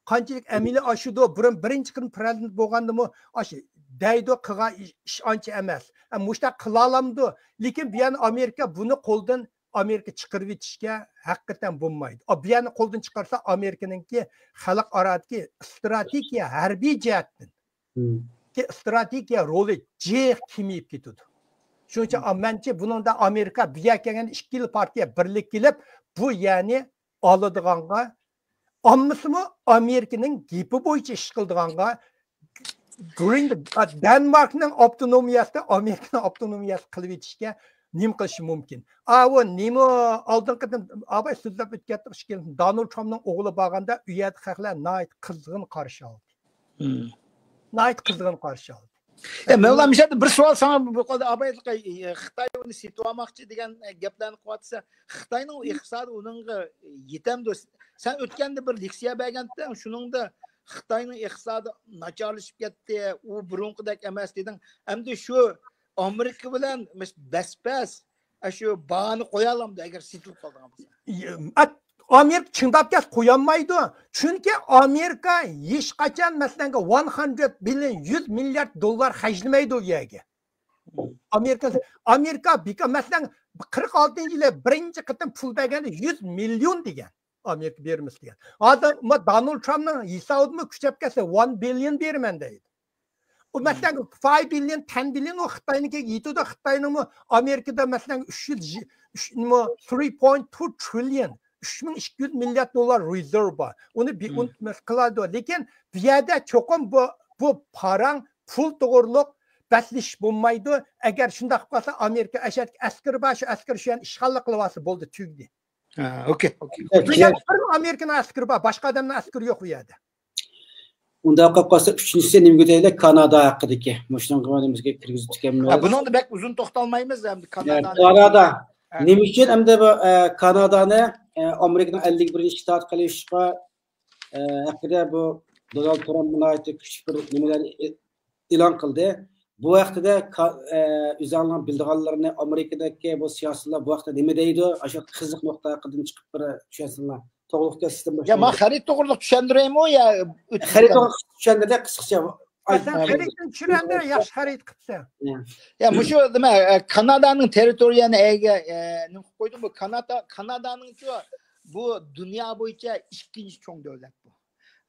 قانچىلىك ئەمەلىي ئاشىدۇ؟ بۇرۇن بىرىنچى قېتىم پىرېزىدېنت بولغاندىمۇ ئاشۇ دەيدۇ، قىلغان ئىش، ئىش ئانچە ئەمەس. ئە، مۇشۇنداق قىلالامدۇ؟ لېكىن بۇ يەنى ئامېرىكا بۇنى قولدىن ئامېرىكا چىقىرىۋېتىشكە ھەقىقەتەن بولمايدۇ. ئا، بۇ يەرنى قولدىن چىقارسا، ئامېرىكىنىڭكى خەلقئارادىكى ئىستراتېگىيە، ھەربىي جەھەتتىن كى ئىستراتېگىيە رولى جىق كېمىيىپ كېتىدۇ. شۇنىڭ ئۈچۈن، ئا، مەنچە بۇنىڭدا ئامېرىكا بۇ يەرگە كەلگەندە ئىككىلا پارتىيە بىرلىك كېلىپ، بۇ يەرنى ئالىدىغانغا، ئالمىسىمۇ ئامېرىكىنىڭ گېپى بويىچە ئىش قىلىدىغانغا، گرېن-، دېنماركنىڭ ئاپتونومىيەسىنى ئامېرىكىنىڭ ئاپتونومىيەسى قىلىۋېتىشكە نېمە قىلىشى مۇمكىن؟ ئاۋۇ نېمە ئالدىنقى قېتىم ئاباي سۆزلەپ ئۆتكەنتۇق، ئىككىنچى دونالد ترامپنىڭ ئوغلى بارغاندا، ئۇ يەردە خەقلەر ناھايىتى قىزغىن قارشى ئالدى. ناھايىتى قىزغىن قارشى ئالدى. يا، مەۋلان، مۇشۇ يەردە بىر سوئال ساڭا بۇ قولدا ئاباي، خىتاي ئۇنى سېتىۋالماقچى دېگەن گەپلەرنى قىلىۋاتىسەن. خىتاينىڭ ئىقتىسادى ئۇنىڭغا يېتەمدۇ؟ سەن ئۆتكەندە بىر لېكسىيە بەرگەنتىڭ، شۇنىڭدا خىتاينىڭ ئىقتىسادى ناچارلىشىپ كەتتى، ئۇ بۇرۇنقىدەك ئەمەس دېدىڭ. ئەمدى شۇ ئامېرىكا بىلەن بەس-بەس، ئە، شۇ باھانى قويالامدۇ، ئەگەر سېتىلىپ قالىدىغان بولسا؟ ئە، ئامېرىكا چىڭداپ كەتسە قويالمايدۇ. چۈنكى ئامېرىكا ھېچقاچان، مەسىلەن، ۋان ھەندرېد بىليون، يۈز مىليارد دوللار خەجلىمەيدۇ ئۇ يەرگە. ئامېرىكا، ئامېرىكا بىكار، مەسىلەن، قىرىق ئالتىنچى يىلى بىرىنچى قېتىم پۇل بەرگەندە يۈز مىليون دېگەن. ئامېرىكا بېرىمىز دېگەن. ھازىر ما دونالد ترامپنىڭ ھېسابىدىمۇ كۈچەپ كەتسە، ۋان بىليون بېرىمەن دەيدۇ. ئۇ، مەسىلەن، فايىف بىليون، تەن بىليون ئۇ خىتاينىڭكىگە يېتىدۇ. خىتاينىڭمۇ ئامېرىكىدا، مەسىلەن، ئۈچ يۈز، ئۈچ، نېمە، ثرى پوينت تۇ ترىليون، ئۈچ مىڭ ئىككى يۈز مىليارد دوللار رېزېرۋ بار. ئۇنى بىر ئۇنتۇماس قىلىدۇ. لېكىن بۇ يەردە چوقۇم بۇ، بۇ پاراڭ، پۇل توغرۇلۇق بەسلىشىش بولمايدۇ. ئەگەر شۇنداق قىلسا، ئامېرىكا ئەشەدىكى ئەسكىرى بار، شۇ ئەسكىرى شۇ يەرنى ئىشغاللىق قىلىۋالسا بولدى، تۈگىدى. ھە، ئوكەي، ئوكەي. بۇ يەردە بىر ئامېرىكىنىڭ ئەسكىرى بار، باشقا ئادەمنىڭ ئەسكىرى يوق بۇ يەردە. ئۇنداق قىلىپ قالسا، ئۈچىنچىسى نېمىگە دەيلى؟ كانادا ھەققىدىكى. مۇشۇنىڭغا نېمىزگە كىرگۈزۈپ كەلمەيمىز. ھە، بۇنىڭدا بەك ئۇزۇن توختالمايمىز ئەمدى. كانادا. كانادا. ھە. نېمە ئۈچۈن ئەمدى بۇ، ئە، كانادانى، ئە، ئامېرىكىنىڭ ئەللىك بىرىنچى شتات قىلىشقا، ئە، ھەققىدە بۇ دونالد ترامپ ناھايىتى كۈچلۈك بىر نېمىلەرنى ئېلان قىلدى. بۇ ھەقتىدە كا-، ئە، ئۆزۈڭلارنىڭ بىلىدىغانلىرىنى، ئامېرىكىدىكى بۇ سىياسىيلار بۇ ھەقتە نېمە دەيدۇ؟ ئاشۇ قىزىق نۇقتا ھەققىدىن چىقىپ بىر چۈشەنسىڭلار. توغرىلىق گەپ سىزدىن يا، مانا باشلايلى. خەرىتە توغرىلىق چۈشەندۈرەيمۇ يا ئۆتۈپ خەرىتە كېتەممۇ؟ توغرىلىق چۈشەندۈردى قىسقىچە. ئاي، سەن ئاي. خەرىتىنى چۈشۈرەمدە، ياخشى خەرىتە قىپسەن. يا. يا، مۇشۇ نېمە، ئە، كانادانىڭ تېررىتورىيەنى ئەگە، ئە، نېمە قىلىپ قويدۇم بۇ؟ كانادا، كانادانىڭچۇ بۇ دۇنيا بويىچە ئىككىنچى چوڭ دۆلەت بۇ.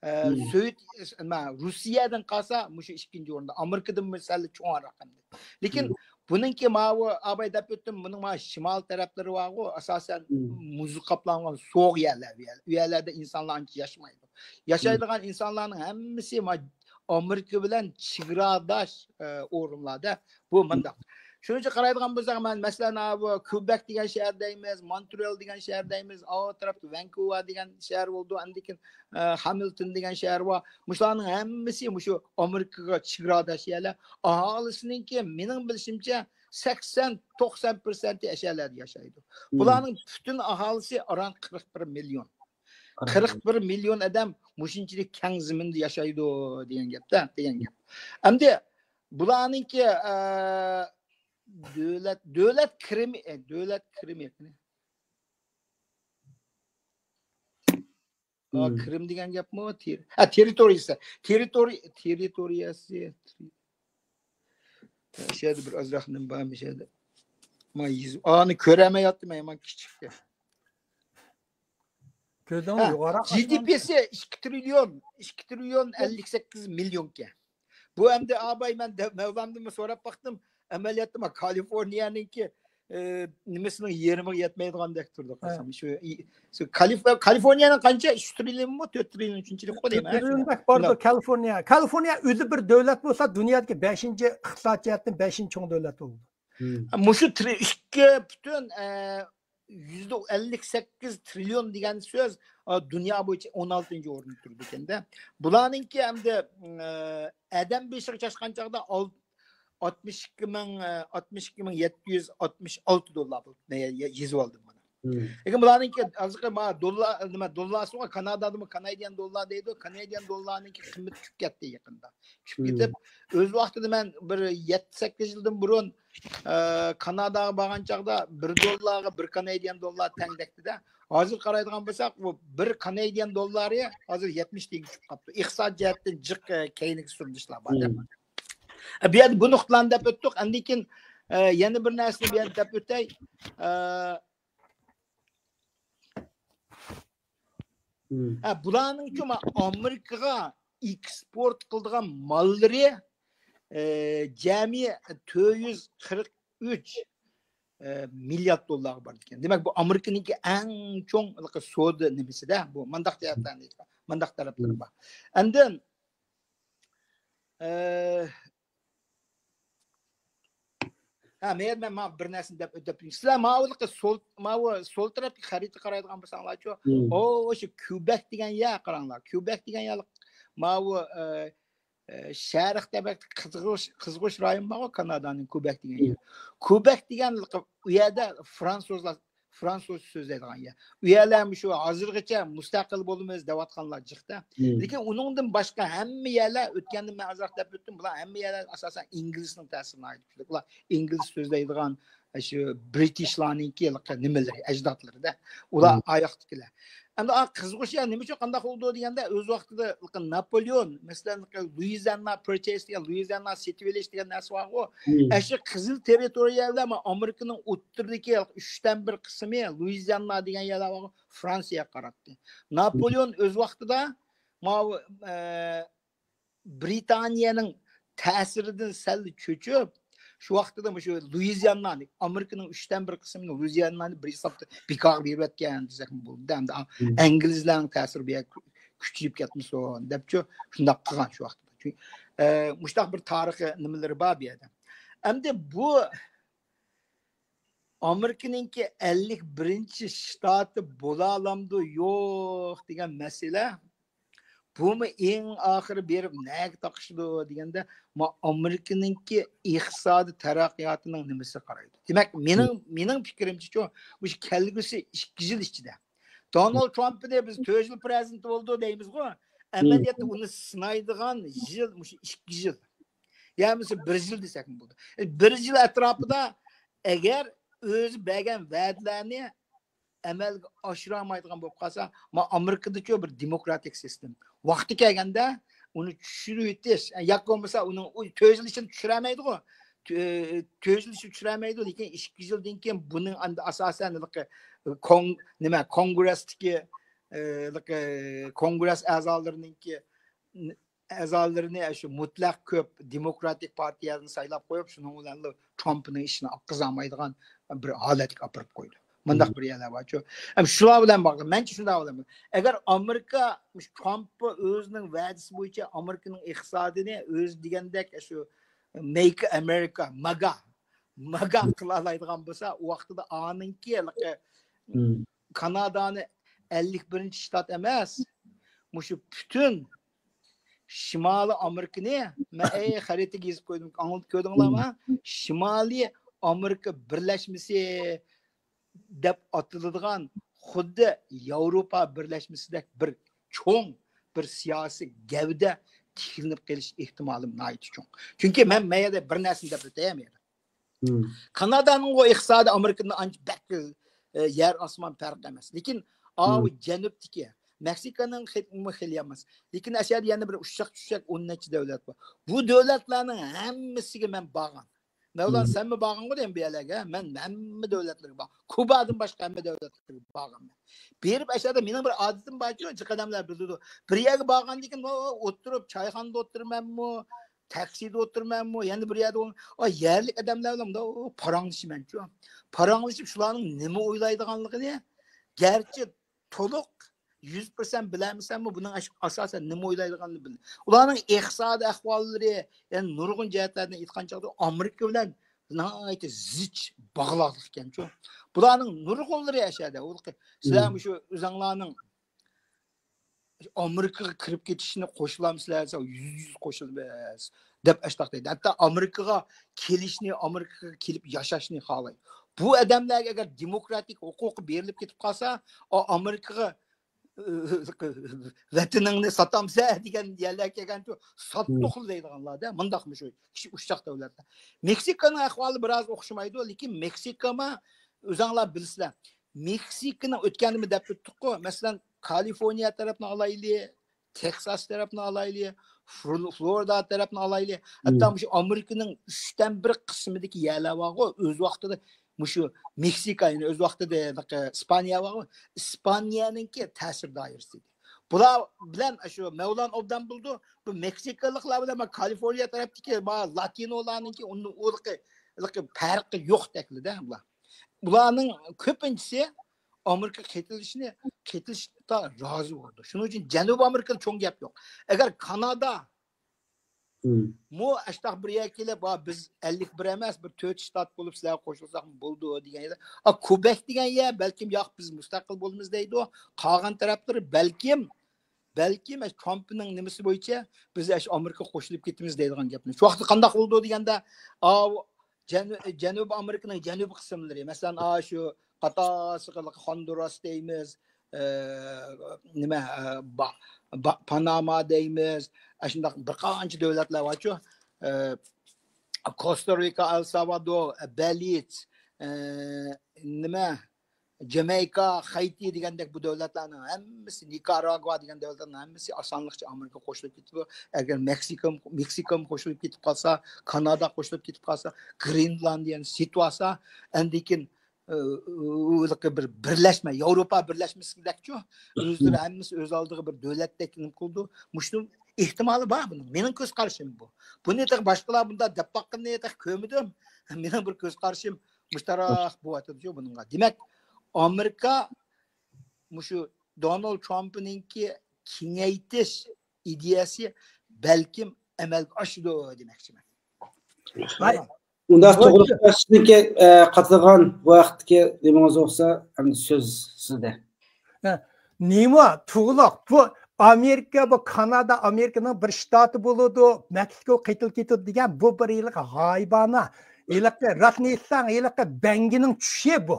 ئە، سوۋېت، نېمە، روسىيەدىن قالسا مۇشۇ ئىككىنچى ئورۇندا. ئامېرىكىدىن سەل چوڭراق ئەمدى. لېكىن بۇنىڭكى ماۋۇ ئاباي دەپ ئۆتتۈم، بۇنىڭ مانا شىمال تەرەپلىرى بارغۇ، ئاساسەن مۇزغا قاپلانغان سوغۇق يەرلەر بۇ يەر. ئۇ يەرلەردە ئىنسانلار ئانچە ياشىمايدۇ. ياشايدىغان ئىنسانلارنىڭ ھەممىسى ما-، ئامېرىكا بىلەن چېگراداش، ئە، ئورۇنلاردا. بۇ مۇنداق. شۇنىڭ ئۈچۈن قارايدىغان بولساق، مەن، مەسىلەن، ھا، بۇ كۇبەك دېگەن شەھەر دەيمىز، مونترېئال دېگەن شەھەر دەيمىز، ئاۋۇ تەرەپتە ۋانكۇۋېر دېگەن شەھەر بولىدۇ، ئاندىن كېيىن، ئە، ھامىلتون دېگەن شەھەر بار. مۇشۇلارنىڭ ھەممىسى مۇشۇ ئامېرىكىغا چېگراداش يەرلەر. ئاھالىسىنىڭكى، مېنىڭ بىلىشىمچە، سەكسەن، توقسان پىرسەنتى ئەشەلەردە ياشايدۇ. بۇلارنىڭ پۈتۈن ئاھالىسى ئاران قىرىق بىر مىليون. قىرىق بىر مىليون ئادەم مۇشۇنچىلىك كەڭ زېمىندا ياشايدۇ دېگەن گەپتە، دېگەن گەپ. ئەمدى بۇلارنىڭكى، ئە، دۆلەت، دۆلەت كىرىمى، ئە، دۆلەت كىرىمى. ئا، كىرىم دېگەن گەپمۇ؟ تېر-، ھە، تېررىتورىيىسى. تېررىتورىي-، تېررىتورىيەسى. شۇ يەردە بىر ئازراق نېمە بار، شۇ يەردە. مانا يېزىپ، ئانى كۆرەلمەيۋاتىمەن، يامان كىچىك. كۆردۈڭمۇ؟ ھە، يۇقىرىراق جى دى پىسى ئىككى تىرىليون، ئىككى تىرىليون ئەللىك سەككىز مىليونكەن. بۇ ئەمدى ئاباي، مەن دە-، مەۋلامدىنمۇ سوراپ باقتىم. ئەمەلىيەتتە ما كالىفورنىيەنىڭكى، ئى، نېمىسىنىڭ يېرىمىغا يەتمەيدىغاندەك تۇرىدۇ، قارىسام. شۇ، ئى، شۇ كالىف-، كالىفورنىيەنىڭ قانچە؟ ئۈچ تىرىليونمۇ، تۆت تىرىليون شۇنچىلىك قوي دەيمەن. تۆت تىرىليوندەك باردۇ. نو. كالىفورنىيە. كالىفورنىيە ئۆزى بىر دۆلەت بولسا، دۇنيادىكى بەشىنچى، ئىقتىساد جەھەتتىن بەشىنچى چوڭ دۆلەت بولىدۇ. مۇشۇ تىرى-، ئىككى پۈتۈن، ئە، يۈزدە ئەللىك سەككىز تىرىليون دېگەن سۆز، ئا، دۇنيا بويىچە ئون ئالتىنچى ئورۇندا تۇرىدىكەن-دە. بۇلارنىڭكى ئەمدى، ئە، ئادەم بېشىغا چاچقان چاغدا ئال-، ئاتمىش ئىككى مىڭ، ئە، ئاتمىش ئىككى مىڭ يەتتە يۈز ئاتمىش ئالتە دوللار بولۇپ، مەن يە-، يە-، يېزىۋالدىم مانا. ھازىرقى ما دوللار، نېمە، دوللارسىغۇ، كانادادىمۇ كانادىيەن دوللار دەيدۇ. كانادىيەن دوللارنىڭكى قىممىتى چۈشۈپ كەتتى يېقىندا. چۈشۈپ كېتىپ، ئۆز ۋاقتىدا مەن بىر يەتتە، سەككىز يىلدىن بۇرۇن، ئە، كاناداغا بارغان چاغدا بىر دوللارغا بىر كانادىيەن دوللار تەڭدەكتىدە. ھازىر قارايدىغان بولساق، بۇ بىر كانادىيەن دوللارى ھازىر يەتمىش تىيىنگە چۈشۈپ قاپتۇ. ئىقتىساد جەھەتتىن جىق، ئە، كەينىگە سۈرۈلۈشلەر بار. ئە، بۇ يەردە بۇ نۇقتىلارنى دەپ ئۆتتۇق. ئاندىن كېيىن، ئە، يەنە بىر نەرسىنى بۇ يەردە دەپ ئۆتەي. ئە، ھە، بۇلارنىڭچۇ ما-، ئامېرىكىغا ئېكسپورت قىلىدىغان ماللىرى، ئە، جەمئىي تۆت يۈز قىرىق ئۈچ، ئە، مىليارد دوللارغا بارىدىكەن. دېمەك، بۇ ئامېرىكىنىڭكى ئەڭ چوڭ سودا نېمىسىدە، بۇ مانداق جەھەتلەرنى، مانداق تەرەپلىرى بار. ئاندىن، ئە، ھە، مەيەر، مەن ماڭا بىر نەرسىنى دەپ، دەپ، سىلەر ماۋۇلۇقى سول، ماۋۇ سول تەرەپتىكى خەرىتىگە قارايدىغان بولساڭلارچۇ، ئۇ، شۇ كيۇبەك دېگەن يەر قاراڭلار. كيۇبەك دېگەن يەر ماۋۇ، ئە، ئە، شەرق تەرەپتىكى قىزغۇچ، قىزغۇچ رايون بارغۇ، كانادانىڭ كيۇبەك دېگەن يەر. كيۇبەك دېگەن ئۇ يەردە فرانسۇزلار، فرانسۇز سۆزلەيدىغان يەر. ئۇ يەرلەر مۇشۇ ھازىرغىچە مۇستەقىل بولىمىز دەۋاتقانلار جىقتا. لېكىن ئۇنىڭدىن باشقا ھەممە يەرلەر، ئۆتكەندە مەن ئازراق دەپ ئۆتتۈم، بۇلار ھەممە يەرلەر ئاساسەن ئىنگلىزنىڭ تەسىرىنى ئايرىپ كېلىدۇ. ئۇلار ئىنگلىز سۆزلەيدىغان، شۇ برىتىشلارنىڭكى نېمىلىرى، ئەجدادلىرىدا. ئۇلار ئاياقتىكىلەر. ئەمدى ئا قىزغۇچ يەر نېمە ئۈچۈن، قانداق بولىدۇ دېگەندە، ئۆز ۋاقتىدا ناپولېئون، مەسىلەن، لۇئىزىئانا پۇرچېس دېگەن، لۇئىزىئانا سېتىۋېلىش دېگەن نەرسە بارغۇ. ئەشۇ قىزىل تېررىتورىيەلەر، ئامېرىكىنىڭ ئوتتۇرىدىكى ئۈچتىن بىر قىسمى لۇئىزىئانا دېگەن يەرلەر بارغۇ، فرانسىيەگە قاراتتى. ناپولېئون ئۆز ۋاقتىدا ماۋۇ، ئە، برىتانىيەنىڭ تەسىرىدىن سەل چۆچۈپ، شۇ ۋاقتىدا مۇشۇ لۇئىزىئانانى، ئامېرىكىنىڭ ئۈچتىن بىر قىسمىنى لۇئىزىئانانى بىر ھېسابتا بىكارغا بېرىۋەتكەن دېسەكمۇ بولىدۇ. ئەمدى ئىنگلىزلارنىڭ تەسىرى بۇ يەرگە كۈچىيىپ كەتمىسۇن دەپچۇ، شۇنداق قىلغان شۇ ۋاقتىدا. چۈنكى، ئە، مۇشۇنداق بىر تارىخىي نېمىلىرى بار بۇ يەردە. ئەمدى بۇ ئامېرىكىنىڭكى ئەللىك بىرىنچى شتاتى بولالامدۇ يوق دېگەن مەسىلە. بۇمۇ ئەڭ ئاخىرى بېرىپ نەگە تاقىشىدۇ دېگەندە، ما ئامېرىكىنىڭكى ئىقتىسادىي تەرەققىياتىنىڭ نېمىسىگە قارايدۇ. دېمەك، مېنىڭ، مېنىڭ پىكرىمچىچۇ، مۇشۇ كەلگۈسى ئىككى يىل ئىچىدە دونالد ترامپنى بىز تۆت يىل پىرېزىدېنت بولدى دەيمىزغۇ، ئەمەلىيەتتە ئۇنى سىنايدىغان يىل مۇشۇ ئىككى يىل. يا بولمىسا بىر يىل دېسەكمۇ بولىدۇ. بىر يىل ئەتراپىدا ئەگەر ئۆزى بەرگەن ۋەدىلەرنى ئەمەلگە ئاشۇرالمايدىغان بولۇپ قالسا، ما ئامېرىكىدىچۇ بىر دېموكراتىك سىستېما. ۋاقتى كەلگەندە ئۇنى چۈشۈرۈۋېتىش، ياكى بولمىسا ئۇنىڭ ئۇ تۆت يىل ئىچىدە چۈشۈرەلمەيدىغۇ. تۆ-، تۆت يىل ئىچىدە چۈشۈرەلمەيدۇ، لېكىن ئىككى يىلدىن كېيىن بۇنىڭ ئەمدى ئاساسەن ھېلىقى كون-، نېمە، كونگرېستىكى، ئە، ھېلىقى كونگرېس ئەزالىرىنىڭكى ئەزالىرىنى شۇ مۇتلەق كۆپ دېموكراتىك پارتىيەدىن سايلاپ قويۇپ، شۇنىڭ بىلەن ترامپنىڭ ئىشىنى ئاققۇزالمايدىغان بىر ھالەتكە ئاپىرىپ قويدى. مۇنداق بىر يەرلەر بارچۇ. ھەم شۇلار بىلەن باغلىق. مەنچە شۇنداق بىلەن. ئەگەر ئامېرىكا، مۇشۇ ترامپ ئۆزىنىڭ ۋەدىسى بويىچە ئامېرىكىنىڭ ئىقتىسادىنى ئۆزى دېگەندەك شۇ مەيك ئامېرىكا، ماگا، ماگان قىلالايدىغان بولسا، ئۇ ۋاقتىدا ئانىڭكى ھېلىقى كانادانى ئەللىك بىرىنچى شتات ئەمەس، مۇشۇ پۈتۈن شىمالىي ئامېرىكىنى، مەن ئەي خەرىتىگە يېزىپ قويدۇم، ئاڭلىتىپ كۆردۈڭلارمۇ؟ شىمالىي ئامېرىكا بىرلەشمىسى دەپ ئاتىلىدىغان خۇددى ياۋروپا بىرلەشمىسىدەك بىر چوڭ بىر سىياسىي گەۋدە تىكلىنىپ قېلىش ئېھتىمالىم ناھايىتى چوڭ. چۈنكى مەن مەيەردە بىر نەرسىنى دەپ ئۆتەي مەيەردە. كانادانىڭ ئىقتىسادى ئامېرىكىدىن ئانچە بەك، ئە، يەر ئاسمان پەرق ئەمەس. لېكىن ئاۋۇ جەنۇبتىكى مەكسىكانىڭ خېلى، خېلى ئەمەس. لېكىن ئەشەدە يەنە بىر ئۇششاق چۈششەك ئون نەچچە دۆلەت بار. بۇ دۆلەتلەرنىڭ ھەممىسىگە مەن بارغان. مەۋلان، سەنمۇ بارغانغۇ دېمە بۇ يەرلەرگە؟ مەن ھەممە دۆلەتلەرگە بار. كۇبادىن باشقا ھەممە دۆلەتلەرگە بارغانمەن. بېرىپ ئەشەدە مېنىڭ بىر ئادىتىم بارچۇ، جىق ئادەملەر بىلىدۇ. بىر يەرگە بارغاندىن كېيىن، ئو، ئو، ئولتۇرۇپ، چايخانىدا ئولتۇرىمەنمۇ، تاكسىدا ئولتۇرىمەنمۇ، يەنە بىر يەردە ئول-، ئا، يەرلىك ئادەملەر بىلەن مۇنداق، ئو، پاراڭلىشىمەنچۇ. پاراڭلىشىپ، شۇلارنىڭ نېمە ئويلايدىغانلىقىنى گەرچە تولۇق يۈز پىرسەنت بىلەلمىسەممۇ، بۇنىڭ ئەش-، ئاساسەن نېمە ئويلايدىغانلىقىنى بىل-، ئۇلارنىڭ ئىقتىسادىي ئەھۋاللىرى، يەنى نۇرغۇن جەھەتلەردىن ئېيتقان چاغدا ئامېرىكا بىلەن ناھايىتى زىچ باغلاقلىق ئىكەنچۇ. بۇلارنىڭ نۇرغۇنلىرى ئەشەدە، ئۇ سىلەر مۇشۇ ئۆزۈڭلارنىڭ ئامېرىكىغا كىرىپ كېتىشنى قوشۇلامسىلەر دېسە، يۈزدە يۈز قوشۇلىمىز دەپ ئاشتاق دەيدۇ. ھەتتا ئامېرىكىغا كېلىشنى، ئامېرىكىغا كېلىپ ياشاشنى خالايدۇ. بۇ ئادەملەرگە ئەگەر دېموكراتىك ھوقۇقى بېرىلىپ كېتىپ قالسا، ئا-، ئامېرىكىغا، ئە، ۋەتىنىڭنى ساتامسەن دېگەن يەرلەرگە كەلگەنچۇ، ساتتۇقلا دەيدىغانلاردا، مۇنداقمۇ شۇ كىچىك ئۇششاق دۆلەتلەر. مېكسىكانىڭ ئەھۋالى بىراز ئوخشىمايدۇ، لېكىن مېكسىكاما ئۆزۈڭلار بىلىسىلەر. مېكسىكىنىڭ ئۆتكەندە دەپ ئۆتتۇققۇ، مەسىلەن، كالىفورنىيە تەرەپنى ئالايلى، تېكساس تەرەپنى ئالايلى، فلو-، فلورىدا تەرەپنى ئالايلى، ھەتتا مۇشۇ ئامېرىكىنىڭ ئۈچتىن بىر قىسمىدىكى يەرلەر بارغۇ، ئۆز ۋاقتىدا مۇشۇ مېكسىكا، يەنى ئۆز ۋاقتىدا ھېلىقى ئىسپانىيە بارغۇ، ئىسپانىيەنىڭكى تەسىر دائىرىسى ئىدى. بۇلار بىلەن شۇ مەۋلان ئوبدان بولىدۇ، بۇ مېكسىكالىقلار بىلەن ما كالىفورنىيە تەرەپتىكى ما لاتىنولارنىڭكى ئۇنىڭ ئۇرۇقى، ھېلىقى پەرقى يوق تەكلىدە بۇلار. بۇلارنىڭ كۆپىنچىسى ئامېرىكا قېتىلىشىنى، قېتىلىشقا رازى بولىدۇ. شۇنىڭ ئۈچۈن جەنۇبىي ئامېرىكىدا چوڭ گەپ يوق. ئەگەر كانادا مۇ ئاشتاق بىر يەرگە كېلىپ، ۋا بىز ئەللىك بىر ئەمەس، بىر تۆت شتات بولۇپ سىلەرگە قوشۇلساقمۇ بولىدۇ دېگەن يەردە، ئا، كۇبەك دېگەن يەر بەلكىم ياق، بىز مۇستەقىل بولىمىز دەيدۇ. قالغان تەرەپلىرى بەلكىم، بەلكىم ئەش ترامپنىڭ نېمىسى بويىچە بىز ئەش ئامېرىكا قوشۇلۇپ كېتىمىز دەيدىغان گەپنى. شۇ ۋاقىتتا قانداق بولىدۇ دېگەندە، ئاۋۇ جەنۇ-، جەنۇبىي ئامېرىكىنىڭ جەنۇبىي قىسىملىرى، مەسىلەن، ئا، شۇ قاتارسىغا خوندۇراس دەيمىز، ئە، نېمە، ئە، با-، با-، پاناما دەيمىز، ئاشۇنداق بىر قانچە دۆلەتلەر بارچۇ. ئە، كوستا رىكا، ئەل سالۋادور، بېلىز، ئە، نېمە، جامايكا، خەيتى دېگەندەك بۇ دۆلەتلەرنىڭ ھەممىسى، نىكاراگۇا دېگەن دۆلەتلەرنىڭ ھەممىسى ئاسانلىقچە ئامېرىكىغا قوشۇلۇپ كېتىدۇ. ئەگەر مېكسىكا، مېكسىكا قوشۇلۇپ كېتىپ قالسا، كانادا قوشۇلۇپ كېتىپ قالسا، گرېنلاندىيەنى سېتىۋالسا، ئاندىن كېيىن، ئى، ئى، بىر بىرلەشمە، ياۋروپا بىرلەشمىسىدەكچۇ، ئۆزلىرى ھەممىسى ئۆز ئالدىغا بىر دۆلەتتەك نېمە قىلىدۇ. مۇشۇنىڭ ئېھتىمالى بار بۇنىڭ. مېنىڭ كۆز قارىشىم بۇ. بۇنى تېخى باشقىلار بۇنداق دەپ باققىنىنى تېخى كۆرمىدىم. مېنىڭ بىر كۆز قارىشىم مۇشتاراق بولۇۋاتىدۇ بۇنىڭغا. دېمەك، ئامېرىكا مۇشۇ دونالد ترامپنىڭكى كېڭەيتىش ئىدىيەسى بەلكىم ئەمەلگە ئاشىدۇ دېمەكچىمەن. ۋاي. ئۇنداق توغرا، سىزنىڭكى، ئە، قاتلىغان ۋاقىتتىكى نېمىڭىز بولسا، ئەمدى سۆز سىزدە. ھە، نېمە، تۇغلۇق، بۇ ئامېرىكا، بۇ كانادا ئامېرىكىنىڭ بىر شتاتى بولىدۇ، مېكسىكو قېتىلىپ كېتىدۇ دېگەن بۇ بىر ھېلىقى غايىبانە، ھېلىقى راستىنى ئېيتساڭ، ھېلىقى بەڭگىنىڭ چۈشى بۇ.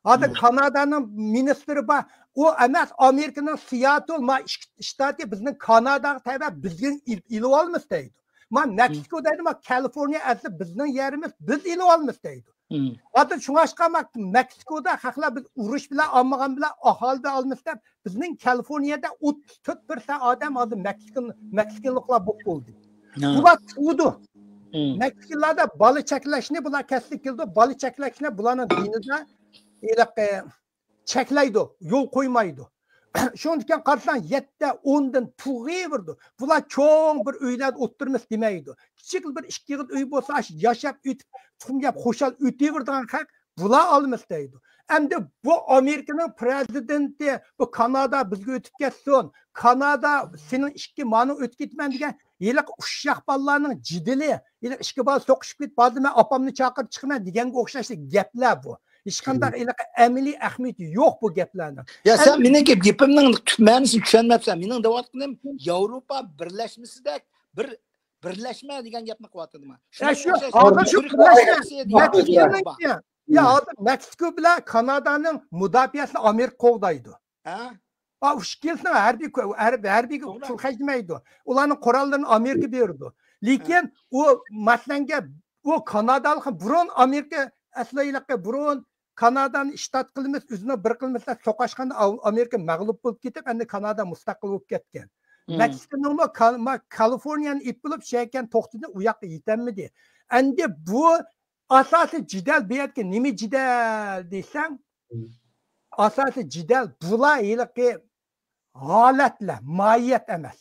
ھازىر كانادانىڭ مىنىستىرى بار، ئۇ ئەمەس، ئامېرىكىنىڭ سىياتل ما ئىش-، شتاتى بىزنىڭ كاناداغا تەۋە، بىزگە ئېلىۋالمىسا دەيدۇ. ما مېكسىكو دەيدۇ، ما كالىفورنىيە ئەسلى بىزنىڭ يېرىمىز، بىز ئېلىۋالمىسا دەيدۇ. ھازىر شۇڭلاشقا ما مېكسىكودا خەقلەر بىز ئۇرۇش بىلەن ئالمىغان بىلەن ئاھالىدىن ئالمىسا دەپ، بىزنىڭ كالىفورنىيەدە ئوتتۇز تۆت پىرسەنت ئادەم ھازىر مېكسىكان، مېكسىكانلىقلار بولۇپ بولدى. بۇلار تۇغىدۇ. مېكسىكانلاردا بالا چەكلەشنى بۇلار كەسلىك كېلىدۇ. بالا چەكلەشنى بۇلارنىڭ دىنىدا ھېلىقى چەكلەيدۇ، يول قويمايدۇ. شۇنىڭدىكىن قارىساڭ، يەتتە، ئوندىن تۇغۇۋېرىدۇ. بۇلار چوڭ بىر ئۆيلەردە ئولتۇرمىسا دېمەيدۇ. كىچىك بىر ئىككى ئېغىز ئۆي بولسا، ياشاپ ئۆتۈپ، تۇخۇم يەپ خۇشال ئۆتۈۋېرىدىغان خەق بۇلار ئالمىسا دەيدۇ. ئەمدى بۇ ئامېرىكىنىڭ پرېزىدېنتى، بۇ كانادا بىزگە ئۆتۈپ كەتسۇن، كانادا سېنىڭ ئىككى مانىڭ ئۆتۈپ كېتىمەن دېگەن ھېلىقى ئۇششاق بالىلارنىڭ جېدىلى، ھېلىقى ئىككى بالا سوقۇشۇپ كېتىپ، بالىدىن مەن ئاپامنى چاقىرىپ چىقىمەن دېگەنگە ئوخشاش گەپلەر بۇ. ھېچقانداق ھېلىقى ئەمەلىي ئەھمىيىتى يوق بۇ گەپلەرنىڭ. يا سەن مېنىڭ گېپ-، گېپىمنىڭ تۈپ مەنىسىنى چۈشەنمەپسەن. مېنىڭ دەۋاتقىنىم ياۋروپا بىرلەشمىسىدەك بىر بىرلەشمە دېگەن گەپنى قىلىۋاتىدىما؟ يا شۇ، ھازىر شۇ بىرلەشمە. يا ھازىر مەكسىكو بىلەن كانادانىڭ مۇداپىئەسىنى ئامېرىكا قوغدايدۇ. ھە؟ ئا، ئۇ ئىككىلىسىنىڭ ھەربىي كۆ-، ھەربىي، ھەربىي پۇل خەجلىمەيدۇ. ئۇلارنىڭ قوراللىرىنى ئامېرىكا بېرىدۇ. لېكىن ئۇ، مەسىلەنگە، ئۇ كانادالىق بۇرۇن ئامېرىكا ئەسلى بۇرۇن كانادانى ئىشتات قىلىمىز، ئۆزىنى بىر قىلىمىز دەپ سوقۇشقاندا ئا-، ئامېرىكا مەغلۇپ بولۇپ كېتىپ، ئەمدى كانادا مۇستەقىل بولۇپ كەتكەن. مەكسىكونىڭمۇ كال-، ما-، كالىفورنىيەنى ئېلىپ بولۇپ، شۇ يەرگە توختىدى، ئۇ ياققا يېتەلمىدى. ئەمدى بۇ ئاساسىي جېدەل، بۇ يەردىكى نېمە جېدەل دېسەڭ، ئاساسىي جېدەل بۇلار ھېلىقى ھالەتلەر، ماھىيەت ئەمەس.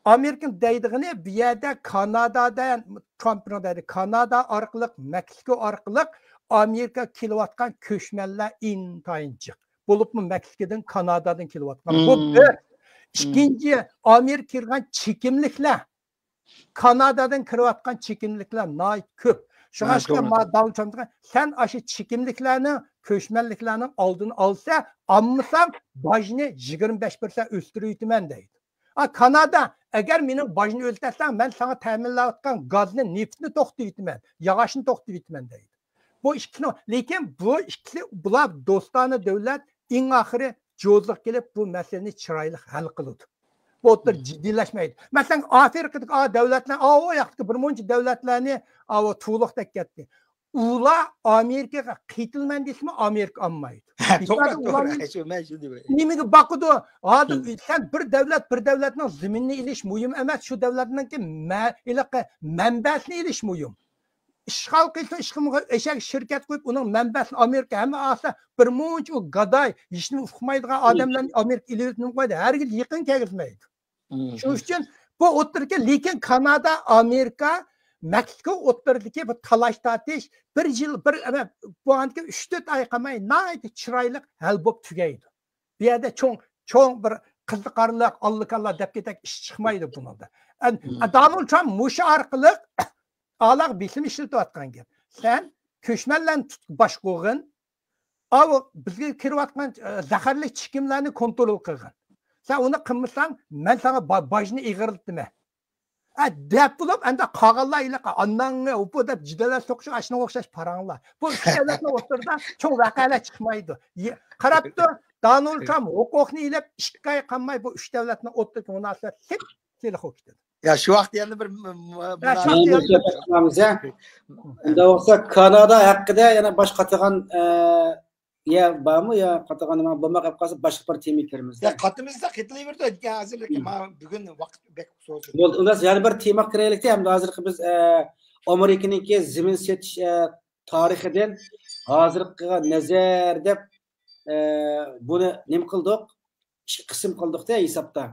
ئامېرىكا دەيدىغىنى بۇ يەردە كانادادا، ترامپنىڭ دەيدى، كانادا ئارقىلىق، مەكسىكو ئارقىلىق ئامېرىكا كېلىۋاتقان كۆچمەنلەر ئىنتايىن جىق. بولۇپمۇ مەكسىكودىن، كانادادىن كېلىۋاتقان. بۇ بىر. ئىككىنچى، ئامېرىكا كىرگەن چېكىملىكلەر. كانادادىن كىرىۋاتقان چېكىملىكلەر ناھايىتى كۆپ. شۇڭلاشقا ما-، دونالد ترامپ، سەن ئاشۇ چېكىملىكلەرنىڭ، كۆچمەنلىكلەرنىڭ ئالدىنى ئالسا، ئالمىساڭ باجنى يىگىرمە بەش پىرسەنت ئۆستۈرۈۋېتىمەن دەيدۇ. ئا، كانادا، ئەگەر مېنىڭ باجنى ئۆستۈرسەڭ، مەن ساڭا تەمىنلەۋاتقان گازنى، نېفىتنى توختىتىۋېتىمەن، ياغاچنى توختىتىۋېتىمەن دەيدۇ. بۇ ئىككىسىنىڭ، لېكىن بۇ ئىككىسى، بۇلار دوستانە دۆلەت، ئەڭ ئاخىرى جوزىغا كېلىپ بۇ مەسىلىنى چىرايلىق ھەل قىلىدۇ. بۇ ئوتتۇرا جىددىيلەشمەيدۇ. مەسىلەن، ئافرىقىدىكى ئا دۆلەتلەر، ئا، ئۇ ياقتىكى بىر مۇنچە دۆلەتلەرنى، ئا، ئۇ تۇغلۇقتەك كەتتى. ئۇلار ئامېرىكىغا قېتىلىمەن دېسىمۇ، ئامېرىكا ئالمايدۇ. توغرا، توغرا. نېمىگە باقىدۇ؟ ھازىر سەن بىر دۆلەت بىر دۆلەتنىڭ زېمىنىنى ئېلىش مۇھىم ئەمەس، شۇ دۆلەتنىڭكى مە-، ھېلىقى مەنبەسىنى ئېلىش مۇھىم. ئىشغال قىلسا، ئىشغال ئېشەك شىركەت قويۇپ، ئۇنىڭ مەنبەسىنى ئامېرىكا ھەممە ئالسا، بىر مۇنچە ئۇ گاداي، ھېچنېمە ئۇقمايدىغان ئادەملەرنى ئامېرىكا ئېلىۋېتىپ قويدى. ھەرگىز يېقىن كەلگۈزمەيدۇ. شۇنىڭ ئۈچۈن بۇ ئوتتۇرىدىكى، لېكىن كانادا، ئامېرىكا، مەكسىكو ئوتتۇرىدىكى بۇ تالاش تارتىش بىر يىل، بىر، بولغاندىكى ئۈچ تۆت ئاي قالماي ناھايىتى چىرايلىق ھەل بولۇپ تۈگەيدۇ. بۇ يەردە چوڭ، چوڭ بىر قىزىقارلىق، ئاللىكاللا دەپ كېتەك ئىش چىقمايدۇ بۇنىڭدا. ئەن-، دونالد ترامپ مۇشۇ ئارقىلىق ئالاغ بېسىم ئىشلىتىۋاتقان گەپ. سەن كۆچمەنلەرنى تۇت-، باشقۇرغىن، ئاۋۇ بىزگە كىرىۋاتقان، ئە، زەھەرلىك چېكىملەرنى كونترول قىلغىن. سەن ئۇنى قىلمىساڭ، مەن ساڭا با-، باجنى ئېغىرلىتىمەن. ئە، دەپ بولۇپ، ئەمدى قالغانلار ھېلىقى ئاناڭنى ئوپۇ دەپ جېدەللەر سوقۇشۇپ، ئاشۇنىڭغا ئوخشاش پاراڭلار. بۇ ئۈچ دۆلەتنىڭ ئوتتۇرىدا چوڭ ۋەقەلەر چىقمايدۇ. يە-، قاراپ تۇر، دونالد ترامپ ھوقۇقنى ئېلىپ، ئىككى ئاي قالماي بۇ ئۈچ دۆلەتنىڭ ئوتتۇرىدىكى مۇناسىۋەت لىپ-لىق بولۇپ كېتىدۇ. يا، شۇ ۋاقىت يەنە بىر م-، م-، يا، شۇ ۋاقىت يەنە بىر ئۇنداق بولسا، كانادا ھەققىدە يەنە باش قاتىدىغان، ئە، يا بارمۇ، يا قاتىدىغان نېمە بولماي قېلىپ قالسا، باشقا بىر تېمىگە كىرىمىز. يا، قاتىمىزدا قېتىلىۋېرىدۇ. يا، ھازىرلىق مانا بۈگۈن ۋاقىت بەك سوزۇلدى. بولدى، ئۇنداق يەنە بىر تېمىغا كىرەيلىكتە، ھەمدە ھازىرقى بىز، ئە، ئامېرىكىنىڭكى زېمىن سېتىش، ئە، تارىخىدىن ھازىرقىغا نەزەر دەپ، ئە، بۇنى نېمە قىلدۇق؟ ئىككى قىسىم قىلدۇقتە ھېسابتا.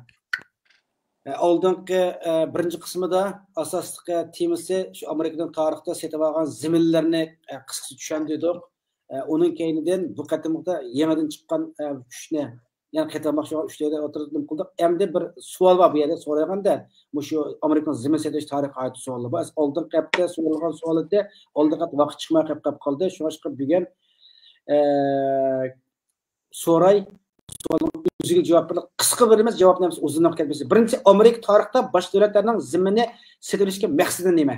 ئە، ئالدىنقى، ئە، بىرىنچى قىسمىدا ئاساسلىق، ئە، تېمىسى شۇ ئامېرىكىدىن تارىختا سېتىۋالغان زېمىنلىرىنى، ئە، قىسقىچە چۈشەندۈردۇق. ئە، ئۇنىڭ كەينىدىن بۇ قېتىملىقتا يېڭىدىن چىققان، ئە، ئۈچنى، يەنى قېتىملىق شۇ ئۈچ دۆلەت ئوتتۇرىدا نېمە قىلدۇق. ئەمدى بىر سوئال بار بۇ يەردە سورايدىغاندا، مۇشۇ ئامېرىكىنىڭ زېمىن سېتىش تارىخى ئايتى سوئالى بار. ئالدىنقى ھەپتە سورالغان سوئال ئىدى، ئالدىنقى ھەپتە ۋاقىت چىقماي قېلىپ قالدى. شۇڭلاشقا بۈگۈن، ئە، سوراي، سوئالنىڭ ئۆزىگە جاۋاب بېرىڭ. قىسقا بېرىمىز، جاۋابنى ئۇزۇنراق كەتمىسۇن. بىرىنچى، ئامېرىكا تارىختا باشقا دۆلەتلەرنىڭ زېمىننى سېتىۋېلىشكە مەقسىتى نېمە؟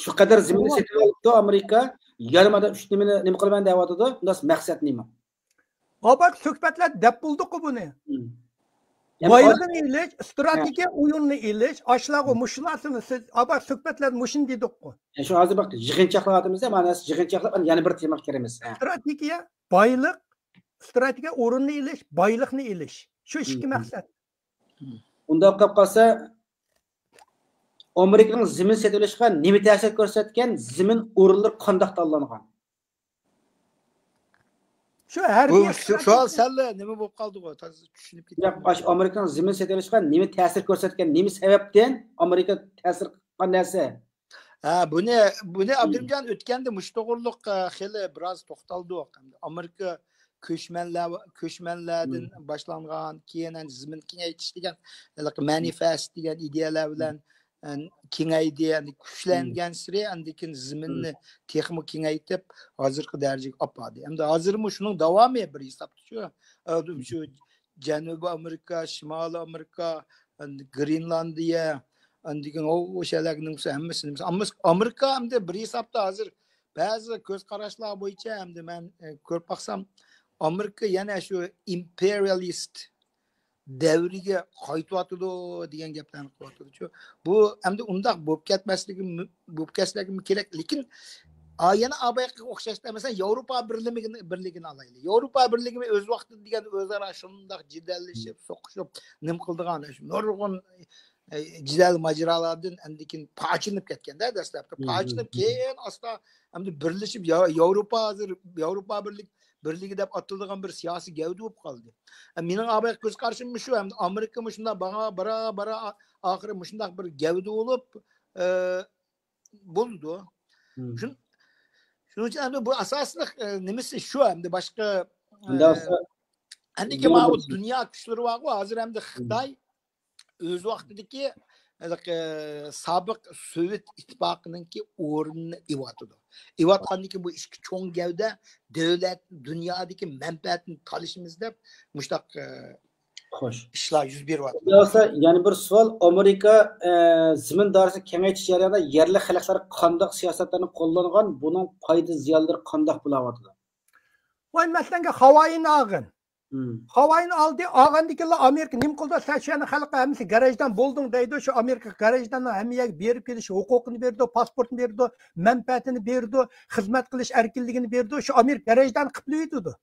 شۇ قەدەر زېمىننى سېتىۋېلىپتۇ ئامېرىكا، يەنە مانا ئۈچ نېمىنى نېمە قىلىمەن دەۋاتىدۇ. بۇنداق مەقسەت نېمە؟ ئاۋۋال سۆھبەتلەردە دەپ بولدۇققۇ بۇنى. بايلىقىنى ئېلىش، ئىستراتېگىيە ئويۇنىنى ئېلىش، ئاشۇلارغۇ مۇشۇلار سىز ئاۋۋال سۆھبەتلەردە مۇشۇنى دېدۇققۇ. شۇ ھازىر بىر يىغىنچاقلاۋاتىمىز، مانا يىغىنچاقلاپ يەنە بىر تېمىغا كىرىمىز. ئىستراتېگىيە، بايلىق، ئىستراتېگىيە ئورنىنى ئېلىش، بايلىقنى ئېلىش. شۇ ئىككى مەقسەت. ئۇنداق قىلىپ قالسا، ئامېرىكىنىڭ زېمىن سېتىۋېلىشىغا نېمە تەسىر كۆرسەتكەن؟ زېمىن ئورۇنلىرى قانداق تاللانغان؟ شۇ ھەربىي بۇ سوئال سەل نېمە بولۇپ قالدىغۇ؟ تازا چۈشىنىپ كېتىپ. ياق، ئاشۇ ئامېرىكىنىڭ زېمىن سېتىۋېلىشىغا نېمە تەسىر كۆرسەتكەن؟ نېمە سەۋەبتىن ئامېرىكا تەسىر قىلغان نەرسە؟ ھە، بۇنى، بۇنى ئابدۇرېھىمجان ئۆتكەندە مۇشۇ توغرۇلۇق، ئە، خېلى بىراز توختالدۇق. ئامېرىكا كۆچمەنلەر، كۆچمەنلەردىن باشلانغان، كېيىن ئەنە زېمىن كېڭەيتىش دېگەن، ھېلىقى مانىفېست دېگەن ئىدىيەلەر بىلەن، ئە، كېڭەيدى، يەنى كۈچلەنگەنسېرى ئاندىن كېيىن زېمىننى تېخىمۇ كېڭەيتىپ، ھازىرقى دەرىجىگە ئاپاردى. ئەمدى ھازىرمۇ شۇنىڭ داۋامى بىر ھېسابتا شۇ، ئە، شۇ جەنۇبىي ئامېرىكا، شىمالىي ئامېرىكا، ئەندى گرېنلاندىيە، ئاندىن كېيىن ئۇ، ئۇ شەلەرنىڭ ھەممىسى، ھەممىسى. ئامېرىكا ئەمدى بىر ھېسابتا ھازىر بەزى كۆز قاراشلار بويىچە ئەمدى مەن، ئە، كۆرۈپ باقسام، ئامېرىكا يەنە شۇ ئىمپېرىيالىست دەۋرىگە قايتىۋاتىدۇ دېگەن گەپلەرنى قىلىۋاتىدۇچۇ. بۇ ئەمدى ئۇنداق بولۇپ كەتمەسلىكى، بولۇپ كەتسىلىكىمۇ كېرەك. لېكىن، ئا، يەنە ئابايقىغا ئوخشاشلا، مەسىلەن، ياۋروپا بىرلىكىنى، بىرلىكىنى ئالايلى. ياۋروپا بىرلىكى ئۆز ۋاقتىدا دېگەن ئۆزئارا شۇنداق جېدەللىشىپ، سوقۇشۇپ، نېمە قىلىدىغان نۇرغۇن، ئە، جېدەل ماجىرالاردىن ئاندىن كېيىن پارچىلىنىپ كەتكەندە، دەسلەپتە پارچىلىنىپ، كېيىن ئاستا ئەمدى بىرلىشىپ، يا-، ياۋروپا ھازىر ياۋروپا بىرلىك، بىرلىكى دەپ ئاتىلىدىغان بىر سىياسىي گەۋدە بولۇپ قالدى. ئە، مېنىڭ ئابايقى كۆز قارىشىم شۇ، ئەمدى ئامېرىكا مۇشۇنداق بارا، بارا، بارا، ئا-، ئاخىرى مۇشۇنداق بىر گەۋدە بولۇپ، ئە، بولىدۇ. شۇن-، شۇنىڭ ئۈچۈن ئەمدى بۇ ئاساسلىق، ئە، نېمىسى شۇ، ئەمدى باشقا، ئە، ئەمدى كېيىن ماۋۇ دۇنيا كۈچلىرى بارغۇ، ھازىر ئەمدى خىتاي ئۆز ۋاقتىدىكى، ھېلىقى، سابىق سوۋېت ئىتتىپاقىنىڭكى ئورنىنى ئېۋاتىدۇ. ئېۋاتقاندىن كېيىن بۇ ئىككى چوڭ گەۋدە دۆلەت، دۇنيادىكى مەنپەئەتنى تالىشىمىز دەپ مۇشۇنداق، ئە، خوش. ئىشلار يۈز بېرىۋاتىدۇ. خۇدايىسا، يەنە بىر سوئال، ئامېرىكا، ئە، زېمىن دائىرىسىنى كېڭەيتىش جەريانىدا يەرلىك خەلقلەر قانداق سىياسەتلەرنى قوللانغان، بۇنىڭ پايدا زىيانلىرى قانداق بولاۋاتىدۇ؟ ۋاي، مەسىلەن، خاۋايىنى ئالغىن. خاۋايىنى ئالدى، ئالغاندىن كېيىنلا ئامېرىكا نېمە قىلىدۇ؟ سەن شۇ يەرنىڭ خەلقى ھەممىسى گەرەجدان بولدۇڭ دەيدۇ. شۇ ئامېرىكا گەرەجداننىڭ ھەممە يەرگە بېرىپ كېلىش ھوقۇقىنى بېرىدۇ، پاسپورتنى بېرىدۇ، مەنپەئەتىنى بېرىدۇ، خىزمەت قىلىش ئەركىنلىكىنى بېرىدۇ. شۇ ئامېرىكا گەرەجدانى قىپلىۋېتىدۇ.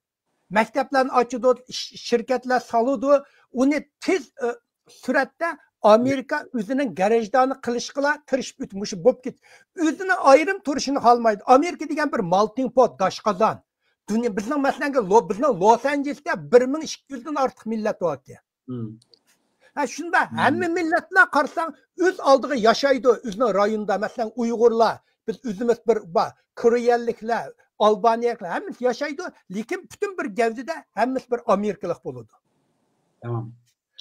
مەكتەپلەرنى ئاچىدۇ، ش-، شىركەتلەر سالىدۇ. ئۇنى تېز، ئە، سۈرئەتتە ئامېرىكا ئۆزىنىڭ گەرەجدانى قىلىشقىلا تىرىشىپ ئۆتۈپ، مۇشۇ بولۇپ كېتىپ، ئۆزىنىڭ ئايرىم تۇرۇشىنى خالىمايدۇ. ئامېرىكا دېگەن بىر مالتىڭ پوت، داشقازان. دۇنيا، بىزنىڭ، مەسىلەن، لو-، بىزنىڭ لوس ئانژېلېستا بىر مىڭ ئىككى يۈزدىن ئارتۇق مىللەت باركەن. ھە، شۇنداق ھەممە مىللەتلەر قارىساڭ، ئۆز ئالدىغا ياشايدۇ، ئۆزىنىڭ رايونىدا، مەسىلەن، ئۇيغۇرلار، بىز ئۆزىمىز بىر بار، كورېيەلىكلەر، ئالبانىيەلىكلەر، ھەممىسى ياشايدۇ، لېكىن پۈتۈن بىر گەۋدىدە ھەممىسى بىر ئامېرىكىلىق بولىدۇ. تامام.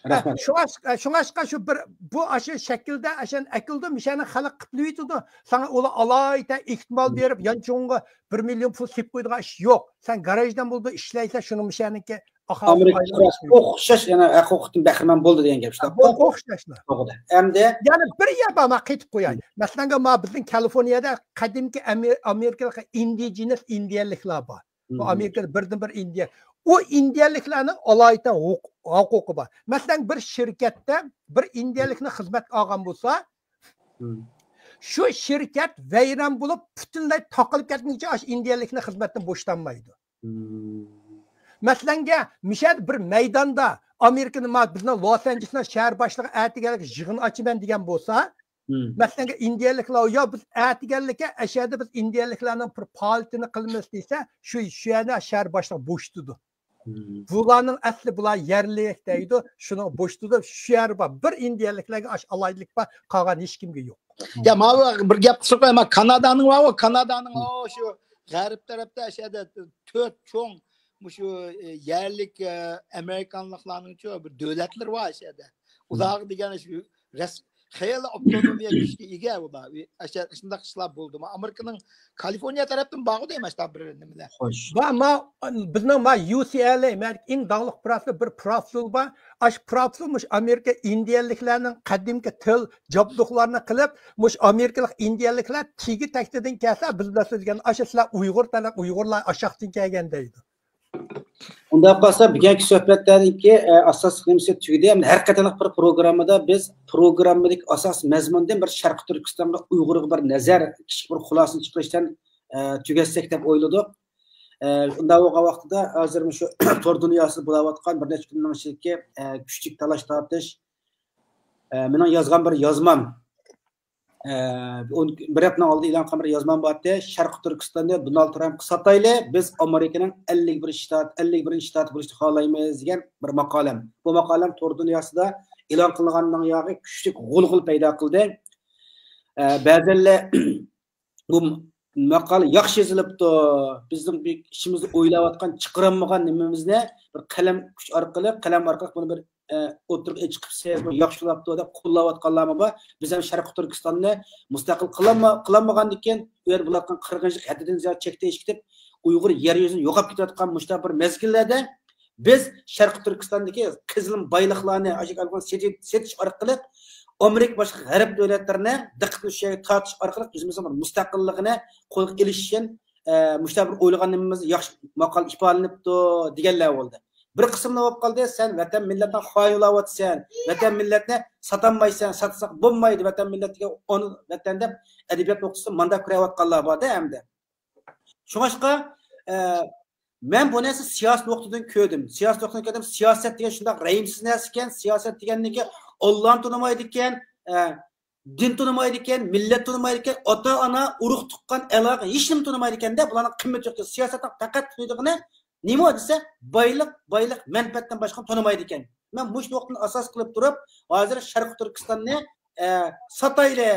ھە، رەھمەت. شۇڭاش-، شۇڭاشقا شۇ بىر، بۇ ئاشۇ شەكىلدە ئاشۇنى ئەكېلىدۇ، مۇشۇنى خەلق قىپلىۋېتىدۇ. ساڭا ئۇلار ئالايىتە ئېھتىمال بېرىپ، يانچۇڭغا بىر مىليون پۇل سېلىپ قويىدىغان ئىش يوق. سەن گاراژدىن بولىدۇ، ئىشلەيسەن، شۇنىڭ مۇشۇنىڭكى ئامېرىكا ئوخشاش، يەنە ھەق ھوقۇقتىن بەھرىمەن بولدى دېگەن گەپ شۇنداق. ھوقۇق ئوخشاشلا. توغرا. ئەمدى يەنە بىر يەر بار، مەن قېتىپ قوياي. مەسىلەن، ما بىزنىڭ كالىفورنىيەدە قەدىمكى ئامېرىكىلىق ئىندىجېنس ئىندىيەلىكلەر بار. بۇ ئامېرىكىدا بىردىن بىر ئىندىيە. ئۇ ئىندىيەلىكلەرنىڭ ئالايىتە ھوق-، ھوقۇقى بار. مەسىلەن، بىر شىركەتتە بىر ئىندىيەلىكنى خىزمەتكە ئالغان بولسا، شۇ شىركەت ۋەيران بولۇپ، پۈتۈنلەي تاقىلىپ كەتمىگۈچە ئاشۇ ئىندىيەلىكنى خىزمەتتىن بوشىتالمايدۇ. مەسىلەنگە، مۇشۇ يەردە بىر مەيداندا ئامېرىكىنىڭ، ما، بىزنىڭ لوس ئانژېلېسنىڭ شەھەر باشلىقى ئەتىگەنلىك يىغىن ئاچىمەن دېگەن بولسا، مەسىلەنگە، ئىندىيەلىكلەر، يا بىز ئەتىگەنلىككە ئەشەدە بىز ئىندىيەلىكلەرنىڭ بىر پائالىيىتىنى قىلىمىز دېسە، شۇ، شۇ يەردە شەھەر باشلىقى بوشىتىدۇ. بۇلارنىڭ ئەسلى بۇلار يەرلىك دەيدۇ، شۇنىڭ بوشىتىدۇ، شۇ يەر بار. بىر ئىندىيەلىكلەرگە ئاش ئالاھىدىلىك بار، قالغان ھېچ كىمگە يوق. يا، ماۋۇ بىر گەپ قىلساق، ما كانادانىڭ بارغۇ، كانادانىڭ، ئو، شۇ غەرب تەرەپتە ئەشەدە تۆت چوڭ مۇشۇ، ئە، يەرلىك، ئە، ئامېرىكانلىقلارنىڭچۇ بىر دۆلەتلىرى بار ئەشەدە. ئۇلارغا دېگەن شۇ رەس-، خېلى ئاپتونومىيە كۈچكە ئىگە ئۇلار. ئەشە-، شۇنداق ئىشلار بولدىمۇ؟ ئامېرىكىنىڭ كالىفورنىيە تەرەپتىن بارغۇ دەيمەن، شۇنداق بىر نېمىلەر. خوش. بار، ما، بىزنىڭ ما يۇ سى ئەل ئېي، مەن ئەڭ داڭلىق پروفېسسور بىر پروفېسسور بار. ئاشۇ پروفېسسور مۇشۇ ئامېرىكا ئىندىيەلىكلەرنىڭ قەدىمكى تىل، جابدۇقلارنى قىلىپ، مۇشۇ ئامېرىكىلىق ئىندىيەلىكلەر تېگى تەكتىدىن كەلسە، بىز بىلەن سۆزلىگەن، ئاشۇ سىلەر ئۇيغۇر تەرەپ، ئۇيغۇرلار ئاشاقتىن كەلگەن دەيدۇ. ئۇنداق قالسا، بۈگۈنكى سۆھبەتلەرنىڭكى، ئە، ئاساسلىق نېمىسى تۈگىدى. ئەمدى ھەر قېتىملىق بىر پروگراممىدا بىز پروگراممىدىكى ئاساسىي مەزمۇندىن بىر شەرقىي تۈركىستانغا، ئۇيغۇرغا بىر نەزەر، كىچىك بىر خۇلاسىنى چىقىرىشتىن، ئە، تۈگەتسەك دەپ ئويلىدۇق. ئە، ئۇنداق بولغان ۋاقتىدا ھازىر مۇشۇ تور دۇنياسىدا بولاۋاتقان بىر نەچچە كۈننىڭ ئىچىدىكى، ئە، كۈچلۈك تالاش-تارتىش، ئە، مېنىڭ يازغان بىر يازمام، ئە، ئون، بىر ھەپتىنىڭ ئالدىدا ئېلان قىلغان بىر يازمام بارتى. شەرقىي تۈركىستاننى دونالد ترامپقا ساتايلى، بىز ئامېرىكىنىڭ ئەللىك بىرىنچى شتات، ئەللىك بىرىنچى شتاتى بولۇشنى خالايمىز دېگەن بىر ماقالەم. بۇ ماقالەم تور دۇنياسىدا ئېلان قىلىنغاندىن ياغى كۈچلۈك غۇلغۇلا پەيدا قىلدى. ئە، بەزەنلەر بۇ ماقالە ياخشى يېزىلىپتۇ. بىزنىڭ بىر ئىچىمىزدە ئويلاۋاتقان، چىقىرالمىغان نېمىمىزنى بىر قەلەم كۈچ ئارقىلىق، قەلەم ئارقىلىق بۇنى بىر، ئە، ئوتتۇرىغا چىقىپ، بۇ ياخشى بولاپتۇ دەپ قوللاۋاتقانلارمۇ بار. بىز ھەم شەرقىي تۈركىستاننى مۇستەقىل قىلالما-، قىلالمىغاندىكىن، ئۇ يەردە بولۇۋاتقان قىرغىنچىلىق ھەددىدىن زىيادە چەكتە ئېشىپ كېتىپ، ئۇيغۇر يەر يۈزىدىن يوقاپ كېتىۋاتقان مۇشۇنداق بىر مەزگىللەردە بىز شەرقىي تۈركىستاندىكى قېزىلما بايلىقلارنى ئاشۇ سېتىش، سېتىش ئارقىلىق ئامېرىكا باشقا غەرب دۆلەتلىرىنى دىققىتىنى شۇ يەرگە تارتىش ئارقىلىق ئۆزىمىزنىڭ بىر مۇستەقىللىقىنى قولغا ئېلىش ئۈچۈن، ئە، مۇشۇنداق بىر ئويلىغان نېمىمىز ياخشى ماقال ئىپادىلىنىپتۇ دېگەنلەر بولدى. بىر قىسىملار بولۇپ قالدى، سەن ۋەتەن مىللەتنى خائىنلاۋاتىسەن، ۋەتەن مىللەتنى ساتالمايسەن، ساتساق بولمايدۇ، ۋەتەن مىللەتكە ئون ۋەتەن دەپ ئەدەبىيات نۇقتىسىدىن مانداق كۆرۈۋاتقانلار بار-دە ئەمدى. شۇڭاشقا، ئە، مەن بۇ نەرسە سىياسىي نۇقتىدىن كۆردۈم. سىياسىي نۇقتىدىن كۆردۈم. سىياسەت دېگەن شۇنداق رەھىمسىز نەرسە ئىكەن. سىياسەت دېگەننىكى ئاللانى تونۇمايدىكەن، ئە، دىن تونۇمايدىكەن، مىللەت تونۇمايدىكەن، ئاتا-ئانا، ئۇرۇق-تۇغقان، ئالاقە، ھېچنېمە تونۇمايدىكەن-دە، بۇلارنىڭ قىممىتى يوق. سىياسەتنىڭ پەقەت تونۇيدىغىنى نېمە دېسە، بايلىق، بايلىق، مەنپەئەتتىن باشقىنى تونۇمايدىكەن. مەن مۇشۇ نۇقتىنى ئاساس قىلىپ تۇرۇپ، ھازىر شەرقىي تۈركىستاننى، ئە، ساتايلى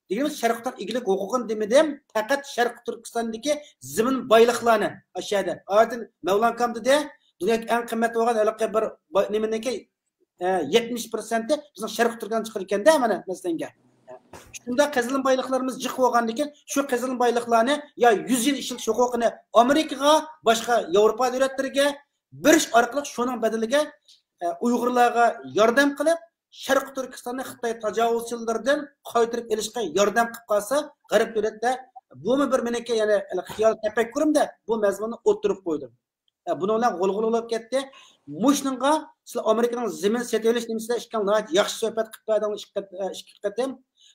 دېگىنىمىز شەرقىي تۈركىستان ئىگىلىك ھوقۇقىنى دېمىدىم، پەقەت شەرقىي تۈركىستاندىكى زېمىن بايلىقلارنى ئاشۇ يەردە. ئادەتتە مەۋلانكام دېدى، دۇنيادىكى ئەڭ قىممەت بولغان ھېلىقى بىر باي-، نېمىنىڭكى، ئە، يەتمىش پىرسەنتى بىزنىڭ شەرقىي تۈركىستاندىن چىقىدىكەن-دە، مانا، مەسىلەنگە. شۇنداق قېزىلما بايلىقلىرىمىز جىق بولغاندىكىن، شۇ قېزىلما بايلىقلارنى يا يۈز يىل ئىشلىتىش ھوقۇقىنى ئامېرىكىغا، باشقا ياۋروپا دۆلەتلىرىگە بېرىش ئارقىلىق شۇنىڭ بەدىلىگە، ئە، ئۇيغۇرلارغا ياردەم قىلىپ، شەرقىي تۈركىستاننى خىتاي تاجاۋۇزچىلىرىدىن قايتۇرۇپ ئېلىشقا ياردەم قىلىپ قالسا، غەرب دۆلەتلەر، بۇمۇ بىر مېنىڭكى يەنە خىيال تەپەككۇرۇمدا بۇ مەزمۇننى ئوتتۇرىغا قويدۇم. ئە، بۇنىڭ بىلەن غۇلغۇلا بولۇپ كەتتى. مۇشۇنىڭغا سىلەر ئامېرىكىنىڭ زېمىن سېتىۋېلىش نېمىسىدە ئىككىڭلار ناھايىتى ياخشى سۆھبەت قىلىپ بەردىڭلار ئىككى قېت-، ئە، ئىككى قېتىم.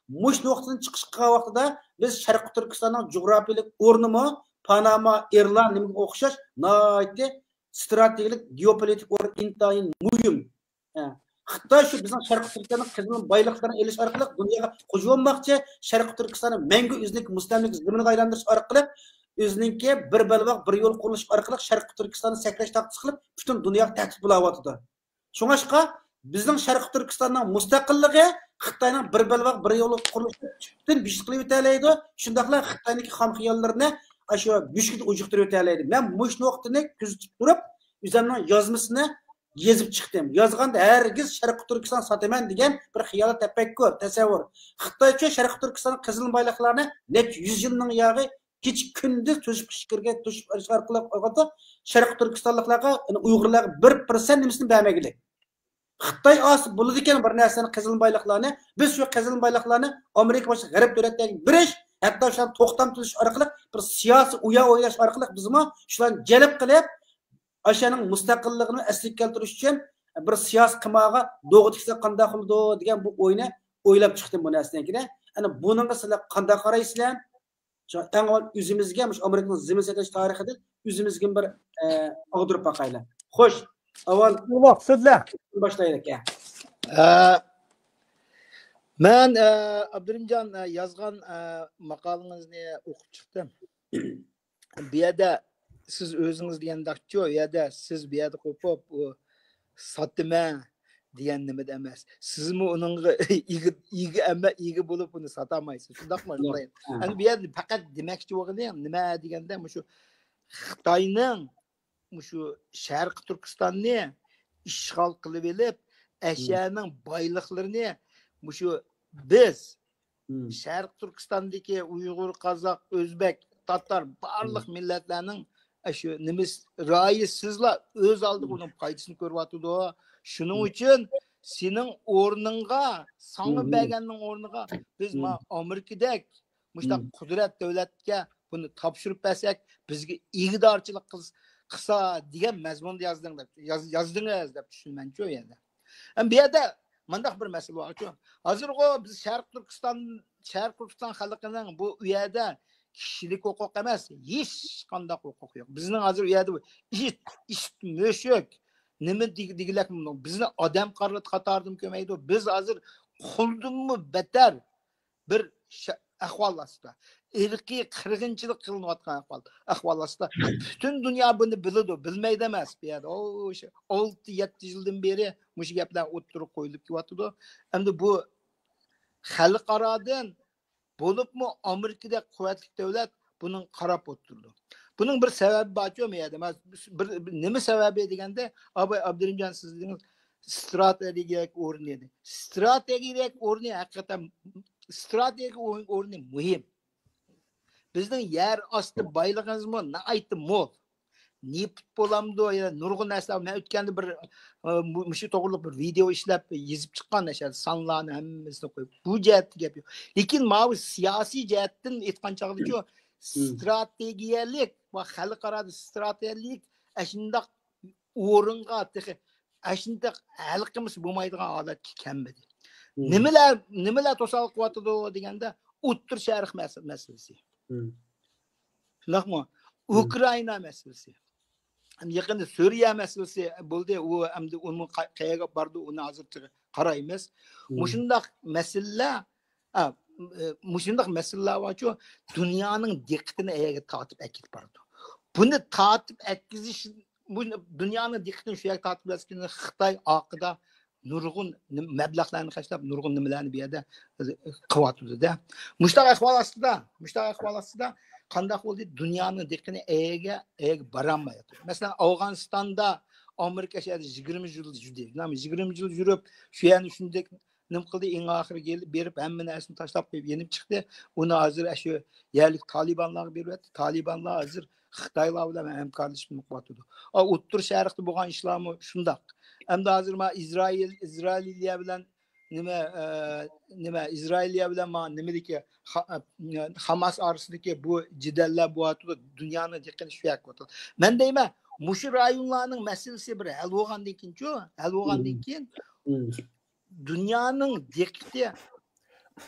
مۇشۇ نۇقتىدىن چىقىش قىلغان ۋاقتىدا بىز شەرقىي تۈركىستاننىڭ جۇغراپىيەلىك ئورنىمۇ پاناما، ئىرلاند نېمىگە ئوخشاش ناھايىتى ستراتېگىيەلىك گېئوپولىتىك ئورنى ئىنتايىن مۇھىم. ھە. خىتاي شۇ بىزنىڭ شەرقىي تۈركىستاننىڭ قېزىلما بايلىقلىرىنى ئېلىش ئارقىلىق دۇنياغا خوجا بولماقچى، شەرقىي تۈركىستاننى مەڭگۈ ئۆزىنىڭكى مۇستەملىكە زېمىنىغا ئايلاندۇرۇش ئارقىلىق ئۆزىنىڭكى بىر بەلباغ، بىر يول قۇرۇلۇش ئارقىلىق شەرقىي تۈركىستاننى سەكرەش تاختىسى قىلىپ، پۈتۈن دۇنياغا تەھدىت بولاۋاتىدۇ. شۇڭاشقا بىزنىڭ شەرقىي تۈركىستاننىڭ مۇستەقىللىقى خىتاينىڭ بىر بەلباغ، بىر يول قۇرۇلۇشىنى تۈپتىن بىجۇت قىلىۋېتەلەيدۇ. شۇنداقلا خىتاينىڭكى خام خىياللىرىنى ئاشۇ مۈشكۈلگە ئۇجۇقتۇرۇۋېتەلەيدۇ. مەن مۇشۇ نۇقتىنى كۆزىتىپ تۇرۇپ، ئۆزۈمنىڭ يازمىسىنى يېزىپ چىقتىم. يازغاندا ھەرگىز شەرقىي تۈركىستان ساتىمەن دېگەن بىر خىيال، تەپەككۇر، تەسەۋۋۇر. خىتايچە شەرقىي تۈركىستاننىڭ قېزىلما بايلىقلارنى نەچچە يۈز يىلنىڭ ياغى كېچە كۈندۈز توشۇپ ئىچكىرىگە توشۇپ ئارقىلىق ئالغاندا شەرقىي تۈركىستانلىقلارغا، يەنى ئۇيغۇرلارغا بىر پىرسەنت نېمىسىنى بەرمىگىلى. خىتاي ئالسا بولىدىكەن بىر نەرسىنى، قېزىلما بايلىقلارنى. بىز شۇ قېزىلما بايلىقلارنى ئامېرىكا باشقا غەرب دۆلەتلەرگە بېرىش، ھەتتا شۇلارنى توختام تۈزۈش ئارقىلىق بىر سىياسىي ئويۇن ئويناش ئارقىلىق بىزمۇ شۇلارنى جەلپ قىلىپ، ئاشۇنىڭ مۇستەقىللىقىنى ئەسلىگە كەلتۈرۈش ئۈچۈن بىر سىياسىي قىمارغا دوغا تىكسەك قانداق بولىدۇ دېگەن بۇ ئوينى ئويلاپ چىقتىم بۇ نەرسىنىڭكىنى. ئەنە بۇنىڭغا سىلەر قانداق قارايسىلەر؟ شۇ ئەڭ ئاۋۋال ئۆزىمىزگە، مۇشۇ ئامېرىكىنىڭ زېمىن سېتىش تارىخىدىن ئۆزىمىزگە بىر، ئە، ئاغدۇرۇپ باقايلى. خوش، ئاۋۋال ئۇلۇغ سۆزلە. باشلايلىك، ئە. ئە، مەن، ئە، ئابدۇرېھىمجان، ئە، يازغان، ئە، ماقالىڭىزنى ئوقۇپ چىقتىم. بۇ يەردە سىز ئۆزىڭىز دېگەندەكچۇ، ئۇ يەردە سىز بۇ يەردە قوپۇپ، ئۇ ساتىمەن دېگەن نېمىدە ئەمەس. سىزمۇ ئۇنىڭغا ئىگە، ئىگە ئەمە، ئىگە بولۇپ ئۇنى ساتالمايسىز. شۇنداقمۇ؟ ياق. ئەمدى بۇ يەردە پەقەت دېمەكچى بولغىنى نېمە دېگەندە، مۇشۇ خىتاينىڭ مۇشۇ شەرقىي تۈركىستاننى ئىشغال قىلىۋېلىپ، ئەشەنىڭ بايلىقلىرىنى مۇشۇ بىز شەرقىي تۈركىستاندىكى ئۇيغۇر، قازاق، ئۆزبەك، تاتار بارلىق مىللەتلەرنىڭ ئاشۇ نېمىس رايى سىزلا ئۆز ئالدىغا ئۇنىڭ پايدىسىنى كۆرۈۋاتىدۇ. شۇنىڭ ئۈچۈن سېنىڭ ئورنۇڭغا، ساڭا بەرگەننىڭ ئورنىغا بىز ما ئامېرىكىدەك مۇشۇنداق قۇدرەت دۆلەتكە بۇنى تاپشۇرۇپ بەرسەك، بىزگە ئىگىدارچىلىق قىلس-، قىلسا دېگەن مەزمۇندا يازدىڭ دەپ، ياز-، يازدىڭىز دەپ چۈشىنىمەنچۇ يەنە. ئەمما بۇ يەردە مۇنداق بىر مەسىلە بارچۇ. ھازىرغۇ بىز شەرقىي تۈركىستان، شەرقىي تۈركىستان خەلقىنىڭ بۇ، ئۇ يەردە كىشىلىك ھوقۇق ئەمەس، ھېچقانداق ھوقۇق يوق. بىزنىڭ ھازىر ئۇ يەردە ئىت، ئىت، مۈشۈك، نېمە دېگ-، دېگۈلەك، بىزنى ئادەم قار-، قاتارىدىمۇ كۆرمەيدۇ. بىز ھازىر قۇلدىنمۇ بەتەر بىر شە-، ئەھۋال ئاستىدا، ئىرقىي قىرغىنچىلىق قىلىنىۋاتقان ئەھۋال، ئەھۋال ئاستىدا. پۈتۈن دۇنيا بۇنى بىلىدۇ، بىلمەيدۇ ئەمەس بۇ يەردە. ئو، شۇ ئالتە، يەتتە يىلدىن بېرى مۇشۇ گەپلەر ئوتتۇرىغا قويۇلۇپ كېلىۋاتىدۇ. ئەمدى بۇ خەلقئارادىن بولۇپمۇ ئامېرىكىدەك قۇۋۋەتلىك دۆلەت بۇنىڭ قاراپ ئولتۇرىدۇ. بۇنىڭ بىر سەۋەبى بارچۇ، مۇ يەردە. مەن بىر، بىر، نېمە سەۋەبى دېگەندە، ئاباي ئابدۇرېھىمجان، سىز دېدىڭىز، ستراتېگىيەلىك ئورنى دېدى. ستراتېگىيەلىك ئورنى ھەقىقەتەن، ستراتېگىيەلىك ئورنى مۇھىم. بىزنىڭ يەر ئاستى بايلىقىمىزمۇ ناھايىتى مول. نېفىت بولامدۇ، يەنە نۇرغۇن نەرسىلەر. مەن ئۆتكەندە بىر، ئە، مۇ-، مۇشۇ توغرىلىق بىر ۋىدېئو ئىشلەپ يېزىپ چىققان، ئەشەدە سانلارنى ھەممىسىنى قويۇپ. بۇ جەھەتتە گەپ يوق. لېكىن ماۋۇ سىياسىي جەھەتتىن ئېيتقان چاغدىچۇ، ستراتېگىيەلىك ۋە خەلقئارادا ستراتېگىيەلىك ئەشۇنداق ئورۇنغا تېخى ئەشۇنداق ھەل قىلمىسا بولمايدىغان ھالەتكە كەلمىدى. نېمىلەر، نېمىلەر توسالغۇ قىلىۋاتىدۇ دېگەندە، ئوتتۇرا شەرق مەس-، مەسىلىسى. شۇنداقمۇ؟ ئۇكرائىنا مەسىلىسى. يېقىندا سۈرىيە مەسىلىسى بولدى. ئۇ ئەمدى ئۇنىڭ قا-، قەيەرگە باردى، ئۇنى ھازىر تېخى قارايمىز. مۇشۇنداق مەسىلىلەر، ئا، ئە، مۇشۇنداق مەسىلىلەر بارچۇ، دۇنيانىڭ دىققىتىنى ئەيەرگە تارتىپ ئەكېتىپ بارىدۇ. بۇنى تارتىپ ئەتكۈزۈش، بۇ دۇنيانىڭ دىققىتىنى شۇ يەرگە تارتىپ ئەتكۈزگەن خىتاي ئارقىدا نۇرغۇن نېمە-، مەبلەغلەرنى خەجلەپ، نۇرغۇن نېمىلەرنى بۇ يەردە قىلىۋاتىدۇ-دە. مۇشۇنداق ئەھۋال ئاستىدا، مۇشۇنداق ئەھۋال ئاستىدا قانداق بولدى؟ دۇنيانىڭ دىققىتىنى ئەيەرگە، ئەيەرگە بارالمايۋاتىدۇ. مەسىلەن، ئافغانىستاندا ئامېرىكا شۇ يەردە يىگىرمە يىل يۈردى. يىگىرمە يىل يۈرۈپ، شۇ يەرنى شۇنداق نېمە قىلدى، ئەڭ ئاخىرى كېلىپ بېرىپ، ھەممە نەرسىنى تاشلاپ قويۇپ يېنىپ چىقتى. ئۇنى ھازىر ئاشۇ يەرلىك تالىبانلارغا بېرىۋەتتى. تالىبانلار ھازىر خىتايلار بىلەن ھەمكارلىشىپ قىلىۋاتىدۇ. ئا، ئوتتۇرا شەرقتە بولغان ئىشلارمۇ شۇنداق. ئەمدى ھازىر ما ئىسرائىل، ئىسرائىلىيە بىلەن نېمە، ئە، نېمە، ئىسرائىلىيە بىلەن ما نېمىدىكى خا-، ئە، خاماس ئارىسىدىكى بۇ جېدەللەر بولۇۋاتىدۇ. دۇنيانىڭ دىققىتىنى شۇ يەرگە قىلىۋاتىدۇ. مەن دەيمەن، مۇشۇ رايونلارنىڭ مەسىلىسى بىر ھەل بولغاندىن كېيىنچۇ، ھەل بولغاندىن كېيىن دۇنيانىڭ دىققىتى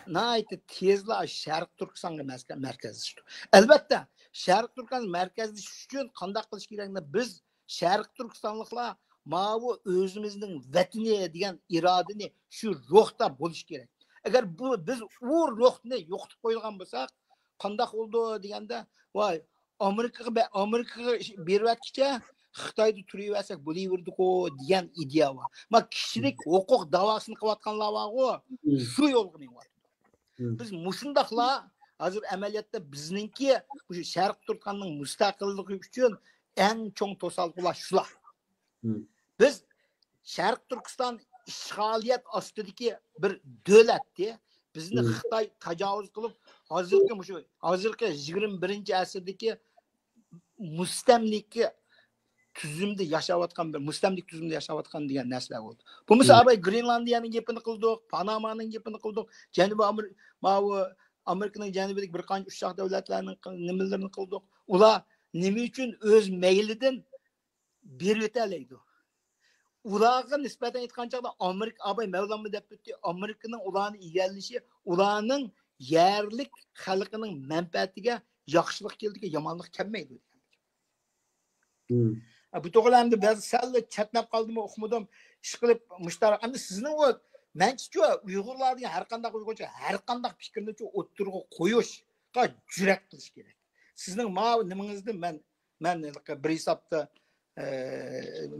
ناھايىتى تېزلا شەرقىي تۈركىستانغا مەركە-، مەركەزلىشىدۇ. ئەلۋەتتە، شەرقىي تۈركىستانغا مەركەزلىشىش ئۈچۈن قانداق قىلىش كېرەك؟ بىز شەرقىي تۈركىستانلىقلار ماۋۇ ئۆزىمىزنىڭ ۋەتىنى دېگەن ئىرادىنى شۇ روھتا بولۇش كېرەك. ئەگەر بۇ، بىز ئۇ روھنى يوقىتىپ قويىدىغان بولساق، قانداق بولىدۇ دېگەندە، ۋاي، ئامېرىكىغا بە-، ئامېرىكىغا ئىش-، بېرىۋەتكىچە خىتايدا تۇرۇۋەرسەك بولۇۋېرىدىغۇ دېگەن ئىدىيە بار. ما كىشىلىك ھوقۇق داۋاسىنى قىلىۋاتقانلار بارغۇ، شۇ يولغا مېڭىۋاتىدۇ. بىز مۇشۇنداقلا ھازىر ئەمەلىيەتتە بىزنىڭكى مۇشۇ شەرقىي تۈركىستاننىڭ مۇستەقىللىقى ئۈچۈن ئەڭ چوڭ توسالغۇلار شۇلار. بىز شەرقىي تۈركىستان ئىشغالىيەت ئاستىدىكى بىر دۆلەتتى. بىزنى خىتاي تاجاۋۇز قىلىپ، ھازىرقى مۇشۇ، ھازىرقى يىگىرمە بىرىنچى ئەسىردىكى مۇستەملىكە تۈزۈمدە ياشاۋاتقان، بىر مۇستەملىكە تۈزۈمدە ياشاۋاتقان دېگەن نەرسىلەر بولدى. بولمىسا، ئاباي گرېنلاندىيەنىڭ گېپىنى قىلدۇق، پانامانىڭ گېپىنى قىلدۇق، جەنۇبىي ئامېر-، ماۋۇ ئامېرىكىنىڭ جەنۇبىدىكى بىر قانچە ئۇششاق دۆلەتلەرنىڭ قىل-، نېمىلىرىنى قىلدۇق. ئۇلار نېمە ئۈچۈن ئۆز مەيلىدىن بېرىۋېتەلەيدۇ؟ ئۇلارغا نىسبەتەن ئېيتقان چاغدا، ئامېرىكا، ئاباي مەۋلانمۇ دەپ ئۆتتى، ئامېرىكىنىڭ ئۇلارنى ئىگىلىشى ئۇلارنىڭ يەرلىك خەلقىنىڭ مەنپەئەتىگە ياخشىلىق كېلىدىكەن، يامانلىق كەلمەيدۇ دېگەن. ھە، بۇ توغرىدا ئەمدى بەزى سەل چەتنەپ قالدىمۇ، ئۇقمىدىم. ئىشقىلىپ، مۇشتاراق. ئەمدى سىزنىڭ ئۇ، مەنچىچۇ، ئۇيغۇرلار دېگەن ھەر قانداق ئۇيغۇرچە، ھەر قانداق پىكىرنىچۇ ئوتتۇرىغا قويۇشقا جۈرئەت قىلىش كېرەك. سىزنىڭ ماۋۇ نېمىڭىزنى مەن، مەن بىر ھېسابتا، ئە،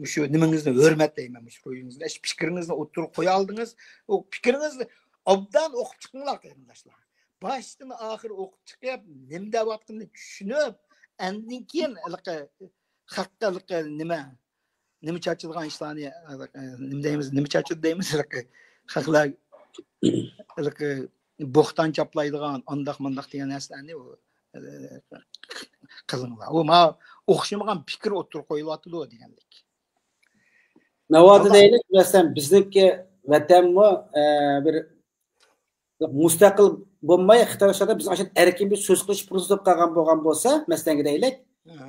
مۇشۇ نېمىڭىزنى ھۆرمەتلەيمەن، مۇشۇ روھىڭىزنى، ئەش-، پىكرىڭىزنى ئوتتۇرىغا قويالدىڭىز. ئۇ پىكرىڭىزنى ئوبدان ئوقۇپ چىقىڭلار، قېرىنداشلار. باشتىن ئاخىر ئوقۇپ چىقىپ، نېمە دەۋاتقىنىنى چۈشىنىپ، ئاندىن كېيىن ھېلىقى خەققە ھېلىقى نېمە، نېمە چاچىدىغان ئىشلارنى، ھېلىقى نېمە دەيمىز، نېمە چاچىدۇ دەيمىز، ھېلىقى خەقلەر ھېلىقى بوھتان چاپلايدىغان، ئانداق مانداق دېگەن نەرسىلەرنى ئۇ، قىلىڭلار. ئۇ ماڭا ئوخشىمىغان پىكىر ئوتتۇرىغا قويۇلۇۋاتىدۇ دېگەنلىك. ناۋادا دەيلى، مەسىلەن، بىزنىڭكى ۋەتەنمۇ، ئە، بىر مۇستەقىل بولماي، خىتاي ئىشلاردا بىزنىڭ ئاشۇ ئەركىن بىر سۆز قىلىش پۇرسىتى بولۇپ قالغان بولغان بولسا، مەسىلەن دەيلىك،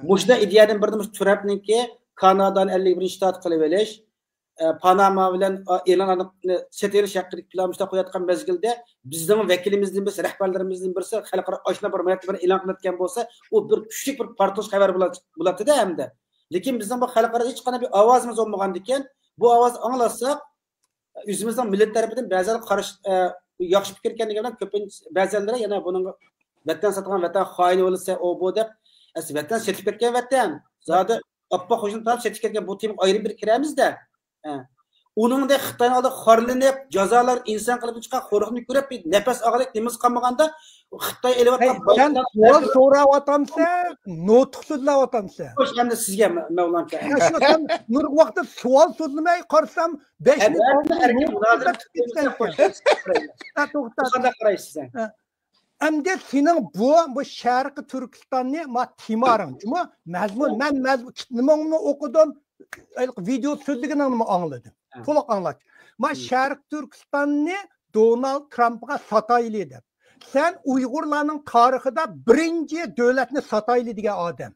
مۇشۇنداق ئىدىيەدىن بىرىدە مۇشۇ ترامپنىڭكى كانادانى ئەللىك بىرىنچى شتات قىلىۋېلىش، ئە، پاناما بىلەن، ئە، ئېلان سېتىۋېلىش ھەققىدىكى پىلان مۇشۇنداق قويۇۋاتقان مەزگىلدە، بىزنىڭ ۋەكىلىمىزدىن بىرسى، رەھبەرلىرىمىزدىن بىرسى خەلقئارا ئاشۇنداق بىر ماھىيەتتە بىر ئېلان قىلىۋەتكەن بولسا، ئۇ بىر كۈچلۈك بىر پارتلىشىش خەۋىرى بولا-، بولاتتى-دە ئەمدى. لېكىن بىزنىڭ بۇ خەلقئارا ھېچقانداق بىر ئاۋازىمىز بولمىغاندىكىن، بۇ ئاۋازنى ئاڭلاتساق، ئۆزىمىزنىڭ مىللەت تەرىپىدىن بەزىلەر قارشى، ئە، ياخشى پىكىر ئىكەن دېگەن بىلەن، كۆپىنچە، بەزىلەر يەنە بۇنىڭغا ۋەتەن ساتقان، ۋەتەن خائىنى بولسا، ئۇ بۇ دەپ، ئەسلى ۋەتەن سېتىپ كەتكەن ۋەتەن. زادى ئاپپاق خوجىنى تاپ سېتىپ كەتكەن، بۇ تېمىغا ئايرىم بىر كىرەمىز-دە. ھە. ئۇنىڭدەك خىتاينىڭ ئالدىدا خارلىنىپ، جازالار، ئىنسان قېلىپتىن چىققان قورۇقنى كۆرۈپ، بىر نەپەس ئالغۇدەك نېمىمىز قالمىغاندا، خىتاي ئېلىۋاتقان سەن سوئال سوراۋاتامسەن، نۇتۇق سۆزلەۋاتامسەن؟ خوش، ئەمدى سىزگە، مەۋلان ئاكا. نۇرغۇن ۋاقىتتا سوئال سۆزلىمەي قارىسام، بەش مىنۇت ئالدىن نۇرغۇن ۋاقىت كېتىپ كەتكەن. قانداق قارايسىز سەن؟ ئەمدى سېنىڭ بۇ، بۇ شەرقىي تۈركىستاننى ما تېماڭ جۇمۇ مەزمۇن، مەن مەزمۇن كىتابىڭنى ئوقۇدۇم، ۋىدېو سۆزلىگىنىڭنىمۇ ئاڭلىدىم. تولۇق ئاڭلاتتى. ما شەرقىي تۈركىستاننى دونالد ترامپقا ساتايلى دەپ. سەن ئۇيغۇرلارنىڭ تارىخىدا بىرىنچى دۆلەتنى ساتايلى دېگەن ئادەم.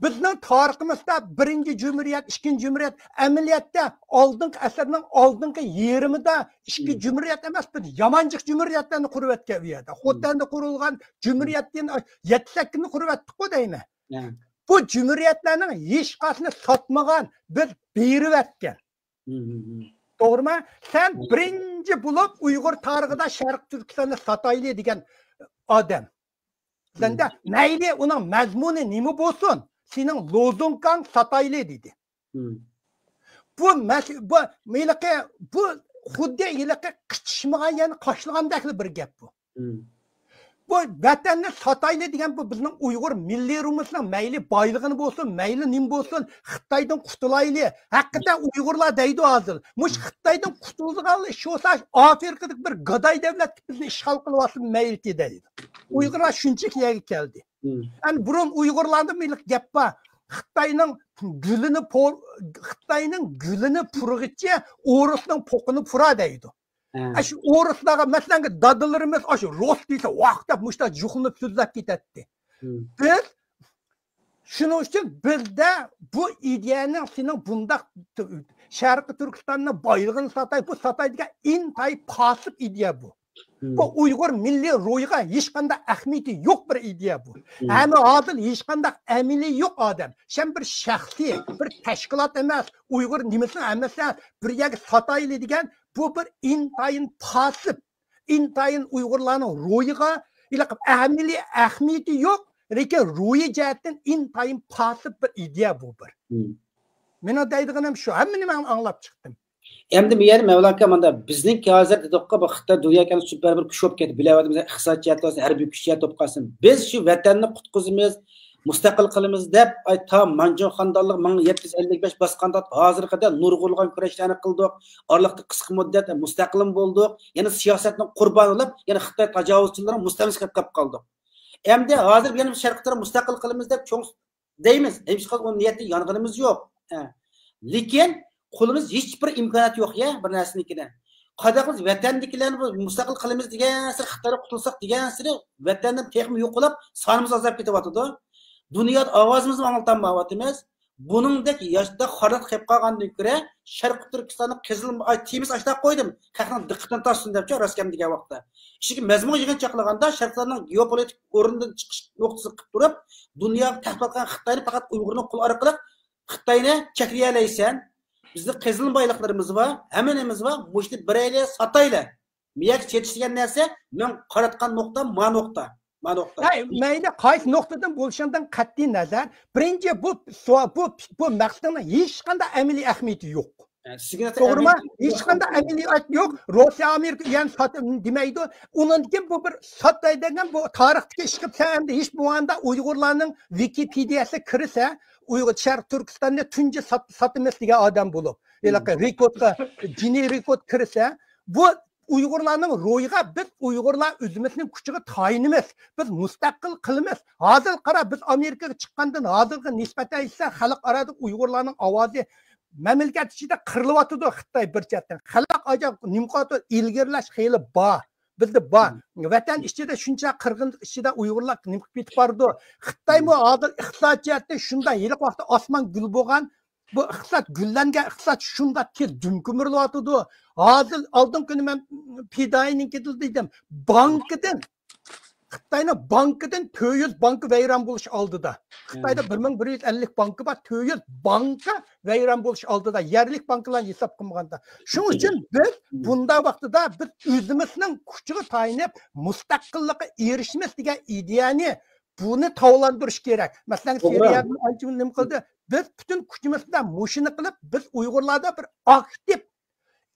بىزنىڭ تارىخىمىزدا بىرىنچى جۇمھۇرىيەت، ئىككىنچى جۇمھۇرىيەت، ئەمەلىيەتتە ئالدىنقى ئەسىرنىڭ ئالدىنقى يېرىمىدا ئىككى جۇمھۇرىيەت ئەمەس، بىز يامانچىق جۇمھۇرىيەتلەرنى قۇرۇۋەتكەن ئۇ يەردە. خوتەندە قۇرۇلغان جۇمھۇرىيەتتىن يەتتە سەككىزنى قۇرۇۋەتتۇققۇ دەيمەن. بۇ جۇمھۇرىيەتلەرنىڭ ھېچقايسىسىنى ساتمىغان، بىز بېرىۋەتكەن. توغرىمۇ؟ سەن بىرىنچى بولۇپ ئۇيغۇر تارىخىدا شەرقىي تۈركىستاننى ساتايلى دېگەن ئادەم. سەندە مەيلى ئۇنىڭ مەزمۇنى نېمە بولسۇن، سېنىڭ لوزۇنكاڭ ساتايلى دېدى. بۇ مەس-، بۇ ھېلىقى، بۇ خۇددى ھېلىقى قىچىشمىغان يەرنى قاشلىغاندەكلا بىر گەپ بۇ. بۇ ۋەتەننى ساتايلى دېگەن بۇ بىزنىڭ ئۇيغۇر مىللىي روھىمىزنىڭ مەيلى بايلىقىنى بولسۇن، مەيلى نېمە بولسۇن، خىتايدىن قۇتۇلايلى. ھەقىقەتەن ئۇيغۇرلار دەيدۇ ھازىر. مۇشۇ خىتايدىن قۇتۇلىدىغان ئىش بولسا، ئافرىقىدىكى بىر گاداي دۆلەتكە بىزنى ئىشغال قىلىۋالسۇن مەيلىتى دەيدۇ. ئۇيغۇرلار شۇنچىلىك يەرگە كەلدى. ئەمدى بۇرۇن ئۇيغۇرلاردا بىر گەپ بار. خىتاينىڭ گۈلىنى پۇر-، خىتاينىڭ گۈلىنى پۇرىغىچە ئورۇسنىڭ پوقىنى پۇرا دەيدۇ. ئاشۇ ئورۇسلارغا، مەسىلەن، دادىلىرىمىز ئاشۇ روس دېسە، ۋاق دەپ مۇشۇنداق جۇقلىنىپ سۆزلەپ كېتەتتى. بىز شۇنىڭ ئۈچۈن بىزدە بۇ ئىدىيەنىڭ سېنىڭ بۇنداق شەرقىي تۈركىستاننىڭ بايلىقىنى ساتاي، بۇ ساتاي دېگەن ئىنتايىن پاسىپ ئىدىيە بۇ. بۇ ئۇيغۇر مىللىي روھىغا ھېچقانداق ئەھمىيىتى يوق بىر ئىدىيە بۇ. ھەممە ھازىر ھېچقانداق ئەمەلىي يوق ئادەم. سەن بىر شەخسىي، بىر تەشكىلات ئەمەس، ئۇيغۇر نېمىسىنىڭ ئەمەس، بىر يەرگە ساتايلى دېگەن بۇ بىر ئىنتايىن پاسىپ، ئىنتايىن ئۇيغۇرلارنىڭ روھىغا ھېلىقى ئەمەلىي ئەھمىيىتى يوق، لېكىن روھىي جەھەتتىن ئىنتايىن پاسىپ بىر ئىدىيە بۇ بىر. مېنىڭ دەيدىغىنىم شۇ، ھەممىنى مەن ئاڭلاپ چىقتىم. ئەمدى بۇ يەردە مەۋلا ئاكا ماندا بىزنىڭكى ھازىر دېدۇققا، بۇ خىتاي دۇنيا كەلگەن سۇپەر بىر كۈچ بولۇپ كەتتى، بىلەۋاتىمىز، ئىقتىساد جەھەتتە بولسۇن، ھەربىي كۈچ جەھەتتە بولۇپ قالسۇن. بىز شۇ ۋەتەننى قۇتقۇزىمىز، مۇستەقىل قىلىمىز دەپ، ئاي، تا مانجۇ خاندانلىق مىڭ يەتتە يۈز ئەللىك بەش باسقاندا ھازىرغا قەدەر نۇرغۇنلىغان كۈرەشلەرنى قىلدۇق. ئارىلىقتا قىسقا مۇددەت مۇستەقىلمۇ بولدۇق. يەنە سىياسەتنىڭ قۇربانى بولۇپ، يەنە خىتاي تاجاۋۇزچىلىرىنىڭ مۇستەملىكىسىگە قېلىپ قالدۇق. ئەمدى ھازىر يەنە شەرقىي تەرەپ مۇستەقىل قىلىمىز دەپ چوڭ دەيمىز. ھېچقانداق ئۇ نىيەتتە يانغىنىمىز يوق. ھە. لېكىن قولىمىز ھېچ بىر ئىمكانىيەت يوق يا بىر نەرسىنىڭكىدە. قانداق قىلىمىز ۋەتەندىكىلەرنى بۇ مۇستەقىل قىلىمىز دېگەنسېرى، خىتايدىن قۇتۇلساق دېگەنسېرى ۋەتەندىن تېخىمۇ يوقىلاپ سانىمىز ئازايىپ كېتىۋاتىدۇ. دۇنيادا ئاۋازىمىزنى ئاڭلىتالمايۋاتىمىز. بۇنىڭدەك ياشتا خارلىق قېلىپ قالغاندىن كۆرە شەرقىي تۈركىستاننىڭ قىزىل ئاي تېمىسى ئاشتاق قويدۇم. خەقنىڭ دىققىتىنى تارتسۇن دەپچۇ راست گەپ دېگەن ۋاقىتتا. چۈنكى مەزمۇن يىغىنى چاقلىغاندا شەرقلەرنىڭ گېئوپولىتىك ئورنىدىن چىقىش نۇقتىسى قىلىپ تۇرۇپ، دۇنياغا تەھدىت قىلغان خىتاينى پەقەت ئۇيغۇرنىڭ قولى ئارقىلىق خىتاينى چەكلىيەلەيسەن، بىزنىڭ قېزىلما بايلىقلىرىمىز بار، ھەممە نېمىمىز بار، مۇشۇنى بېرەيلى، ساتايلى. مېيەك چېتىش دېگەن نەرسە، مەن قاراتقان نۇقتا ما نۇقتا، ما نۇقتا. ھەي، مەيلى قايسى نۇقتىدىن بولۇشۇڭدىن قەتئىي نەزەر، بىرىنچى، بۇ سوئال، بۇ، بۇ مەقسىتىڭنىڭ ھېچقانداق ئەمەلىي ئەھمىيىتى يوق. توغرىمۇ؟ ھېچقانداق ئەمەلىيەت يوق. روسىيە، ئامېرىكا ئۇ يەرنى ساتىمىز دېمەيدۇ. ئۇنىڭدىن كېيىن بۇ بىر ساتاي دېگەن بۇ تارىختىكى ئىش قىلىپ، سەن ئەمدى ھېچ بولمىغاندا ئۇيغۇرلارنىڭ ۋىكىپېدىيەسىگە كىرسە، ئۇيغۇر شەرقىي تۈركىستاننى تۇنجى سات-، ساتىمىز دېگەن ئادەم بولۇپ، ھېلىقى رېكوردقا، جېنى رېكورد كىرسە، بۇ ئۇيغۇرلارنىڭ روھىغا بىز ئۇيغۇرلار ئۆزىمىزنىڭ كۈچىگە تايىنىمىز، بىز مۇستەقىل قىلىمىز. ھازىر قارا، بىز ئامېرىكىغا چىققاندىن ھازىرغا نىسبەتەن ئېيتسا، خەلقئارادا ئۇيغۇرلارنىڭ ئاۋازى مەملىكەت ئىچىدە قىرىلىۋاتىدۇ. خىتاي بىر چەتتىن، خەلق ئاجا نېمە قىلىۋاتىدۇ؟ ئىلگىرىلەش خېلى بار، بىزدە بار. ۋەتەن ئىچىدە شۇنچە قىرغىنلىق ئىچىدە ئۇيغۇرلار نېمە قىلىپ كېتىپ بارىدۇ؟ خىتايمۇ ھازىر ئىقتىساد جەھەتتىن شۇنداق ھېلىقى ۋاقىتتا ئاسمان گۈل بولغان، بۇ ئىقتىساد، گۈللەنگەن ئىقتىساد شۇنداق تېز دۈم كۆمۈرۈلۈۋاتىدۇ. ھازىر ئالدىنقى كۈنى مەن پىدائىينىڭكىدە دېدىم، بانكىدىن، خىتاينىڭ بانكىدىن تۆت يۈز بانكا ۋەيران بولۇش ئالدىدا. خىتايدا بىر مىڭ بىر يۈز ئەللىك بانكا بار، تۆت يۈز بانكا ۋەيران بولۇش ئالدىدا، يەرلىك بانكىلارنى ھېساب قىلمىغاندا. شۇنىڭ ئۈچۈن بىز بۇنداق ۋاقتىدا بىز ئۆزىمىزنىڭ كۈچىگە تايىنىپ مۇستەقىللىققا ئېرىشىمىز دېگەن ئىدىيەنى بۇنى تاۋلاندۇرۇش كېرەك. مەسىلەن، سىرىيەدىن ئانچە نېمە قىلدى؟ بىز پۈتۈن كۈچىمىز بىلەن مۇشۇنى قىلىپ، بىز ئۇيغۇرلاردا بىر ئاكتىپ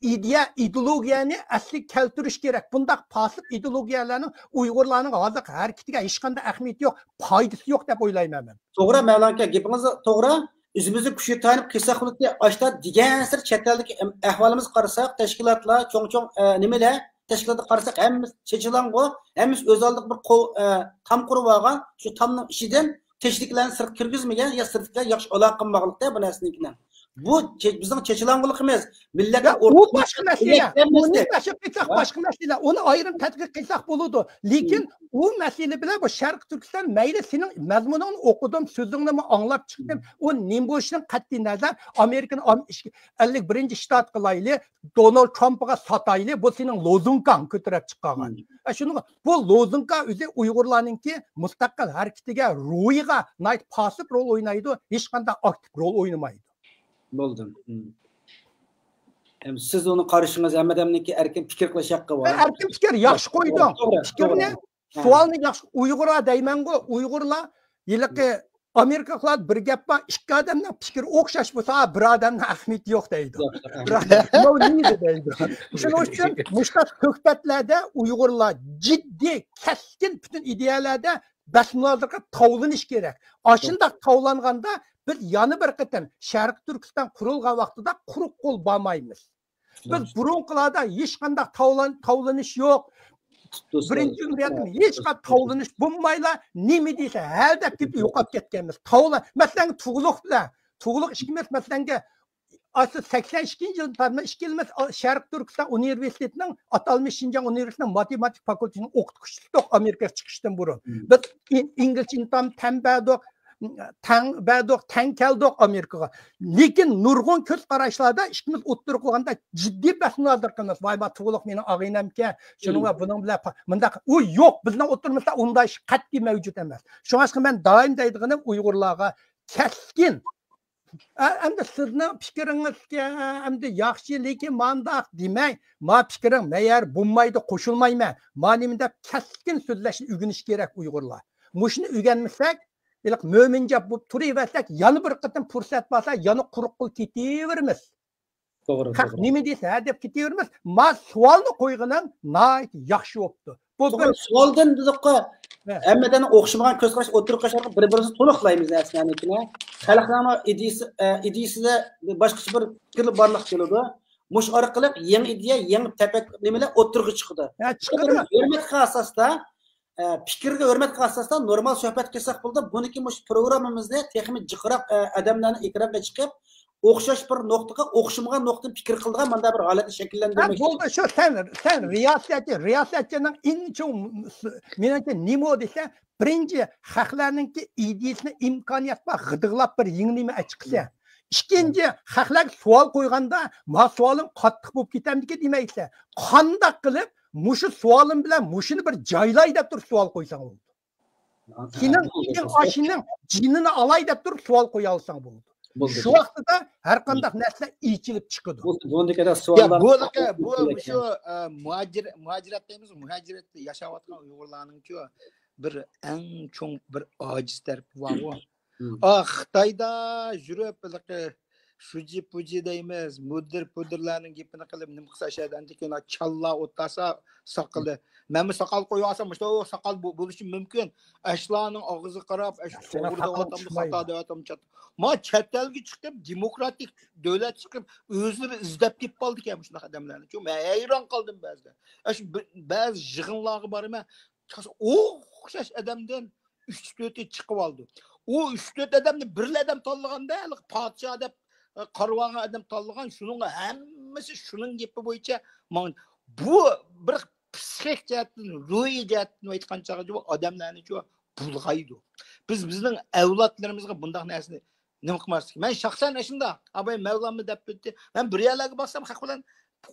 ئىدىيە، ئىدېئولوگىيەنى ئەسلىگە كەلتۈرۈش كېرەك. بۇنداق پاسىپ ئىدېئولوگىيەلەرنىڭ ئۇيغۇرلارنىڭ ھازىرقى ھەرىكىتىگە ھېچقانداق ئەھمىيىتى يوق، پايدىسى يوق دەپ ئويلايمەن مەن. توغرا، مەۋلان ئاكا، گېپىڭىز توغرا. ئۆزىمىزنى كۈچگە تايىنىپ قىلساق بولاتتى. ئاشتا دېگەنسېرى چەت ئەلدىكى ئەم-، ئەھۋالىمىزغا قارىساق، تەشكىلاتلار، چوڭ-چوڭ، ئە، نېمىلەر، تەشكىلاتقا قارىساق، ھەممىسى چېچىلاڭغۇ، ھەممىسى ئۆز ئالدىغا بىر قول، ئە، تام قۇرۇپ ئالغان، شۇ تامنىڭ ئىچىدىن تېشىدىكىلەرنى سىرتقا كىرگۈزمىگەن يا سىرتتىكىلەر ياخشى ئالاقە قىلمىغانلىقتا بۇ نەرسىنىڭكىنى. بۇ چە-، بىزنىڭ چېچىلاڭغۇلۇقىمىز. مىللەتنى يا، ئۇ باشقا مەسىلە. ئۇنى تەشۋىق قىلساق ۋە باشقا مەسىلە. ئۇنى ئايرىم تەتقىق قىلساق بولىدۇ. لېكىن ئۇ مەسىلە بىلەن بۇ شەرقىي تۈركىستان مەيلى سېنىڭ مەزمۇنۇڭنى ئوقۇدۇم، سۆزۈڭنىمۇ ئاڭلاپ چىقتىم. ئۇ نېمە بولۇشىدىن قەتئىي نەزەر، ئامېرىكىنى ئام-، ئىش-، ئەللىك بىرىنچى شتات قىلايلى، دونالد ترامپقا ساتايلى، بۇ سېنىڭ لوزۇنكاڭ كۆتۈرۈپ چىقارغان. ئە، شۇنىڭغا بۇ لوزۇنكا ئۆزى ئۇيغۇرلارنىڭكى مۇستەقىل ھەرىكىتىگە، روھىغا ناھايىتى پاسىپ رول ئوينايدۇ، ھېچقانداق ئاكتىپ رول ئوينىمايدۇ. بولدى. ھىم. ھەم سىز ئۇنى قارىشىڭىز، ھەممە ئادەمنىڭكى ئەركىن پىكىر قىلىش ھەققى بار. ئەركىن پىكىر ياخشى قويدۇڭ. توغرا، پىكىرنى، توغرا. سوئالنى ياخشى، ئۇيغۇرلار دەيمەنغۇ، ئۇيغۇرلار ھېلىقى ئامېرىكىلىقلاردا بىر گەپ بار، ئىككى ئادەمنىڭ پىكرى ئوخشاش بولسا، بىر ئادەمنىڭ ئەھمىيىتى يوق دەيدۇ. يوق، يوق. بىر ئادەم، no need دەيدۇ. شۇنىڭ ئۈچۈن مۇشۇنداق سۆھبەتلەردە ئۇيغۇرلار جىددىي، كەسكىن پۈتۈن ئىدىيەلەردە بەس مۇنازىرىگە تاۋلىنىش كېرەك. ئاشۇنداق تاۋلانغاندا بىز يەنە بىر قېتىم شەرقىي تۈركىستان قۇرۇلغان ۋاقتىدا قۇرۇق قول بارمايمىز. بىز بۇرۇنقىلاردا ھېچقانداق تاۋلان-، تاۋلىنىش يوق. بىرىنچى جۇمھۇرىيەتتىن ھېچقانداق تاۋلىنىش بولمايلا، نېمە دېسە ھە دەپ كېتىپ يوقاپ كەتكەنمىز. تاۋلا-، مەسىلەن، تۇغلۇق بىلەن، تۇغلۇق ئىككىمىز، مەسىلەنگە، ئاشۇ سەكسەن ئىككىنچى يىلدىن تارتىپ ئىككىمىز شەرقىي تۈركىستان ئۇنىۋېرسىتېتىنىڭ، ئاتالمىش شىنجاڭ ئۇنىۋېرسىتېتىنىڭ ماتېماتىكا فاكۇلتېتىنىڭ ئوقۇتقۇچىسى ئىدۇق ئامېرىكىغا چىقىشتىن بۇرۇن. بىز ئىن-، ئىنگلىزچە ئىمتىھان تەڭ بەردۇق، تەڭ بەردۇق، تەڭ كەلدۇق ئامېرىكىغا. لېكىن نۇرغۇن كۆز قاراشلاردا ئىككىمىز ئوتتۇرىغا قويغاندا جىددىي بەس مۇنازىرە قىلىمىز. ۋاي، ما تۇغلۇق مېنىڭ ئاغىنەمكەن، شۇنىڭ ۋە بۇنىڭ بىلەن پا-، مۇنداق، ئۇ يوق، بىزنىڭ ئوتتۇرىمىزدا ئۇنداق ئىش قەتئىي مەۋجۇت ئەمەس. شۇڭلاشقا مەن دائىم دەيدىغىنىم ئۇيغۇرلارغا كەسكىن، ئە، ئەمدى سىزنىڭ پىكرىڭىزگە، ئەمدى ياخشى، لېكىن مانداق دېمەي، ما پىكرىڭ مەيەر بولمايدۇ، قوشۇلمايمەن، ما نېمە دەپ كەسكىن سۆزلەشنى ئۆگىنىش كېرەك ئۇيغۇرلار. مۇشۇنى ئۆگەنمىسەك، ھېلىقى مۆمىنجان بولۇپ تۇرۇۋەرسەك، يەنە بىر قېتىم پۇرسەت بارسا، يەنە قۇرۇق قول كېتىۋېرىمىز. توغرا، خەق توغرا. نېمە دېسە ھە دەپ كېتىۋېرىمىز. ما سوئالنى قويغىنىڭ ناھايىتى ياخشى بوپتۇ. بۇ توغرا، بىر سوئالدىن دېدۇققۇ، ھە. ھەممە ئادەمنىڭ ئوخشىمىغان كۆز قارىشى ئوتتۇرىغا قويۇشقا بىر-بىرىمىزنى تونۇقلايمىز ئەسلىدە. خەلقنىڭ ئىدىيىسى، ئە، ئىدىيىسىدە باشقىچە بىر پىكىرلەر بارلىققا كېلىدۇ. مۇشۇ ئارقىلىق يېڭى ئىدىيە، يېڭى تەپەككۇر نېمىلەر ئوتتۇرىغا چىقىدۇ. ھە، چىقىدۇ. ھۆرمەت قىلغان ئاساستا، ئە، پىكىرگە ھۆرمەت قىلغان ئاساستا نورمال سۆھبەت قىلساق بولىدۇ. بۇنىڭكى مۇشۇ پروگراممىمىزنى تېخىمۇ جىقراق، ئە، ئادەملەرنىڭ ئېكرانغا چىقىپ، ئوخشاش بىر نۇقتىغا، ئوخشىمىغان نۇقتىدىن پىكىر قىلىدىغان مۇنداق بىر ھالەتنى ھە، شەكىللەندۈرمەكچى. بولدى، شۇ سەن، سەن رىياسەتچى، رىياسەتچىنىڭ ئەڭ چوڭ، مېنىڭچە نېمە دېسە، بىرىنچى، خەقلەرنىڭكى ئىدىيىسىنى ئىمكانىيەت بار، غىدىقلاپ بىر يېڭى نېمە ئەچىقسە. ئىككىنچى، خەقلەرگە سوئال قويغاندا، ما سوئالىم قاتتىق بولۇپ كېتەمدىكى دېمەيسىلەر. قانداق قىلىپ مۇشۇ سوئالىم بىلەن مۇشۇنى بىر جايلاي دەپ تۇرۇپ سوئال قويساڭ بولىدۇ. سېنىڭ ئىچىڭ ئاشىنىڭ جېنىنى ئالاي دەپ تۇرۇپ سوئال قويالىساڭ بولىدۇ. بولدى. شۇ ۋاقتىدا ھەر قانداق نەرسىلەر ئېچىلىپ چىقىدۇ. بۇ، بۇندىكىدە يا، سوئاللار بۇ، بۇ، بۇ، مۇشۇ، ئە، مۇھاجىر-، مۇھاجىرەت دەيمىز، مۇھاجىرەتتە ياشاۋاتقان ئۇيغۇرلارنىڭچۇ بىر ئەڭ چوڭ بىر ئاجىز تەرىپى بارغۇ. مم. ئا، خىتايدا يۈرۈپ، ھېلىقى شۇجى پۇجى دەيمىز، مۇدىر پۇدىرلارنىڭ گېپىنى قىلىپ، نېمە قىلسا ئاشۇ يەردە ئاندىن كېيىن چاللا ئولتۇرسا ساقىلى. مەنمۇ ساقال قويۇۋالسام، مۇشۇنداق ساقال بو-، بولۇشى مۇمكىن. ئاشۇلارنىڭ ئاغزىغا قاراپ، ئاشۇ توغرا دەۋاتامدۇ، خاتا دەۋاتامدۇ، چات-، ما چەت ئەلگە چىقىپ، دېموكراتىك دۆلەت چىقىپ، ئۆزلىرى ئىزدەپ تېپىپ قالىدىكەن مۇشۇنداق ئادەملەرنى. چۈنكى مەن ھەيران قالدىم بەزىدە. ئاشۇ بىر، بەزى يىغىنلارغا بارىمەن، ئوخشاش ئادەمدىن ئۈچ تۆتى چىقىۋالىدۇ. ئۇ ئۈچ تۆت ئادەمنى بىرلا ئادەم تاللىغاندا، ھېلىقى پادىشاھ دەپ، ئە، قارىۋالغان ئادەم تاللىغان، شۇنىڭغا ھەممىسى شۇنىڭ گېپى بويىچە ماڭ-، بۇ بىر پسىخىك جەھەتتىن، روھىي جەھەتتىن ئېيتقان چاغدا بۇ ئادەملەرنى شۇ بۇلغايدۇ. بىز بىزنىڭ ئەۋلادلىرىمىزغا بۇنداق نەرسىنى نېمە قىلماسلىق. مەن شەخسەن ئاشۇنداق، ئاباي مەۋلانمۇ دەپ ئۆتتى. مەن بىر يەرلەرگە بارسام، خەق بىلەن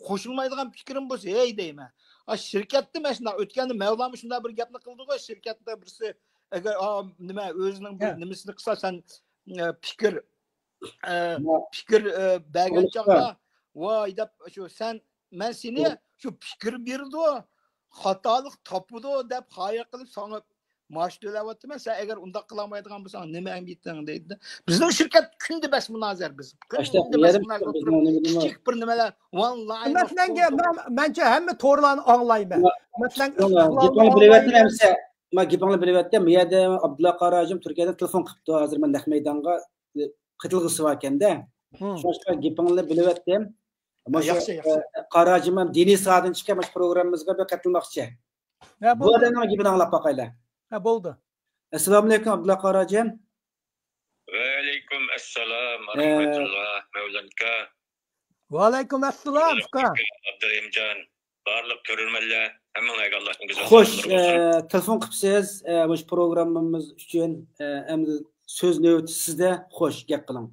قوشۇلمايدىغان پىكرىم بولسا، ھەي دەيمەن. ئا، شىركەتتە مەن شۇنداق ئۆتكەندە مەۋلانمۇ شۇنداق بىر گەپنى قىلدىغۇ، شىركەتتە بىرسى ئەگەر، ئا، نېمە، ئۆزىنىڭ بىر نېمىسىنى قىلسا، سەن، ئە، پىكىر، ئە، پىكىر، ئە، بەرگەن چاغدا، ۋاي دەپ، شۇ سەن، مەن سېنى شۇ پىكىر بېرىدۇ، خاتالىق تاپىدۇ دەپ خايال قىلىپ ساڭا مائاش تۆلەۋاتىمەن، سەن ئەگەر ئۇنداق قىلالمايدىغان بولساڭ نېمە ئەمەلىيىتىڭ دەيدۇ. بىزنىڭ شىركەت كۈندە بەس مۇنازىرە، بىز كۈندە بەس مۇنازىرە قىلىپ، كىچىك بىر نېمىلەر، ۋاللاھى مەسىلەنگە، مەنچە ھەممە تورلارنى ئاڭلايمەن. مەسىلەن، گېپىڭنى بىلىۋەتتىم ئەمسە. ما گېپىڭنى بىلىۋەتتىم. بۇ يەردە ئابدۇللا قارا ھاجىم تۈركىيەدىن تېلېفون قىپتۇ. ھازىر مەن نەق مەيدانغا قېتىلغۇسى باركەندە. شۇڭلاشقا گېپىڭنى بىلىۋەتتىم. مۇشۇ، ياخشى، ياخشى. قارا ھاجىم ھەم دىنىي ساھەدىن چىقىپ مۇشۇ پروگراممىمىزغا بىر قېتىلماقچى. بۇ ئادەمنىڭ گېپىنى ئاڭلاپ باقايلى. ھە، بولدى. ئەسسالامۇئەلەيكۇم، ئابدۇللا قارا ھاجىم. ۋەئەلەيكۇم ئەسسالام ۋە رەھمەتۇللا، مەۋلانكا. ۋەئەلەيكۇم ئەسسالام، ئۇكا. ئابدۇرېھىمجان، بارلىق كۆرۈرمەنلەر، ھەممىڭلارغا ئاللاھنىڭ گۈزەل سالاملىرى بولسۇن. خوش، ئە، تېلېفون قىپسىز، ئە، مۇشۇ پروگراممىمىز ئۈچۈن، ئە، ئەمدى سۆز نۆۋىتى سىزدە. خوش، گەپ قىلىڭ.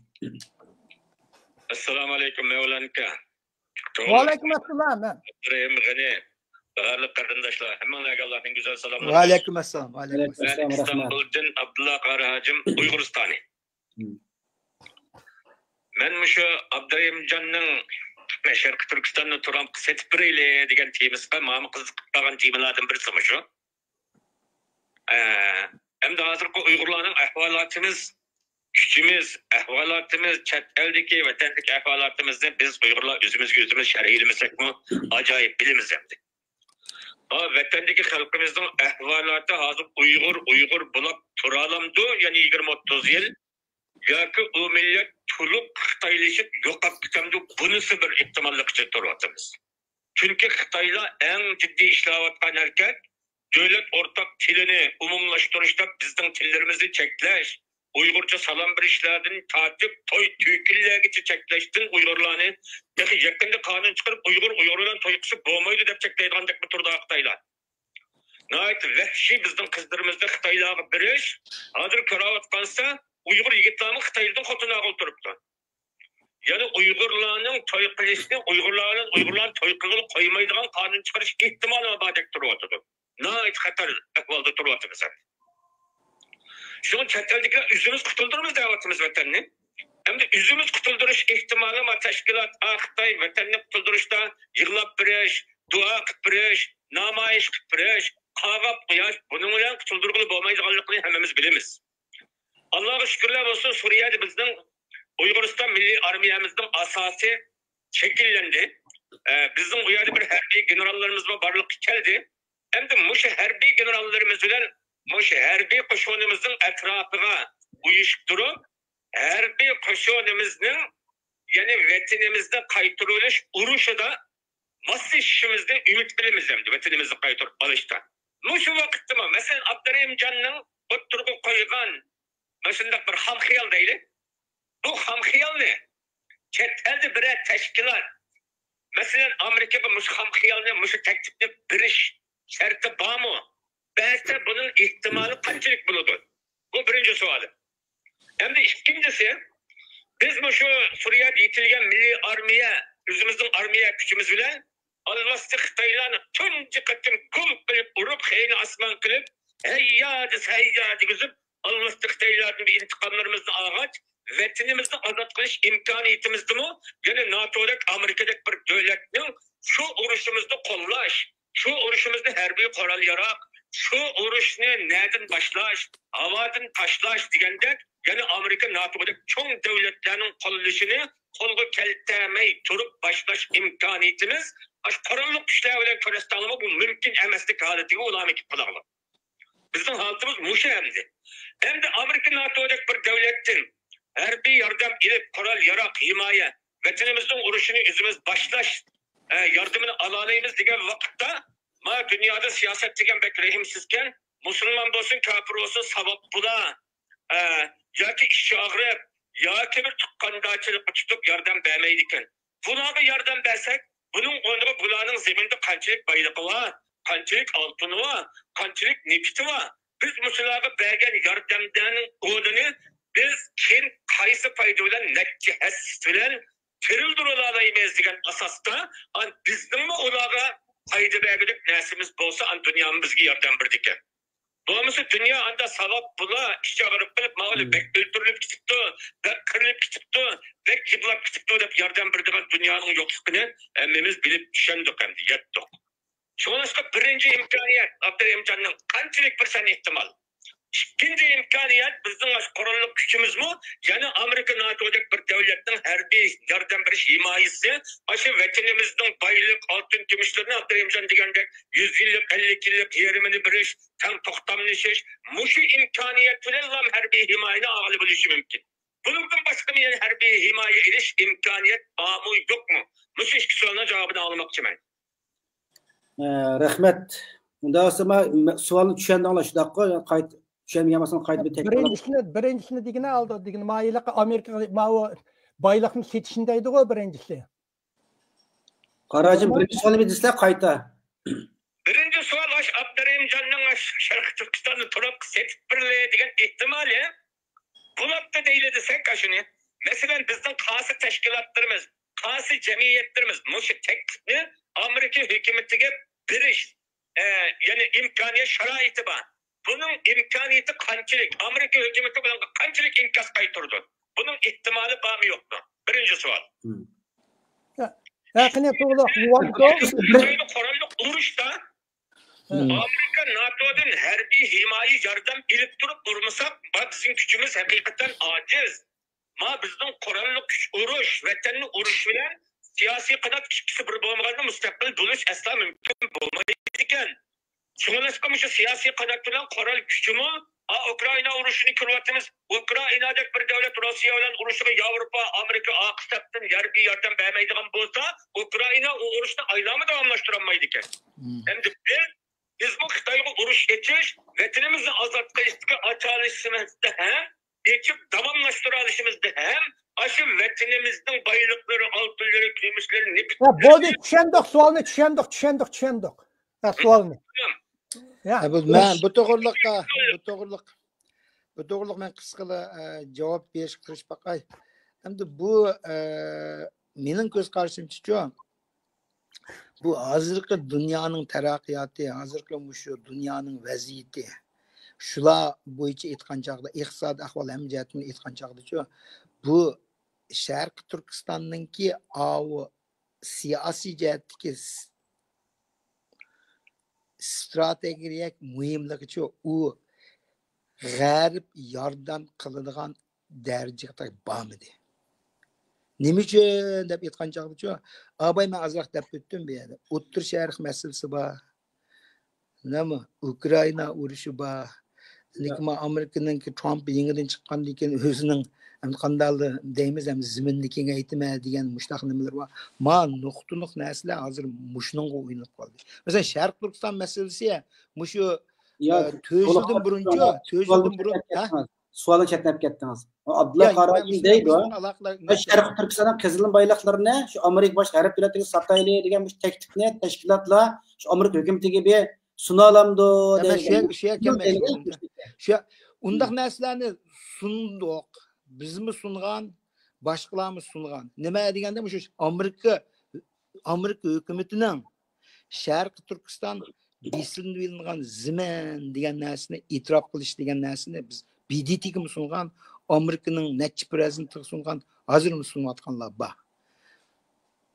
ئەسسالامۇئەلەيكۇم، مەۋلانكا. ۋەئەلەيكۇم ئەسسالام. ئابدۇرېھىم غېنى، بارلىق قېرىنداشلار، ھەممىڭلارغا ئاللاھنىڭ گۈزەل سالاملىرى بولسۇن. ۋەئەلەيكۇم ئەسسالام. ۋەئەلەيكۇم ئەسسالام، رەھمەت. ئىستانبۇلدىن ئابدۇللا قارا ھاجىم، ئۇيغۇرىستانى. مەن مۇشۇ ئابدۇرېھىمجاننىڭ شەرقىي تۈركىستاننى تۇرامقا سېتىپ بېرەيلى دېگەن تېمىسىغا ماڭا قىزىقىپ قالغان تېمىلاردىن بىرسى مۇشۇ. ئە، ئەمدى ھازىرقى ئۇيغۇرلارنىڭ ئەھۋالاتىمىز، كۈچىمىز، ئەھۋالاتىمىز، چەت ئەلدىكى، ۋەتەندىكى ئەھۋالاتىمىزنى بىز ئۇيغۇرلار ئۆزىمىزگە ئۆزىمىز شەرھلىمىسەكمۇ ئاجايىپ بىلىمىز ئەمدى. ھا، ۋەتەندىكى خەلقىمىزنىڭ ئەھۋالاتى ھازىر ئۇيغۇر، ئۇيغۇر بولاپ تۇرالامدۇ؟ يەنە يىگىرمە ئوتتۇز يىل ياكى ئۇ مىللەت تولۇق خىتايلىشىپ يوقاپ كېتەمدۇ؟ بۇنىسى بىر ئېھتىماللىق ئىچىدە تۇرۇۋاتىمىز. چۈنكى خىتايلار ئەڭ جىددىي ئىشلەۋاتقان ھەرىكەت، دۆلەت ئورتاق تىلىنى ئومۇملاشتۇرۇشتا بىزنىڭ تىللىرىمىزنى چەكلەش، ئۇيغۇرچە سالام بېرىشلەردىن تارتىپ توي تۆكۈنلەرگىچە چەكلەشتىن ئۇيغۇرلارنى تېخى يېقىندا قانۇن چىقىرىپ، ئۇيغۇر ئۇيغۇر بىلەن توي قىلسا بولمايدۇ دەپ چەكلەيدىغاندەكمۇ تۇرىدۇ خىتايلار. ناھايىتى ۋەھشىي بىزنىڭ قىزلىرىمىزنى خىتايلارغا بېرىش، ھازىر كۆرۈۋاتقانسا، ئۇيغۇر يىگىتلەرمۇ خىتايلىدىن خوتۇن ئالغىلى تۇرۇپتۇ. يەنى ئۇيغۇرلارنىڭ توي قىلىشىنى، ئۇيغۇرلار بىلەن ئۇيغۇرلارنى توي قىلغىلى قويمايدىغان قانۇن چىقىرىش ئېھتىمالى بار دەپ تۇرۇۋاتىدۇ. ناھايىتى خەتەر ئەھۋالدا تۇرۇۋاتىمىز ھەم. شۇڭا چەت ئەلدىكىلەر ئۆزىمىز قۇتۇلدۇرىمىز دەۋاتىمىز ۋەتەننى. ئەمدى ئۆزىمىز قۇتۇلدۇرۇش ئېھتىمالى بار تەشكىلات، ئا، خىتاي ۋەتەننى قۇتۇلدۇرۇشتا يىغلاپ بېرىش، دۇئا قىلىپ بېرىش، نامايىش قىلىپ بېرىش، قاغاپ قويۇش، بۇنىڭ بىلەن قۇتۇلدۇرغىلى بولمايدىغانلىقىنى ھەممىمىز بىلىمىز. ئاللاغا شۈكۈرلەر بولسۇن، سۈرىيەدە بىزنىڭ ئۇيغۇرىستان مىللىي ئارمىيەمىزنىڭ ئاساسى شەكىللەندى. ئە، بىزنىڭ ئۇ يەردە بىر ھەربىي گېنېراللىرىمىزمۇ بارلىققا كەلدى. ئەمدى مۇشۇ ھەربىي گېنېراللىرىمىز بىلەن مۇشۇ ھەربىي قوشۇنىمىزنىڭ ئەتراپىغا ئۇيۇشۇپ تۇرۇپ، ھەربىي قوشۇنىمىزنىڭ، يەنى ۋەتىنىمىزنى قايتۇرۇۋېلىش ئۇرۇشىدا ماسلىشىشىمىزنى ئۈمىد قىلىمىز ئەمدى، ۋەتىنىمىزنى قايتۇرۇپ ئالىشتا. مۇشۇ ۋاقىتتىمۇ، مەسىلەن، ئابدۇرېھىمجاننىڭ ئوتتۇرىغا قويغان مۇشۇنداق بىر خام خىيال دەيلى. بۇ خام خىيالنى چەت ئەلدە بىرەر تەشكىلات، مەسىلەن، ئامېرىكىغا مۇشۇ خام خىيالنى، مۇشۇ تەكلىپنى بېرىش شەرتى بارمۇ؟ بەرسە، بۇنىڭ ئېھتىمالى قانچىلىك بولىدۇ؟ بۇ بىرىنچى سوئالىم. ئەمدى ئىككىنچىسى، بىز مۇشۇ سۈرىيەدە يېتىلگەن مىللىي ئارمىيە، ئۆزىمىزنىڭ ئارمىيە كۈچىمىز بىلەن ئالۋاستى خىتايلارنى تۇنجى قېتىم گۈل قىلىپ ئۇرۇپ، خېيىنى ئاسمان قىلىپ، ھەييا دېسە ھەييا دېگۈزۈپ، ئالۋاستى خىتايلاردىن بىر ئىنتىقاملىرىمىزنى ئالغاچ، ۋەتىنىمىزنى ئازاد قىلىش ئىمكانىيىتىمىزدىمۇ يەنە ناتودەك، ئامېرىكىدەك بىر دۆلەتنىڭ شۇ ئۇرۇشىمىزنى قوللاش، شۇ ئۇرۇشىمىزنى ھەربىي قورال-ياراغ، شۇ ئۇرۇشنى نەدىن باشلاش، ھاۋادىن تاشلاش دېگەندەك، يەنە ئامېرىكا، ناتودەك چوڭ دۆلەتلەرنىڭ قوللىشىنى قولغا كەلتۈرمەي تۇرۇپ باشلاش ئىمكانىيىتىمىز، ئاشۇ قوراللىق كۈچلەر بىلەن كۆرۈشسەڭلارمۇ، بۇ مۇمكىن ئەمەسلىك ھالىتىگە ئۇلارمۇ كېلىپ قالاغلار. بىزنىڭ ھالىتىمىز مۇشۇ ئەمدى. ئەمدى ئامېرىكا، ناتودەك بىر دۆلەتتىن ھەربىي ياردەم ئېلىپ، قورال-ياراغ، ھىمايە، ۋەتىنىمىزنىڭ ئۇرۇشىنى ئۆزىمىز باشلاش، ئە، ياردىمىنى ئالالايمىز دېگەن ۋاقىتتا، ما دۇنيادا سىياسەت دېگەن بەك رەھىمسىزكەن. مۇسۇلمان بولسۇن، كاپىر بولسۇن، ساۋاب بولا، ئە، ياكى ئىچى ئاغرىپ، ياكى بىر تۇغقاندارچىلىققا تۇتۇپ ياردەم بەرمەيدىكەن. بۇلارغا ياردەم بەرسەك، بۇنىڭ ئورنىغا بۇلارنىڭ زېمىندا قانچىلىك بايلىقى بار، قانچىلىك ئالتۇنى بار، قانچىلىك نېفىتى بار. بىز مۇشۇلارغا بەرگەن ياردەملەرنىڭ ئورنىنى بىز كىم، قايسى پايدا بىلەن، نەچچە ھەسسىسى بىلەن تىرىلدۈرۈۋالالايمىز دېگەن ئاساستا، ئان بىزنىڭمۇ ئۇلارغا پايدا بەرگۈدەك نەرسىمىز بولسا، ئان دۇنيامۇ بىزگە ياردەم بېرىدىكەن. بولمىسا دۇنيا ئاندا ساۋاب بولا، ئىچى ئاغرىپ قېلىپ، ماۋۇلار بەك ئۆلتۈرۈلۈپ كېتىپتۇ، بەك قىرىلىپ كېتىپتۇ، بەك يىغلاپ كېتىپتۇ دەپ ياردەم بېرىدىغان دۇنيانىڭ يوقلۇقىنى ھەممىمىز بىلىپ چۈشەندۇق ئەمدى، يەتتۇق. شۇڭلاشقا بىرىنچى ئىمكانىيەت، ئابدۇرېھىمجاننىڭ قانچىلىك بىر سەن ئېھتىمال، ئىككىنچى ئىمكانىيەت، بىزنىڭ ئاشۇ قوراللىق كۈچىمىزمۇ يەنە ئامېرىكا، ناتودەك بىر دۆلەتنىڭ ھەربىي ياردەم بېرىش ھىمايىسى، ئاشۇ ۋەتىنىمىزنىڭ بايلىق، ئالتۇن، كۈمۈشلىرىنى ئابدۇرېھىمجان دېگەندەك يۈز يىللىق، ئەللىك يىللىق يېرىمىنى بېرىش، تەڭ توختاملىشىش، مۇشۇ ئىمكانىيەت بىلەنلا ھەربىي ھىمايىنى ئالغىلى بولۇشى مۇمكىن. بۇنىڭدىن باشقا يەنە ھەربىي ھىمايە ئېلىش ئىمكانىيەت بارمۇ، يوقمۇ؟ مۇشۇ ئىككى سوئالنىڭ جاۋابىنى ئاڭلىماقچىمەن. ئە، رەھمەت. ئۇنداق بولسا، ما-، سوئالنى چۈشەندىڭلار، شۇنداققۇ؟ قايتا چۈشەنمىگەن بولسام، قايتا بىر تەكرارلاپ. بىرىنچىسىنى، بىرىنچىسىنى دېگىنە ئالدى دېگىنە، ما ھېلىقى ئامېرىكا، ماۋۇ بايلىقنى سېتىشنى دەيدىغۇ بىرىنچىسى. قاراجىم، بىرىنچى سوئالنى بىر دېسىلە قايتا. بىرىنچى سوئال، ئاش ئابدۇرېھىمجاننىڭ ئاش شەرقىي تۈركىستاننى تۇرۇپقا سېتىپ بېرىلى دېگەن ئېھتىمالى. بولۇپتۇ دەيلى دېسەك، ئاشۇنى. مەسىلەن، بىزنىڭ قايسى تەشكىلاتلىرىمىز، قايسى جەمئىيەتلىرىمىز مۇشۇ تەكلىپنى ئامېرىكا ھۆكۈمىتىگە بېرىش، ئە، يەنى ئىمكانىيەت شارائىتى بار. بۇنىڭ ئىمكانىيىتى قانچىلىك؟ ئامېرىكا ھۆكۈمىتى بۇنىڭغا قانچىلىك ئىنكاس قايتۇرىدۇ؟ بۇنىڭ ئېھتىمالى بارمۇ يوقمۇ؟ بىرىنچى سوئال. ھە، قېنى توغرىلىق، مۇۋاپىق. قوراللىق ئۇرۇشتا ئامېرىكا ناتودىن ھەربىي ھىمايە ياردەم ئېلىپ تۇرۇپ ئۇرمىساق، ما بىزنىڭ كۈچىمىز ھەقىقەتەن ئاجىز. ما بىزنىڭ قوراللىق كۈچ ئۇرۇش، ۋەتەننى ئۇرۇش بىلەن سىياسىي قانات ئىككىسى بىر بولمىغاندا مۇستەقىل بولۇش ئەسلا مۇمكىن بولمايدىكەن. شۇڭلاشقا مۇشۇ سىياسىي قانات بىلەن قورال كۈچىمۇ، ئا، ئۇكرائىنا ئۇرۇشىنى كۆرۈۋاتىمىز. ئۇكرائىنادەك بىر دەۋلەت روسىيە بىلەن ئۇرۇشىغا ياۋروپا، ئامېرىكا ئارقا سەپتىن ھەربىي ياردەم بەرمەيدىغان بولسا، ئۇكرائىنا ئۇ ئۇرۇشنى ئايلانما داۋاملاشتۇرالمايدىكەن. ئەمدى بىز، بىزمۇ خىتايغا ئۇرۇش ئېچىش، ۋەتىنىمىزنى ئازاد قىلىشتىكى ئاچالىشىمىزدا ھەم، ئېچىپ داۋاملاشتۇرالىشىمىزدا ھەم، ئاشۇ ۋەتىنىمىزنىڭ بايلىقلىرى، ئالتۇنلىرى، كۈمۈشلىرى، نېفىت. ھە، بولدى، چۈشەندۇق، سوئالنى چۈشەندۇق، چۈشەندۇق، چۈشەندۇق. ھە، سوئالنى. ھە، بۇ، مەن بۇ توغرىلىققا، بۇ توغرىلىق، بۇ توغرىلىق مەن قىسقىلا، ئە، جاۋاب بېرىشكە تىرىشىپ باقاي. ئەمدى بۇ، ئە، مېنىڭ كۆز قارىشىمچىچۇ، بۇ ھازىرقى دۇنيانىڭ تەرەققىياتى، ھازىرقى مۇشۇ دۇنيانىڭ ۋەزىيىتى، شۇلار بويىچە ئېيتقان چاغدا، ئىقتىسادىي ئەھۋال ھەممە جەھەتتىن ئېيتقان چاغدىچۇ، بۇ شەرقىي تۈركىستاننىڭكى ئاۋۇ سىياسىي جەھەتتىكى س-، ئىستراتېگىيەلىك مۇھىملىقىچۇ، ئۇ غەرب ياردەم قىلىدىغان دەرىجىگە بارمىدى. نېمە ئۈچۈن دەپ ئېيتقان چاغدىچۇ، ئاباي مەن ئازراق دەپ ئۆتتۈم بۇ يەردە. ئوتتۇرا شەرق مەسىلىسى بار. نېمە؟ ئۇكرائىنا ئۇرۇشى بار. لېكىن ما ئامېرىكىنىڭكى ترامپ يېڭىدىن چىققاندىن كېيىن ئۆزىنىڭ ئەمدى قانداقلا دەيمىز، ئەمدى زېمىننى كېڭەيتىمەن دېگەن مۇشۇنداق نېمىلىرى بار. ما نۇقتىلىق نەرسىلەر ھازىر مۇشۇنىڭغا ئويناپ قالدى. مەسىلەن، شەرقىي تۈركىستان مەسىلىسى مۇشۇ، يا، ئە، تۆت يىلدىن بۇرۇنچۇ، تۆت يىلدىن بۇرۇن، ھە؟ سوئالدىن چەتنەپ كەتتىڭىز. ئابدۇللا قاراجىم دەيدۇ، شەرقىي تۈركىستاننىڭ قىزىل بايلىقلىرىنى شۇ ئامېرىكا باشقا غەرب دۆلەتلىرىگە ساتايلى دېگەن مۇشۇ تەكلىپنى تەشكىلاتلار شۇ ئامېرىكا ھۆكۈمىتىگە بىر سۇنالامدۇ دەيدۇ. شۇ، شۇ، ئۇنداق نەرسىلەرنى سۇندۇق. بىزمۇ سۇنغان، باشقىلارمۇ سۇنغان. نېمە دېگەندە، مۇشۇ ئامېرىكا، ئامېرىكا ھۆكۈمىتىنىڭ شەرقىي تۈركىستان بېسىلىۋېلىنغان زېمىن دېگەن نەرسىنى ئېتىراپ قىلىش دېگەن نەرسىنى بىز ب د ت گىمۇ سۇنغان، ئامېرىكىنىڭ نەچچە پىرېزىدېنتىغا سۇنغان، ھازىرمۇ سۇنۇۋاتقانلار بار.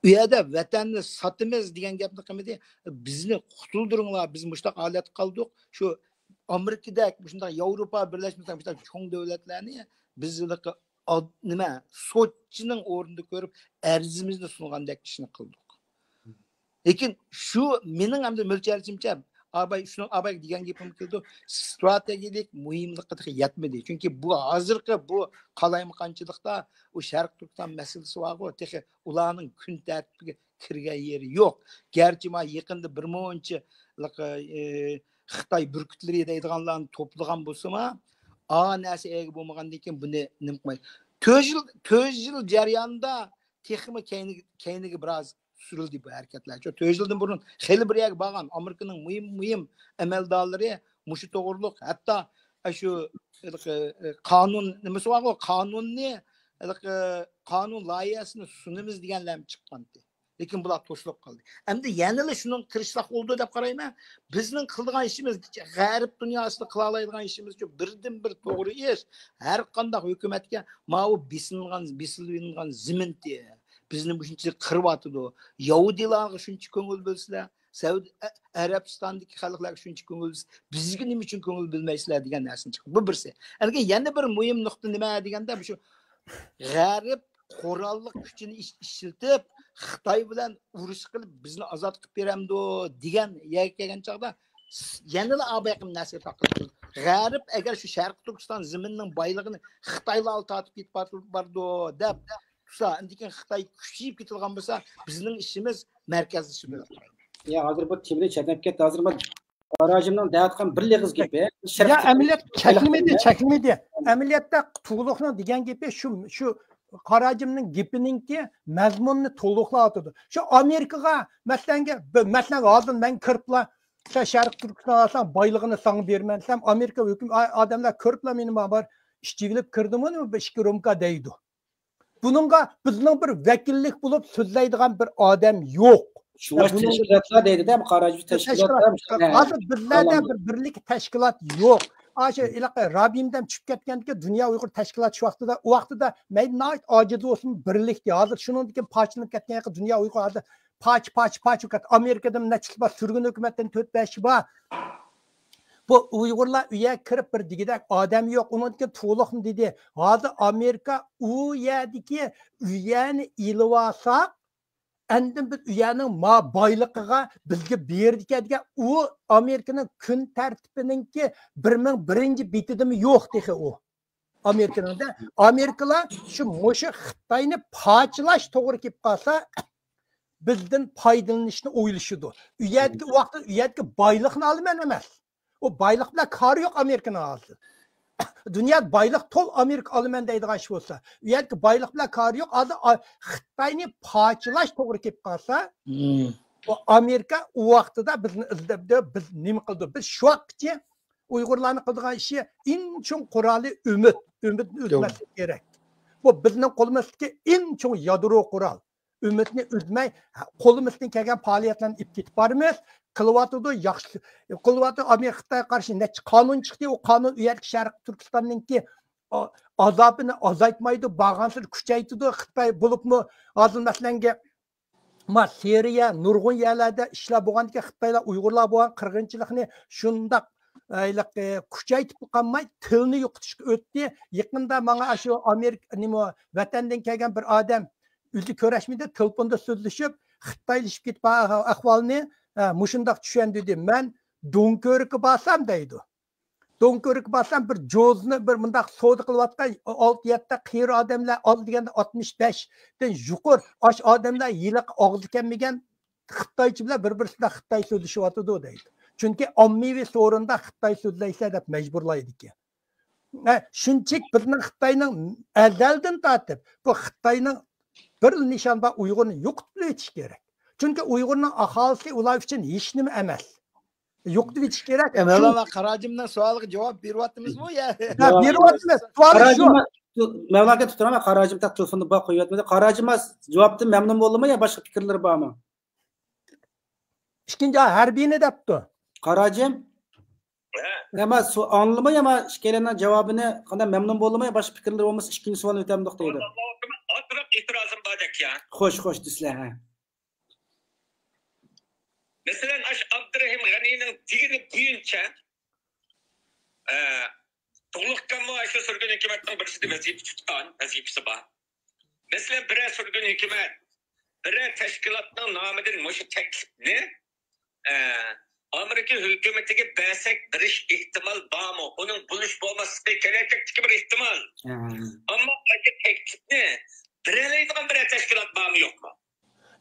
ئۇ يەردە ۋەتەننى ساتىمىز دېگەن گەپنى قىلمىدى. بىزنى قۇتۇلدۇرۇڭلار، بىز مۇشۇنداق ھالەتكە قالدۇق. شۇ ئامېرىكىدەك، مۇشۇنداق ياۋروپا بىرلەشمىسى، مۇشۇنداق چوڭ دۆلەتلەرنى بىز ھېلىقى ئاد-، نېمە، سوتچىنىڭ ئورنىدا كۆرۈپ، ئەرزىمىزنى سۇنغاندەك ئىشنى قىلدۇق. لېكىن شۇ مېنىڭ ئەمدى مۆلچەرلىشىمچە، ئاباي، شۇنىڭ ئاباي دېگەن گېپىم كېلىدۇ، ستراتېگىيەلىك مۇھىملىقى تېخى يەتمىدى. چۈنكى بۇ ھازىرقى بۇ قالايمىقانچىلىقتا ئۇ شەرقىي تۈركىستان مەسىلىسى بارغۇ، تېخى ئۇلارنىڭ كۈن تەرتىپىگە كىرگەن يېرى يوق. گەرچە ما يېقىندا بىر مۇنچە، ئى، خىتاي بۈركۈتلىرى دەيدىغانلارنى توپلىغان بولسىمۇ، ئا نەرسە ئىگە بولمىغاندىن كېيىن بۇنى نېمە قىلمايدۇ؟ تۆت يىل، تۆت يىل جەريانىدا تېخىمۇ كەينىگە، كەينىگە بىراز سۈرۈلدى بۇ ھەرىكەتلەر. شۇ تۆت يىلدىن بۇرۇن خېلى بىر يەرگە بارغان ئامېرىكىنىڭ مۇھىم، مۇھىم ئەمەلدارلىرى مۇشۇ توغرۇلۇق، ھەتتا شۇ، ھېلىقى، قانۇن نېمىسى بارغۇ، قانۇننى، ھېلىقى قانۇن لايىھەسىنى سۇنىمىز دېگەنلەرمۇ چىققانتى. لېكىن بۇلار توسۇلۇپ قالدى. ئەمدى يەنىلا شۇنىڭغا تىرىشساق بولىدۇ دەپ قارايمەن. بىزنىڭ قىلىدىغان ئىشىمىز، غەرب دۇنياسىدا قىلالايدىغان ئىشىمىز شۇ، بىردىنبىر توغرا ئىش، ھەر قانداق ھۆكۈمەتكە ماۋۇ بېسىلغان، بېسىلىۋېلىنغان زېمىنتى، بىزنى مۇشۇنچىلىك قىرىۋاتىدۇ. يەھۇدىيلارغا شۇنچە كۆڭۈل بۆلسىلەر، سەئۇدى ئەرەبىستاندىكى خەلقلەرگە شۇنچە كۆڭۈل، بىزگە نېمە ئۈچۈن كۆڭۈل بۆلمەيسىلەر دېگەن نەرسىنى چىقىردى. بۇ بىرسى. ئەنكەين يەنە بىر مۇھىم نۇقتا نېمە دېگەندە، مۇشۇ غەرب قوراللىق كۈچىنى ئىش-، ئىشلىتىپ، خىتاي بىلەن ئۇرۇش قىلىپ، بىزنى ئازاد قىلىپ بېرەمدۇ دېگەن يەرگە كەلگەن چاغدا، يەنىلا ئابايقىم نەرسىگە تاقىلىپ، غەرب ئەگەر شۇ شەرقىي تۈركىستان زېمىنىنىڭ بايلىقىنى خىتايلار تارتىپ كېتىپ بار-، بارىدۇ دەپ تۇرسا، ئاندىن كېيىن خىتاي كۈچىيىپ كېتىدىغان بولسا، بىزنىڭ ئىشىمىز مەركەزلىشىدۇ. يا، ھازىر بۇ تېمىدىن چەتنەپ كەتتى. ھازىر مانا قاراجىمنىڭ دەۋاتقان بىر ئېغىز گېپى. يا، ئەمەلىيەت چەكلىمىدى، چەكلىمىدى. ئەمەلىيەتتە تۇغلۇقنىڭ دېگەن گېپى شۇ، شۇ قاراجىمنىڭ گېپىنىڭكى مەزمۇنىنى تولۇقلاۋاتىدۇ. شۇ ئامېرىكىغا، مەسىلەنگە، مەسىلەن، ھازىر مەن كىرىپلا، سەن شەرقىي تۈركىستان ئالساڭ، بايلىقىنى ساڭا بېرىمەن دېسەم، ئامېرىكا ھۆكۈم-، ئا-، ئادەملەر كۆرۈپلا مېنى، ما بار، ئىچىۋېلىپ كىردىمۇ، بىر ئىككى رومكا دەيدۇ. بۇنىڭغا بىزنىڭ بىر ۋەكىللىك بولۇپ سۆزلەيدىغان بىر ئادەم يوق. شۇڭا بۇنىڭ تەشكىلاتلار دەيدىدە، قاراجى تەشكىلات. تەشكىلات. ھازىر بىزلەردە بىر بىرلىك تەشكىلات يوق. ئاشۇ ھېلىقى رابىيىمدەم چۈشۈپ كەتكەندىكى دۇنيا ئۇيغۇر تەشكىلاتى شۇ ۋاقتىدا، ئۇ ۋاقتىدا مەيلى ناھايىتى ئاجىز بولسىمۇ بىرلىكتى. ھازىر شۇنىڭدىن كېيىن پارچىلىنىپ كەتكەن دۇنيا ئۇيغۇر ھازىر پارچە، پارچە، پارچە بولۇپ كەتتى. ئامېرىكىدىمۇ نەچچىسى بار، سۈرگۈن ھۆكۈمەتتىن تۆت بەشى بار. بۇ ئۇيغۇرلار ئۇ يەرگە كىرىپ بىر دېگۈدەك ئادەم يوق. ئۇنىڭدىن كېيىن تۇغلۇقنى دېدى. ھازىر ئامېرىكا ئۇ يەردىكى ئۇ يەرنى ئېلىۋالساق، ئاندىن بىز ئۇ يەرنىڭ ما بايلىقىغا بىزگە بېرىدىكەن دېگەن ئۇ ئامېرىكىنىڭ كۈن تەرتىپىنىڭكى بىر مىڭ بىرىنچى بېتىدىمۇ يوق تېخى ئۇ. ئامېرىكىنىڭ دە، ئامېرىكىلار شۇ مۇشۇ خىتاينى پارچىلاش توغرا كېلىپ قالسا، بىزدىن پايدىلىنىشنى ئويلىشىدۇ. ئۇ يەردىكى، ئۇ ۋاقىتتا ئۇ يەردىكى بايلىقنى ئالىمەن ئەمەس. ئۇ بايلىق بىلەن كارى يوق ئامېرىكىنىڭ ھازىر. دۇنيا بايلىق تول ئامېرىكا ئالىمەن دەيدىغان ئىش بولسا. ئۇ يەردىكى بايلىق بىلەن كارى يوق. ھازىر ئا-، خىتاينى پارچىلاش توغرا كېلىپ قالسا، ئۇ ئامېرىكا ئۇ ۋاقتىدا بىزنى ئىزدەپ، بىز نېمە قىلدۇق؟ بىز شۇ ۋاقىتقىچە ئۇيغۇرلارنىڭ قىلىدىغان ئىشى ئەڭ چوڭ قورالى ئۈمىد. ئۈمىدنى ئۈزمەسلىك كېرەك. بۇ بىزنىڭ قولىمىزدىكى ئەڭ چوڭ يادرو قورال. ئۈمىدنى ئۈزمەي، قولىمىزدىن كەلگەن پائالىيەتلەرنى ئېلىپ كېتىپ بارىمىز. قىلىۋاتىدۇ، ياخشى قىلىۋاتىدۇ. ئامېرىكا خىتايغا قارشى نەچچە قانۇن چىقتى. ئۇ قانۇن ئۇ يەردىكى شەرقىي تۈركىستاننىڭكى ئا-، ئازابىنى ئازايتمايدۇ، بارغانسېرى كۈچەيتىدۇ. خىتاي بولۇپمۇ ھازىر مەسىلەنگە، ما، سىرىيە، نۇرغۇن يەرلەردە ئىشلار بولغاندىكىن، خىتايلار ئۇيغۇرلار بولغان قىرغىنچىلىقنى شۇنداق، ئە، ھېلىقى، كۈچەيتىپ قالماي، تىلنى يوقىتىشقا ئۆتتى. يېقىندا ماڭا ئاشۇ ئامېرىكا، نېمە، ۋەتەندىن كەلگەن بىر ئادەم ئۆزى كۆرۈشمىدى، تېلېفوندا سۆزلىشىپ، خىتايلىشىپ كېتىپ، ئا-، ئەھۋالنى، ئە، مۇشۇنداق چۈشەندۈردى. مەن دونكۆرككە بارسام دەيدۇ. دونكۆرككە بارسام، بىر جوزنى، بىر مۇنداق سودا قىلىۋاتقان ئالتە يەتتە قېرى ئادەملەر، ئالدى دېگەندە ئاتمىش بەشتىن يۇقىرى، ئاشۇ ئادەملەر ھېلىقى ئاغزى كەلمىگەن خىتايچە بىلەن بىر-بىرسىدە خىتاي سۆزلىشىۋاتىدۇ دەيدۇ. چۈنكى ئاممىۋى سورۇندا خىتاي سۆزلەيسىلەر دەپ مەجبۇرلايدىكەن. ھە، شۇنچىلىك بىزنىڭ خىتاينىڭ ئەزەلدىن تارتىپ بۇ خىتاينىڭ بىر نىشان بار، ئۇيغۇرنى يوقىتىپ ئۆتۈش كېرەك. چۈنكى ئۇيغۇرنىڭ ئاھالىسى ئۇلار ئۈچۈن ھېچنېمە ئەمەس. يوقىتىپ ئۆتۈش كېرەك. ئەمەلا قاراجىمنىڭ سوئالىغا جاۋاب بېرىۋاتىمىزمۇ يا؟ ھە، بېرىۋاتىمىز. سوئالى شۇ. مەۋلا ئاكا، تۇتۇڭ، قاراجىم تېلېفوننى بار قويۇۋەتمىدى. قاراجىم جاۋابتىن مەمنۇن بولدىمۇ يا باشقا پىكىرلىرى بارمۇ؟ ئىككىنچى ھەربىينى دەپتۇ. قاراجىم؟ ھە. يا ما سو-، ئاڭلىدىمۇ يا ما ئىككىيلەننىڭ جاۋابىنى، قانداق، مەمنۇن بولدىمۇ يا باشقا پىكىرلىرى بولمىسا ئىككىنچى سوئالنى ئۆتەمدۇق دەيدۇ. ئازراق ئېتىرازىم باردەك يا. خوش، خوش دېسىلە، ھە. مەسىلەن، ئاشۇ ئابدۇرېھىم غەنىينىڭ دېگىنى بويىچە، ئە، تۇغلۇقكانمۇ ئاشۇ سۈرگۈن ھۆكۈمەتنىڭ بىرسىدە ۋەزىپە تۇتقان، ۋەزىپىسى بار. مەسىلەن، بىرەر سۈرگۈن ھۆكۈمەت، بىرەر تەشكىلاتنىڭ نامىدىن مۇشۇ تەكلىپنى، ئە، ئامېرىكا ھۆكۈمىتىگە بەرسەك بېرىش ئېھتىمال بارمۇ؟ ئۇنىڭ بولۇش بولماسلىقى كېلەچەكتىكى بىر ئېھتىمال. ھە. ئەمما ئاشۇ تەكلىپنى بېرەلەيدىغان بىرەر تەشكىلات بارمۇ يوقمۇ؟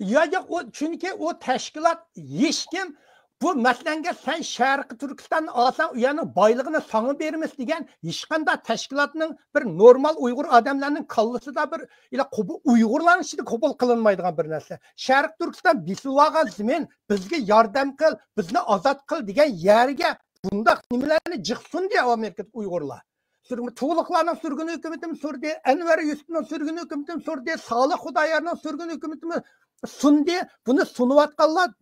يا، ياق، ئۇ، چۈنكى ئۇ تەشكىلات ھېچكىم بۇ مەسىلەنگە سەن شەرقىي تۈركىستاننى ئالساڭ، ئۇ يەرنىڭ بايلىقىنى ساڭا بېرىمىز دېگەن ھېچقانداق تەشكىلاتنىڭ بىر نورمال ئۇيغۇر ئادەملەرنىڭ كاللىسىدا بىر، ئىلا قوبۇل، ئۇيغۇرلارنىڭ ئىچىدە قوبۇل قىلىنمايدىغان بىر نەرسە. شەرقىي تۈركىستان بېسىۋالغان زېمىن، بىزگە ياردەم قىل، بىزنى ئازاد قىل دېگەن يەرگە بۇنداق نېمىلەرنى جىق سۇندى ئامېرىكىدىكى ئۇيغۇرلار. سۈرگۈن، تۇغلۇقلارنىڭ سۈرگۈن ھۆكۈمىتىمۇ سۇندى، ئەنۋەر يۈسۈپنىڭ سۈرگۈن ھۆكۈمىتىمۇ سۇندى، سالىھ خۇدايارنىڭ سۈرگۈن ھۆكۈمىتىمۇ سۇندى. بۇنى سۇنۇۋاتقانلار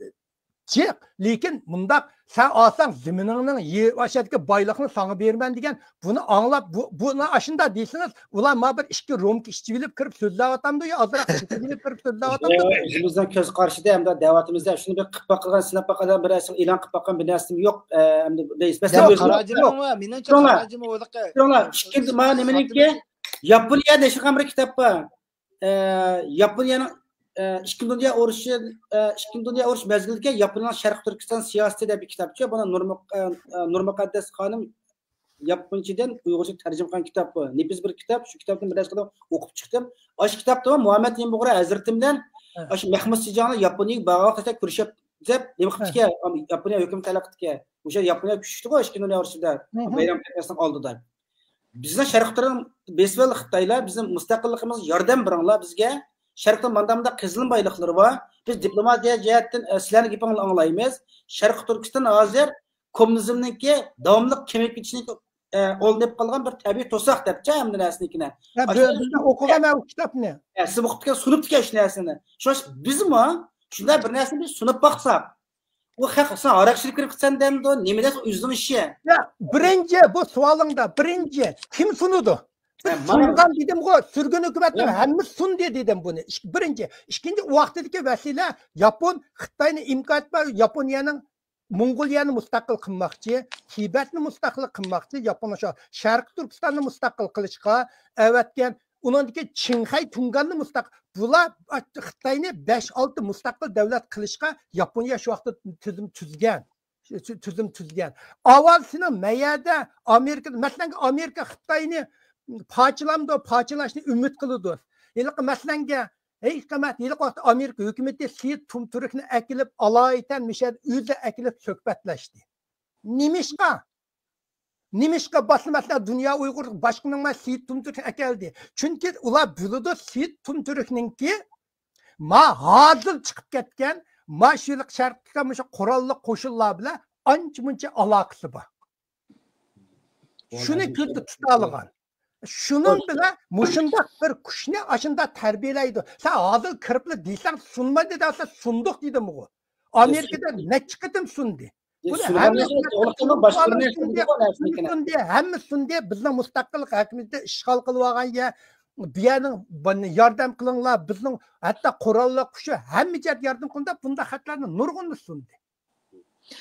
جىق. لېكىن مۇنداق، سەن ئالساڭ زېمىنىڭنىڭ يېرى ئاشۇ يەردىكى بايلىقنى ساڭا بېرىمەن دېگەن، بۇنى ئاڭلاپ، بۇ، بۇنى ئاشۇنداق دېسىڭىز، ئۇلار ما بىر ئىككى رومكا ئىچىۋېلىپ كىرىپ سۆزلەۋاتامدۇ يا ئازراق چېكىنىپ كىرىپ سۆزلەۋاتامدۇ؟ ئۆزىمىزنىڭ كۆز قارىشىدا ھەمدە دەۋاتىمىزدا شۇنى بىر قىلىپ باقىدىغان، سىناپ باقىدىغان بىر نەرسە، ئېلان قىلىپ باققان بىر نەرسىمۇ يوق. ئە، ئەمدى دەيسىز. مەسىلەن، يوق، ئۆزىمىز قاراجىمنىڭ يوق. مېنىڭچە تۇرۇڭلار. قاراجىم ئۇ تۇرۇڭلار. ئىككىنچى، مانا نېمىنىڭكى؟ ياپونىيە دېيىشىدىغان بىر كىتاب بار. ئە، ياپونىيەنىڭ، ئە، ئىككىنچى دۇنيا ئۇرۇشى، ئە، ئىككىنچى دۇنيا ئۇرۇش مەزگىلىدىكى ياپونىيەنىڭ شەرقىي تۈركىستان سىياسىتى دەپ بىر كىتابچۇ. بۇنى نۇر مۇق-، ئە، ئە، نۇر مۇقەددەس خانىم ياپونچىدىن ئۇيغۇرچىغا تەرجىمە قىلغان كىتاب بۇ. نېپىز بىر كىتاب، شۇ كىتابنى بىر نەچچە قېتىم ئوقۇپ چىقتىم. ئاشۇ كىتابتا مۇھەممەد ئىمىن بۇغرا ھەزرىتىم بىلەن ھە. ئاشۇ مەخمۇت سىجاڭنى ياپونىيەگە بارغان ۋاقىتتا كۆرۈشۈپ دەپ نېمە قىپتىكەن؟ ياپونىيە ھۆكۈمىتى تەلەپ قىپتىكەن. ئوشۇ ياپونىيە كۈچلۈكتىغۇ ئىككىنچى دۇنيا ئۇرۇشىدا. ھە، ھە. بايرام كەتمەسنىڭ ئالدىدا. بىزنىڭ شەرقىي تەرەپ بېسىۋالدى خىتايلار، بىزنىڭ مۇستەقىللىقىمىزغا ياردەم بېرىڭلار بىزگە. شەرقتە مانداق مۇنداق قېزىلما بايلىقلىرى بار. بىز دىپلوماتىيە جەھەتتىن، ئە، سىلەرنىڭ گېپىڭلارنى ئاڭلايمىز. شەرقىي تۈركىستان ھازىر كوممۇنىزمنىڭكى داۋاملىق كېمىيىپ كېتىشىنىڭكى، ئە، ئورنىنى ئېلىپ قالغان بىر تەبىئىي توساق دەپچە ھەممە نەرسىنىڭكىنى. ھە، بىز ئوقۇغان ئۇ كىتابنى. ھە، سىز ئوقۇپتىكەن، سۇنۇپتىكەن شۇ نەرسىنى. شۇ بىزمۇ شۇنداق بىر نەرسىنى بىز سۇنۇپ باقساق، ئۇ خەق سەن ھاراق ئىچىپ كىرىپ كېتىسەن دەمدۇ؟ نېمە دەيسەن، ئۆزىنىڭ ئىشى. يا، بىرىنچى بۇ سوئالىڭدا، بىرىنچى كىم سۇنىدۇ؟ بىز ھە، مانا سۇنغان دېدىمغۇ، سۈرگۈن ھۆكۈمەتنىڭ يا. ھەممىسى سۇندى دېدىم بۇنى. ئىك-، بىرىنچى. ئىككىنچى، ئۇ ۋاقتىدىكى ۋەسىلە، ياپون، خىتاينى ئىمكانىيىتى بار، ياپونىيەنىڭ موڭغۇلىيەنى مۇستەقىل قىلماقچى، تىبەتنى مۇستەقىل قىلماقچى، ياپونلار شۇ شەرقىي تۈركىستاننى مۇستەقىل قىلىشقا ئەۋەتكەن، ئۇنىڭدىكى چىڭخەي تۇڭگاننى مۇستەقىل، بۇلار خىتاينى بەش ئالتە مۇستەقىل دەۋلەت قىلىشقا ياپونىيە شۇ ۋاقىتتا تۈزۈم تۈزگەن. شۇ، شۇ تۈزۈم تۈزگەن. ئاۋۋال سېنىڭ مەيەردە ئامېرىكا، مەسىلەن، ئامېرىكا خىتاينى پارچىلامدۇ، پارچىلاشنى ئۈمىد قىلىدۇ. ھېلىقى مەسىلەنگە، ھېي، قىممەت، ھېلىقى ۋاقىتتا ئامېرىكا ھۆكۈمىتى سېيىت تۇمتۈركنى ئەكېلىپ، ئالايىتەن مىشەدە ئۆزى ئەكېلىپ سۆھبەتلەشتى. نېمىشقا؟ نېمىشقا باشقا مەسىلەن دۇنيا ئۇيغۇر باشقىنىڭ سېيىت تۇمتۈركنى ئەكەلدى؟ چۈنكى ئۇلار بىلىدۇ، سېيىت تۇمتۈركنىڭكى ما ھازىر چىقىپ كەتكەن، ما شۇ يىلقى شەرقىي مۇشۇ قوراللىق قوشۇنلار بىلەن ئانچە مۇنچە ئالاقىسى بار. شۇنى كۆزدە تۇتالىغان. شۇنىڭ بىلەن مۇشۇنداق بىر كۈچنى ئاشۇنداق تەربىيەلەيدۇ. سەن ھازىر كىرىپلا دېسەڭ سۇنمايدۇ دەۋاتسا سۇندۇق دېدىمغۇ. ئامېرىكىدا نەچچە قېتىم سۇندى. بۇنى ھەممە سۇندى، ھەممە سۇندى، ھەممە سۇندى. بىزنىڭ مۇستەقىللىق ھەققىمىزدە ئىشغال قىلىۋالغان يەر، بۇ يەرنىڭ ياردەم قىلىڭلار، بىزنىڭ ھەتتا قوراللىق كۈچى ھەممە جەھەتتە ياردەم قىلىڭ دەپ بۇنداق خەتلەرنى نۇرغۇننى سۇندى.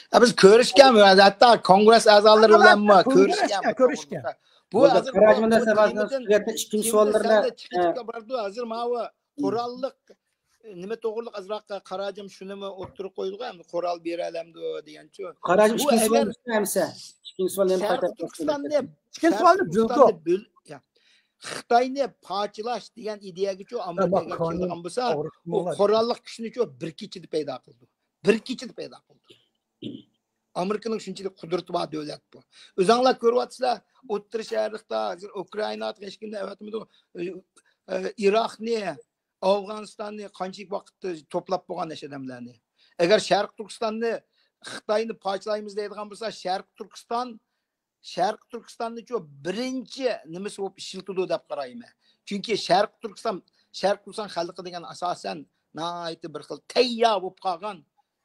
ھە، بىز كۆرۈشكەن، ھەتتا كونگرېس ئەزالىرى بىلەنمۇ كۆرۈشكەن، كۆرۈشكەن. بۇ ھازىر ئىككىنچى سوئاللىرىنى، ھازىر ماۋۇ قوراللىق نېمە توغرىلىق ئازراق قاراجام شۇنىمۇ ئوتتۇرىغا قويدۇق، ئەمدى قورال بېرەلەمدۇ دېگەنچۇ. قاراجام، ئىككىنچى سوئال ئىككىنچى سوئال شەرقىي تۈركىستاننى، ئىككىنچى سوئالنى بىلدۇق. خىتاينى پارچىلاش دېگەن ئىدىيەگىچۇ ئامېرىكا ئەگەر كېلىدىغان بولسا، ئۇ قوراللىق كۈچنىچۇ بىر كېچىدە پەيدا قىلىدۇ. بىر كېچىدە پەيدا قىلدى. ئامېرىكىنىڭ شۇنچىلىك قۇدرىتى بار دۆلەت بۇ. ئۆزۈڭلار كۆرۈۋاتىسىلەر، ئوتتۇرا شەرقتە ھازىر ئۇكرائىنادىكى ھېچكىمنى ئەۋەتمىدى. ئىراقنى، ئافغانىستاننى قانچىلىك ۋاقىتتا توپلاپ بولغان ئاشۇ ئادەملەرنى. ئەگەر شەرقىي تۈركىستاننى خىتاينى پارچىلايمىز دەيدىغان بولسا، شەرقىي تۈركىستان شەرقىي تۈركىستاننىچۇ بىرىنچى نېمىسى بولۇپ ئىشلىتىدۇ دەپ قارايمەن. چۈنكى شەرقىي تۈركىستان، شەرقىي تۈركىستان خەلقى دېگەن ئاساسەن ناھايىتى بىر خىل تەييار بولۇپ قالغان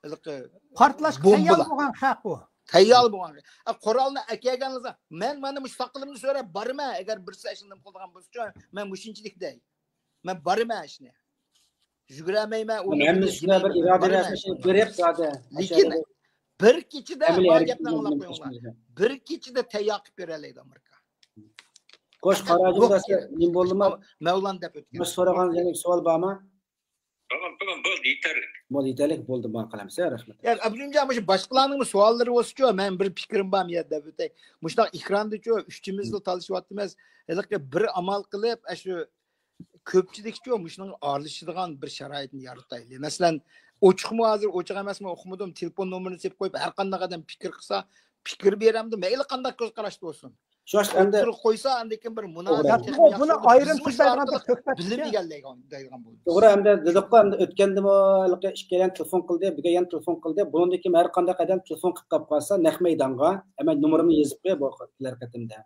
ھېلىقى پارتلاشقا تەييار بولغان خەق ئۇ. تەييار بولغان خەق. ئە، قورالنى ئەكەلگەنلىزا، مەن مانا مۇشۇ ساقىلىمنى سۆرەپ بارىمەن، ئەگەر بىرسى ئاشۇنداق قىلىدىغان بولسىچۇ، مەن مۇشۇنچىلىك دەي. مەن بارىمەن ئىشنى. يۈگۈرەلمەيمەن، ئۇ ھەممىسى شۇنداق بىر ئىرادە بەرسە شۇنى بېرىپ زادى. لېكىن بىر كېچىدە، ما گەپنى ئاڭلاپ قويۇڭلار. بىر كېچىدە تەييار قىلىپ بېرەلەيدۇ ئامېرىكا. خوش، قاراجىم دەسە نېمە بولدىمۇ؟ مەۋلان دەپ ئۆتكەن. مۇشۇ سورىغان يەنە سوئال بارمۇ؟ تامام، تامام، بولدى، يېتەرلىك. بولدى، يېتەرلىك، بولدى، ماقۇل ئەمسە، رەھمەت. يا، ئابدۇلىم جان، مۇشۇ باشقىلارنىڭمۇ سوئاللىرى بولسىچۇ، مەن بىر پىكرىم بار، يا، دەپ ئۆتەي. مۇشۇنداق ئېكراندىچۇ، ئۈچىمىزلا تالىشىۋاتىمىز. ھېلىقى بىر ئامال قىلىپ، ئاشۇ كۆپچىلىكچۇ مۇشۇنىڭغا ئارىلىشىدىغان بىر شارائىتنى يارىتايلى. مەسىلەن، ئوچۇقمۇ ھازىر، ئوچۇق ئەمەسمۇ، ئۇقمىدىم، تېلېفون نومۇرىنى سېلىپ قويۇپ، ھەر قانداق ئادەم پىكىر قىلسا، پىكىر بېرەمدۇ، مەيلى قانداق كۆز قاراشتا بولسۇن. شۇ ئەمدى ئوتتۇرىغا قويسا، ئاندىن كېيىن بىر مۇنازىرە، بۇنى ئايرىم سۆزلەيدىغان بىر سۆھبەت بىلىم ئىگىلەيدىغان بولىدۇ. توغرا، ئەمدى دېدۇققۇ، ئەمدى ئۆتكەندىمۇ ھېلىقى ئىككىيلەن تېلېفون قىلدى، بۈگۈن يەنە تېلېفون قىلدى. بۇنىڭدىن كېيىن ھەر قانداق ئادەم تېلېفون قىلىپ قاپ قالسا، نەق مەيدانغا، ئەمما نومۇرۇمنى يېزىپ قوي، بۇ كېلەر قېتىمدا.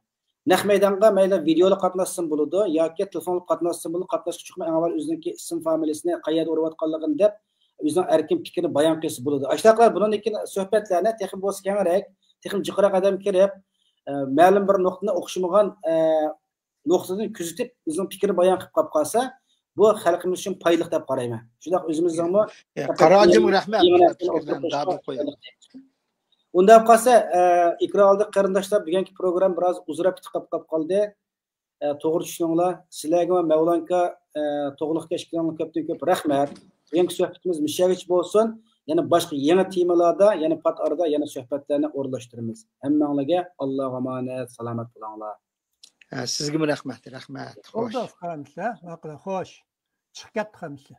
نەق مەيدانغا مەيلى ۋىدېئولۇق قاتناشسىمۇ بولىدۇ ياكى تېلېفونلۇق قاتناشسىمۇ بولىدۇ، قاتناشقا چوقۇم ئەڭ ئاۋۋال ئۆزىنىڭكى ئىسىم فامىلىسىنى، قەيەردە ئۇرۇۋاتقانلىقىنى دەپ، ئۆزىنىڭ ئەركىن پىكرىنى بايان قىلسا بولىدۇ. ئاشۇنداقلار بۇنىڭدىن كېيىن سۆھبەتلەرنى تېخىمۇ بولسا كەڭرەك، تېخىمۇ جىقراق ئادەم كىرىپ، ئە، مەلۇم بىر نۇقتىنى ئوخشىمىغان، ئە، نۇقتىدىن كۆزىتىپ، ئۆزىنىڭ پىكرىنى بايان قىلىپ قاپ قالسا، بۇ خەلقىمىز ئۈچۈن پايدىلىق دەپ قارايمەن. شۇنداق ئۆزىمىزنىڭمۇ يە، قارا ھاجىمغا رەھمەت، يېڭى نەرسىنى ئوتتۇرىغا قويۇشقا پايدىلىق دەيمىز. ئۇنداق قالسا، ئە، ئېكران ئالدىدىكى قېرىنداشلار، بۈگۈنكى پروگرامما بىراز ئۇزىراپ كېتىپ قاپ قالدى. ئە، توغرا چۈشىنىڭلار. سىلەرگە ۋە مەۋلانكا، ئە، تۇغلۇق كەچكىلىرىڭلارغا كۆپتىن كۆپ رەھمەت. بۈگۈنكى سۆھبىتىمىز مۇشۇ يەرگىچە بولسۇن. يەنە باشقا يېڭى تېمىلاردا، يەنە پات ئارىدا يەنە سۆھبەتلەرنى ئورۇنلاشتۇرىمىز. ھەممەڭلارگە ئاللاغا ئامانەت، سالامەت بولۇڭلار. ھە، سىزگىمۇ رەھمەت، رەھمەت. خوش. بولدى، ئۇكا ھەمىسە، ماقۇل، خوش. چىقىپ كەتتۇق ھەمىسە.